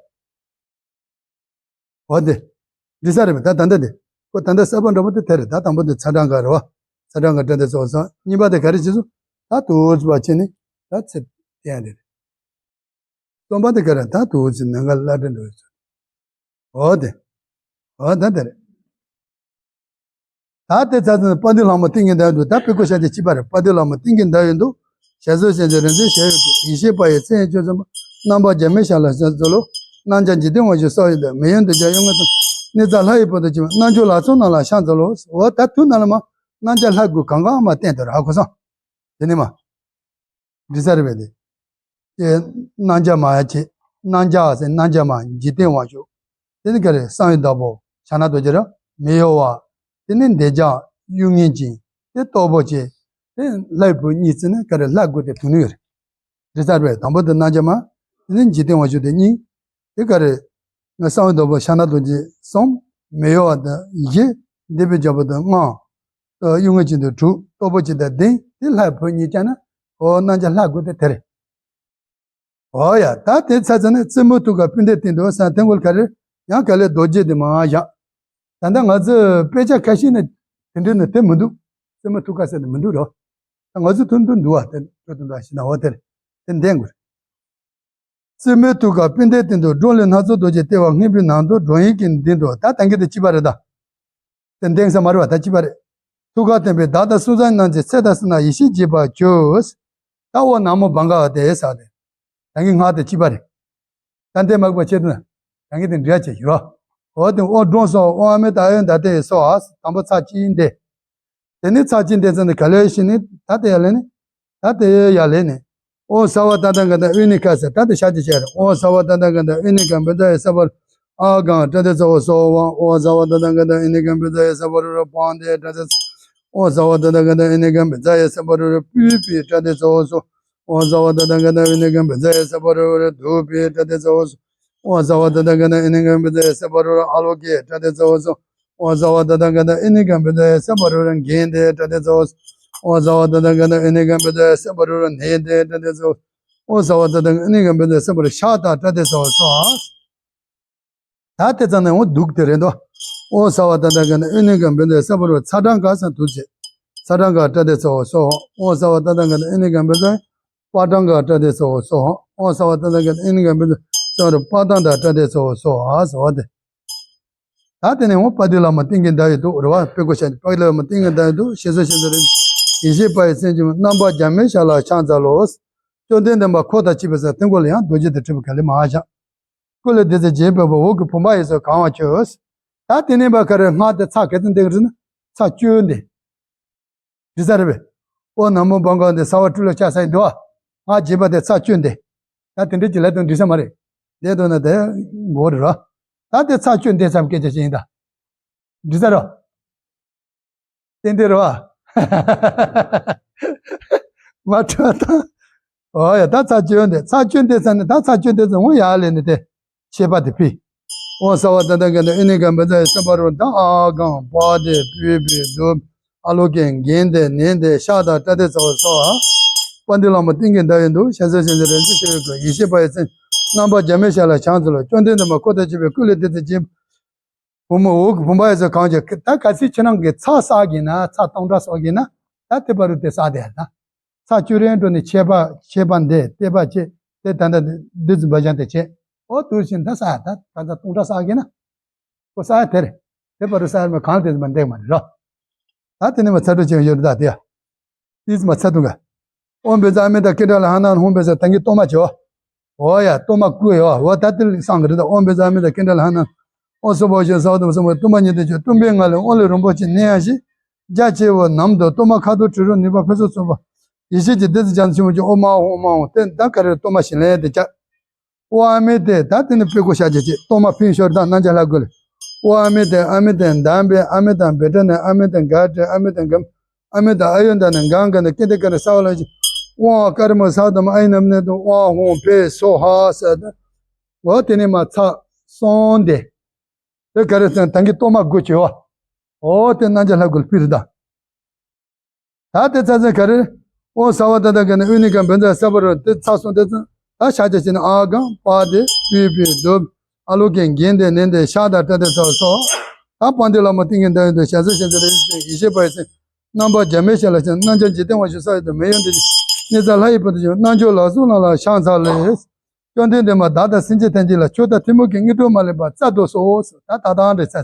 འོ་དེ། འདི་ས་རེད་པས་ད་ད་ལྟ་དེ། ཁོ་ད་ལྟ་ས་པ་འདྲ་པོ་དེ་དེ་རེད། ད་དང་པོ་དེ་ཚ་གྲངས་ག་རེད་བ། ཚ་གྲངས་ག་ཏྲ་དེ་ཚོ་སོང་། གཉིས་པ་དེ་ག་རེ་བྱེད་སོང་། ད་དུས་པ་ཆེ་ནི་ད་ཚེ་དེ་ཡང་དེ་རེད། གསུམ་པ་དེ་ག་རེ་ད་དུས་ཚེ་ནང་ག་ལ་དྲན་འགྲོ་ཡོད་ཚོད། འོ་དེ། འོ་ད་དེ་རེད། ད་དེ་ཚ་ཚ་ནི་དཔལ་ལྡན་ལྷ་མོ་ཏིང་ངེ་འདའ་ཡི་འདུག་ད་དཔེ་ཀོ་ཤ་དེ་གཅིག་པ་རེད། དཔལ་ལྡན་ལྷ་མོ་ཏིང་ངེ་འདའ་ཡི་འདུག་ཞལ་བཟོད་བཤད་མཛད་རིག་འཛིན་ཞལ་ཡོད་དོ། ཡེ་ཤེས་དཔལ་ཡེ་མཚན་ཡང་ཆོས་ཚན་པ། རྣམ་པར་རྒྱལ་མོའི་ཞབས་ལ་ཕྱག་འཚལ་ལོ། རྣམ་རྒྱལ་འཇིག་རྟེན་དབང་ཕྱུག་སྲོག་ཡོད་དོ། མི་ཡུལ་འདི་རྒྱལ་གཡུལ་ངོ་དང་། གནས་བདག་ལྷ་ཡི་བུ་དང་བཅས་པ། རྣལ་འབྱོར་ལ་སོགས་རྣམས་ལ་ཕྱག་འཚལ་ལོ། འོ་ད་དུས་ནང་ལ་མ་རྣམ་རྒྱལ་ལྷ་དགུ་གང་གང་མ་བསྟན་དོ་ར་ཧ་གོ་སོང་། དེ་ནི་མ། འདི་ས་རེད་པས་དེ། དེ་རྣམ་རྒྱལ་མ་ཡ་ཆེ། རྣམ་རྒྱལ་ཟེར་རྣམ་རྒྱལ་མ་འཇིག་རྟེན་དབང་ཕྱུག་དེ་ནི་ག་རེ་གསང་བའི་བདག་པོ་ཕྱག་ན་རྡོ་རྗེ་ར། མི་གཡོ་བ། དེ་ནི་འདོད་ཆགས་གཡུལ་ངན་ཅན། དེ་སྟོབས་པོ་ཆེ། དེ་ལྷའི་བུ་གཉིས་ཚེ་ནི་ག་རེ་ལྷ་དགུ་དེ་དུ་ནི་ཡོད་རེད། འདི་ས་རེད་པས་དང་པོ་དེ་རྣམ་རྒྱལ་མ། དེ་ནི་འཇིག་རྟེན་དབང་ཕྱུག་དེ་གཉིས། དེ་ག་རེ། ང་གསང་བའི་བདག་པོ་ཕྱག་ན་རྡོ་རྗེ་གསུམ། མི་གཡོ་བ་དང་བཞི། འདོད་པའི་རྒྱལ་པོ་དང་ལྔ། གཡུལ་ངན་ཅན་དུ་དྲུག་སྟོབས་པོ་ཆེ་དང་བདུན། དེ་ལྷའི་བུ་གཉིས་ཀྱང་ན། འོ་རྣམ་རྒྱལ་ལྷ་དགུ་དེ་དེ་རེད། འོ་ཡ་ད་དེ་ཚ་ཚ་ནི་རྩེ་མོའི་ཐུགས་ཀ་སྤུན་ཟླའི་སྟེང་དུ་ས་དེ་མགོ་ག་རེ། ཡང་ག་ལེ་རྡོ་རྗེ་དེ་མ་བཞག་ད་ལྟ་ང་ཚོས་དཔེ་ཆ་ཁ་ཤས་ནི་དེ་འདྲའི་ནི་དེ་མི་འདུག་རྩེ་མོའི་ཐུགས་ཀ་ཟེར་ནི་མི་འདུག་རོ། ད་ང་ཚོ་ཐུན་ཐུན་འདུག་བ་དེ་འགྲོ་དུ་འདུག་ཞེ་ན་འོ་དེ་རེད། དེ་འདེང་དགོས་རེད། རྩེ་མོའི་ཐུགས་ཀ་སྤུན་ཟླའི་སྟེང་དུ། འགྲོ་ལས་སྣ་ཚོགས་རྡོ་རྗེ་ལྟེ་བ་ལྔན་པོའི་ནང་དུ། འགྲོ་ཡི་གི་མདུན་དུ། ད་ད་གིན་དེ་གཅིག་པ་རེད་ད། དེ་འདེང་ས་མ་རེད་བ་ད་གཅིག་པ་རེད། ཐུགས་ཀར་བརྟེན་པའི་བདག་དང་སྲོག་ཆགས་རྣམས་ཀྱི་ཚེ་དང་བསོད་ནམས་ཡེ་ཤེས་རྒྱས་པར་གྱུར། ད་འོ་ནག་མོ་བང་ག་བ་དེ་ས་དེ། ད་གིན་སྔགས་དེ་གཅིག་པ་རེད། ད་འདེང་མ་དགོས་པ་ཆེད་དུ་ན། ད་གིན་དེ་འདྲ་བྱེད་ཞུ་རོགས། འོ་དེ་ཨོ་འགྲོ་སོ་ཨོ་ཨ་མེ་ད་ཨོ་ད་དེ་སོ་ཨ་དང་པོ་ཚར་གཅིག་འདེ། དེ་ནས་ཚར་གཅིག་འདེ་ཚར་ནས་ག་ལེ་ཞིག་ནི་ད་དེ་ཡ་ལེ་ནི། ད་དེ་ཡ་ལེ་ནི། ཨོ་ས་བ་ད་ད་ག་ད་ཨུ་ནི་ཀ་ས་ད་དེ་ཤ་ཅི་ཤ་རེ། ཨོ་ས་བ་ད་ད་ག་ད་ཨུ་ནི་ཀ་བི་ཛ་ཡེ་ས་བ་རུ། ཨ་གང་ཏྲ་དེ་ཚ་བོ་སོ་བ། ཨོ་ས་བ་ད་ད་ག་ད་ཨུ་ནི་ཀ་བི་ཛ་ཡེ་ས་བ་རུ་རུ་བང་དེ་ཏྲ་དེ་ཚ། ཨོ་ས་བ་ད་ད་ག་ད་ཨུ་ནི་ཀ་བི་ཛ་ཡེ་ས་བ་རུ་རུ་པུ་པི་ཏྲ་དེ་ཚ་བོ་སོ། ཨོ་ས་བ་ད་ད་ག་ད་ཨུ་ནི་ཀ་བི་ཛ་ཡེ་ས་བ་རུ་རུ་དུ་པི་ཏྲ་དེ་ཚ་བོ་སོ། ཨོ་ས་བ་ད་ད་ག་ད་ཨུ་ནི་ཀ་བི་ཛ་ཡེ་ས་བ་རུ་རུ་ཨ་ལོ་ཀེ་ཏྲ་དེ་ཚ་བོ་སོ། ཨོ་ས་བ་ད་ད་ག་ད་ཨུ་ནི་ཀ་བི་ཛ་ཡེ་ས་བ་རུ་རུ་གན་དེ་ཏྲ་དེ་ཚ་བོ་སོ། ཨོ་ས་བ་ད་ད་ག་ད་ཨུ་ནི་ཀ་བི་ཛ་ཡེ་ས་བ་རུ་རུ་ནེ་དེ་ཏྲ་དེ་ཚ་བོ་སོ། ཨོ་ས་བ་ད་ད་ག་ད་ཨུ་ནི་ཀ་བི་ཛ་ཡེ་ས་བ་རུ་ཤ་ད་ཏྲ་དེ་ཚ་བོ་སོ། ད་དེ་ཙམ་ནས་འོ་འདུག་དེ་རེད་དོ། ཨོ་ས་བ་ད་ད་ག་ད་ཨུ་ནི་ཀ་བི་ཛ་ཡེ་ས་བ་རུ་ཚ་གྲངས་ག་ས་དུ་ཆེ། ཚ་གྲངས་ག་ཏྲ་དེ་ཚ་བོ་སོ། ཨོ་ས་བ་ད་ད་ག་ད་ཨུ་ནི་ཀ་བི་ཛ་ཡེ་པ་གྲངས་ག་ཏྲ་དེ་ཚ་བོ་སོ། ཨོ་ས་བ་ད་ད་ག་ད་ཨུ་ནི་ཀ་བི་ཛ་ཡེ་ས་བ་རུ་པ་ཏང་ད་ཏྲ་དེ་ཚ་བོ་སོ་ཨ་ས་བ་དེ། ད་དེ་ནས་འོ་དཔལ་ལྡན་ལྷ་མོ་ཏིང་ངེ་འདའ་ཡི་འདུག་རེད་བ། དཔེ་ཀོ་ཤ་དཔལ་ལྡན་ལྷ་མོ་ཏིང་ངེ་འདའ་ཡི་འདུག་ཞེས་སོ་ཞེས་སོ་རེད། ཡེ་ཤེས་དཔལ་ཡེ་མཚན་གྱི་རྣམ་པར་རྒྱལ་མོའི་ཞབས་ལ་ཕྱག་འཚལ་ལོ། བཅོམ་ལྡན་འདས་མ་འཁོར་དང་བཅས་པའི་ས་སྟེང་སྐོར་ལ་ཡང་རྡོ་རྗེ་དང་འཁྲིལ་བ་ག་ལེ་མ་བཞག་སྐུ་ལས་འདི་ཚེ་རྗེས་འབད་པ་འོག་གི་བུམ་པ་ཡི་ཚོགས་གང་བར་གྱུར། ད་དེ་ནས་བ་ག་རེ་སྔགས་དེ་ཚར་ག་ཚོད་འདེང་རེད་ན་ཚར་བཅུ་འདེང་། འདི་ས་རེད་པས། ཨོ་ནག་མོ་བང་ག་འདི་ས་བ་སྤྲུལ་ལ་ལྕགས་ས་ཡི་འདུག་ཨ། ཕར་བྱེད་པ་དེ་ཚར་གཅོད་འདི། ད་དེ་འདྲའི་གྱི་ལས་དོན་འགྲིག་ས་མ་རེད། དེ་དོན་ན་དེ་མགོ་རེད་རོ། ད་དེ་ཚར་གཅོད་འདི་ཙམ་སྐད་ཆ་ཅིག་ཡིན་ད། འགྲིག་ས་རོ། ཏན་ཏན་རེད་བ། མ་འཕྲོད་དང་། ཨོ་ཡ། ད་ཚར་གཅོད་འདི་ཚར་གཅོད་འདི་ཚར་ནས་ད་ཚར་གཅོད་འདི་ཚར་འོང་ཡ་ལས་ནས་དེ། ཆད་པ་དེ་ཕུལ། ཨོ་ས་བ་ད་ད་ག་ནས་ཨི་ནི་ག་འབད་ཚ་ཡི་སེམས་པ་རུ་ད་ཨ་གང་པ་དེ་པི་པི་དུ་ཨ་ལོ་ཀེ་འགན་དེ་ནན་དེ་ཤ་དང་ཏྲ་དེ་ཚ་བ་ས་བ། པ་འདི་ལ་མོ་ཏིང་གི་ཟླ་ཡི་འདུག་ཞལ་ཟས་ཞལ་ཟས་རེ་འཛི་ཆེ་བའི་གོ་ཡེ་ཤེས་པ་ཡི་སེམས། རྣམ་པ་རྒྱ་མེ་ཤ་ལ་བྱང་ཚུལ་ལ་བཅོམ་ལྡན་འདས་མ་ཁོ་ཐག་ཆོད་པའི་སྐུ་ལས་དེ་ཚེ་སྦྱིན། བུ་མོ་འོག་གི་བུམ་པ་ཡི་ཚེ་གང་བྱེད་ད་ག་ཚིག་ཕྱི་ནང་གི་ཚར་བསགས་གི་ན་ཚར་སྟོང་ཕྲག་བསགས་གི་ན་ད་དེ་བར་དུ་དེ་བསགས་དེ་ད། ཚར་བཅུ་རེ་འགྲོ་ནས་ཆད་པ་ཆད་པ་འདི་བལྟས་པ་ཆེ་དེ་ད་ལྟ་འདི་ཙམ་པ་ཅང་དེ་ཆེ། ཨོ་དུ་ཕྱིན་ད་བསགས་ད་ད་ད་སྟོང་ཕྲག་བསགས་གི་ན། ཁོ་བསགས་དེ་རེད། དེ་བར་དུ་བསགས་མ་གང་དེ་ཙམ་པ་འདེགས་མ་རེད་རོ། ད་དེ་ནས་མ་ཚར་འགྲོ་ཆེ་ཡོད་རེད་ད་དེ་ཡ། ཏིས་མ་ཚ་དུང་ག་ཨོ་བེ་ཛ་ཨ་མེ་ད་ཀེ་ཏྲ་ལ་ཧ་ན་ཧོང་བེ་ཛ་ད་གི་ཏོ་མ་ཅོ། ཨོ་ཡ་ཏོ་མ་ཀུ་ཡོ་ཨོ་ད་ཏི་ལི་སང་གི་རི་ད་ཨོ་བེ་ཛ་ཨ་མེ་ད་ཀེ་ཏྲ་ལ་ཧ་ན། ཨོ་སོ་བོ་ཤེ་ས་བ་དུ་སོ་བོ་ཏུ་མ་ཉི་ཏི་ཅོ་ཏུམ་པེ་ང་ལེ་ཨོ་ལེ་རོམ་པོ་ཆེ་ནེ་ཡ་ཤི། རྒྱ་ཆེ་བོ་ནམ་དུ་ཏོ་མ་ཁ་དོ་ཁྲི་རོ་ནུས་པ་ཕེ་སོ་སོ་བ། ཡེ་ཤེས་ཀྱི་ཏི་ཙི་ཅང་ཆི་མོ་ཅོ་ཨོ་མ་ཧོང་མ་ཧོང་ཏེ་ད་ག་རེ་ཏོ་མ་ཤི་ལེ་ཏེ་ཅ། ཨོ་ཨ་མེ་དེ་ད་དེ་ནི་དཔེ་ཁོ་ཤ་ཅེ་ཅེ་ཏོ་མ་ཕིན་ཤོར་དང་རྣམ་རྒྱལ་ལྷ་དགོས་ལེ། ཨོ་ཨ་མེ་དེ་ཨ་མེ་དེ་འདམ་པེ་ཨ་མེ་དང་བེ་ཏྲ་ནེ་ཨ་མེ་དང་ག་ཏྲེ་ཨ་མེ་དང་གམ་ཨ་མེ་དང་ཨ་ཡོན་ད་ནེ་གང་ག་ནེ་ཀེ་དེ་ཀ་ནེ་ས་བ་ལ་ཅི། ཨོ་ཨ་ཀ་རི་མོ་ས་དམ་ཨ་ཡི་ནམ་ནེ་དུ་ཨོ་ཨ་ཧོང་ཕེ་སོ་ཧ་ས་ད། ཨོ་དེ་ནི་མ་ཚ་སོང་དེ། དེ་ག་རེ་ཟེར་ན་ད་གི་ཏོ་མ་དགོས་ཅེ་བ། ཨོ་དེ་རྣམ་རྒྱལ་ལྷ་དགོས་ཕིར་ད། ད་དེ་ཚ་ཚ་ག་རེ། ཨོ་ས་བ་ད་ད་ག་ནི་ཨུ་ནི་ག་བེ་ཛ་ས་བ་རོ་དེ་ཚ་སོང་དེ་ཚ། ད་ཤ་ཅ་ཅི་ནི་ཨ་གང་པ་དེ་པི་པི་དུ་ཨ་ལོ་ཀེ་འགན་དེ་ནན་དེ་ཤ་ད་ཏྲ་དེ་ཚ་སོ། ད་པ་འདི་ལ་མོ་ཏིང་གི་འདའ་ཡོད་དེ་ཞལ་ཟས་ཞལ་ཟས་རེ་ཞིག་ཡེ་ཤེས་པ་ཡི་སེམས། རྣམ་པ་རྒྱ་མེ་ཤ་ལ་ཞིང་རྣམ་རྒྱལ་འཇིག་རྟེན་དབང་ཕྱུག་ས་ཡི་དུ་མེ་ཡོན་དེ་ནི་ཙ་ལྷ་ཡི་བུ་དུ་ཞིང་རྣལ་འབྱོར་ལ་སོགས་རྣམས་ལ་ཕྱག་འཚལ་ལོ། བཅོམ་ལྡན་འདས་མ་བདག་དང་སེམས་ཅན་ཐམས་ཅད་ལ་མཆོག་དང་ཐུན་མོང་གི་དངོས་གྲུབ་མ་ལུས་པ་སྩལ་དུ་གསོལ། ད་ད་དང་རེ་ཚ།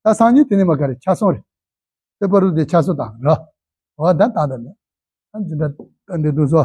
ད་སང་ཉིན་དེ་ནི་མ་ག་རེ་ཆ་སོང་རེད། དེ་བར་དུ་དེ་ཆ་སོང་དང་ར། འོ་ད་ད་ད་ནི། ཨ་འཛིན་གྲྭ་ཏན་ཏན་དུ་སོ།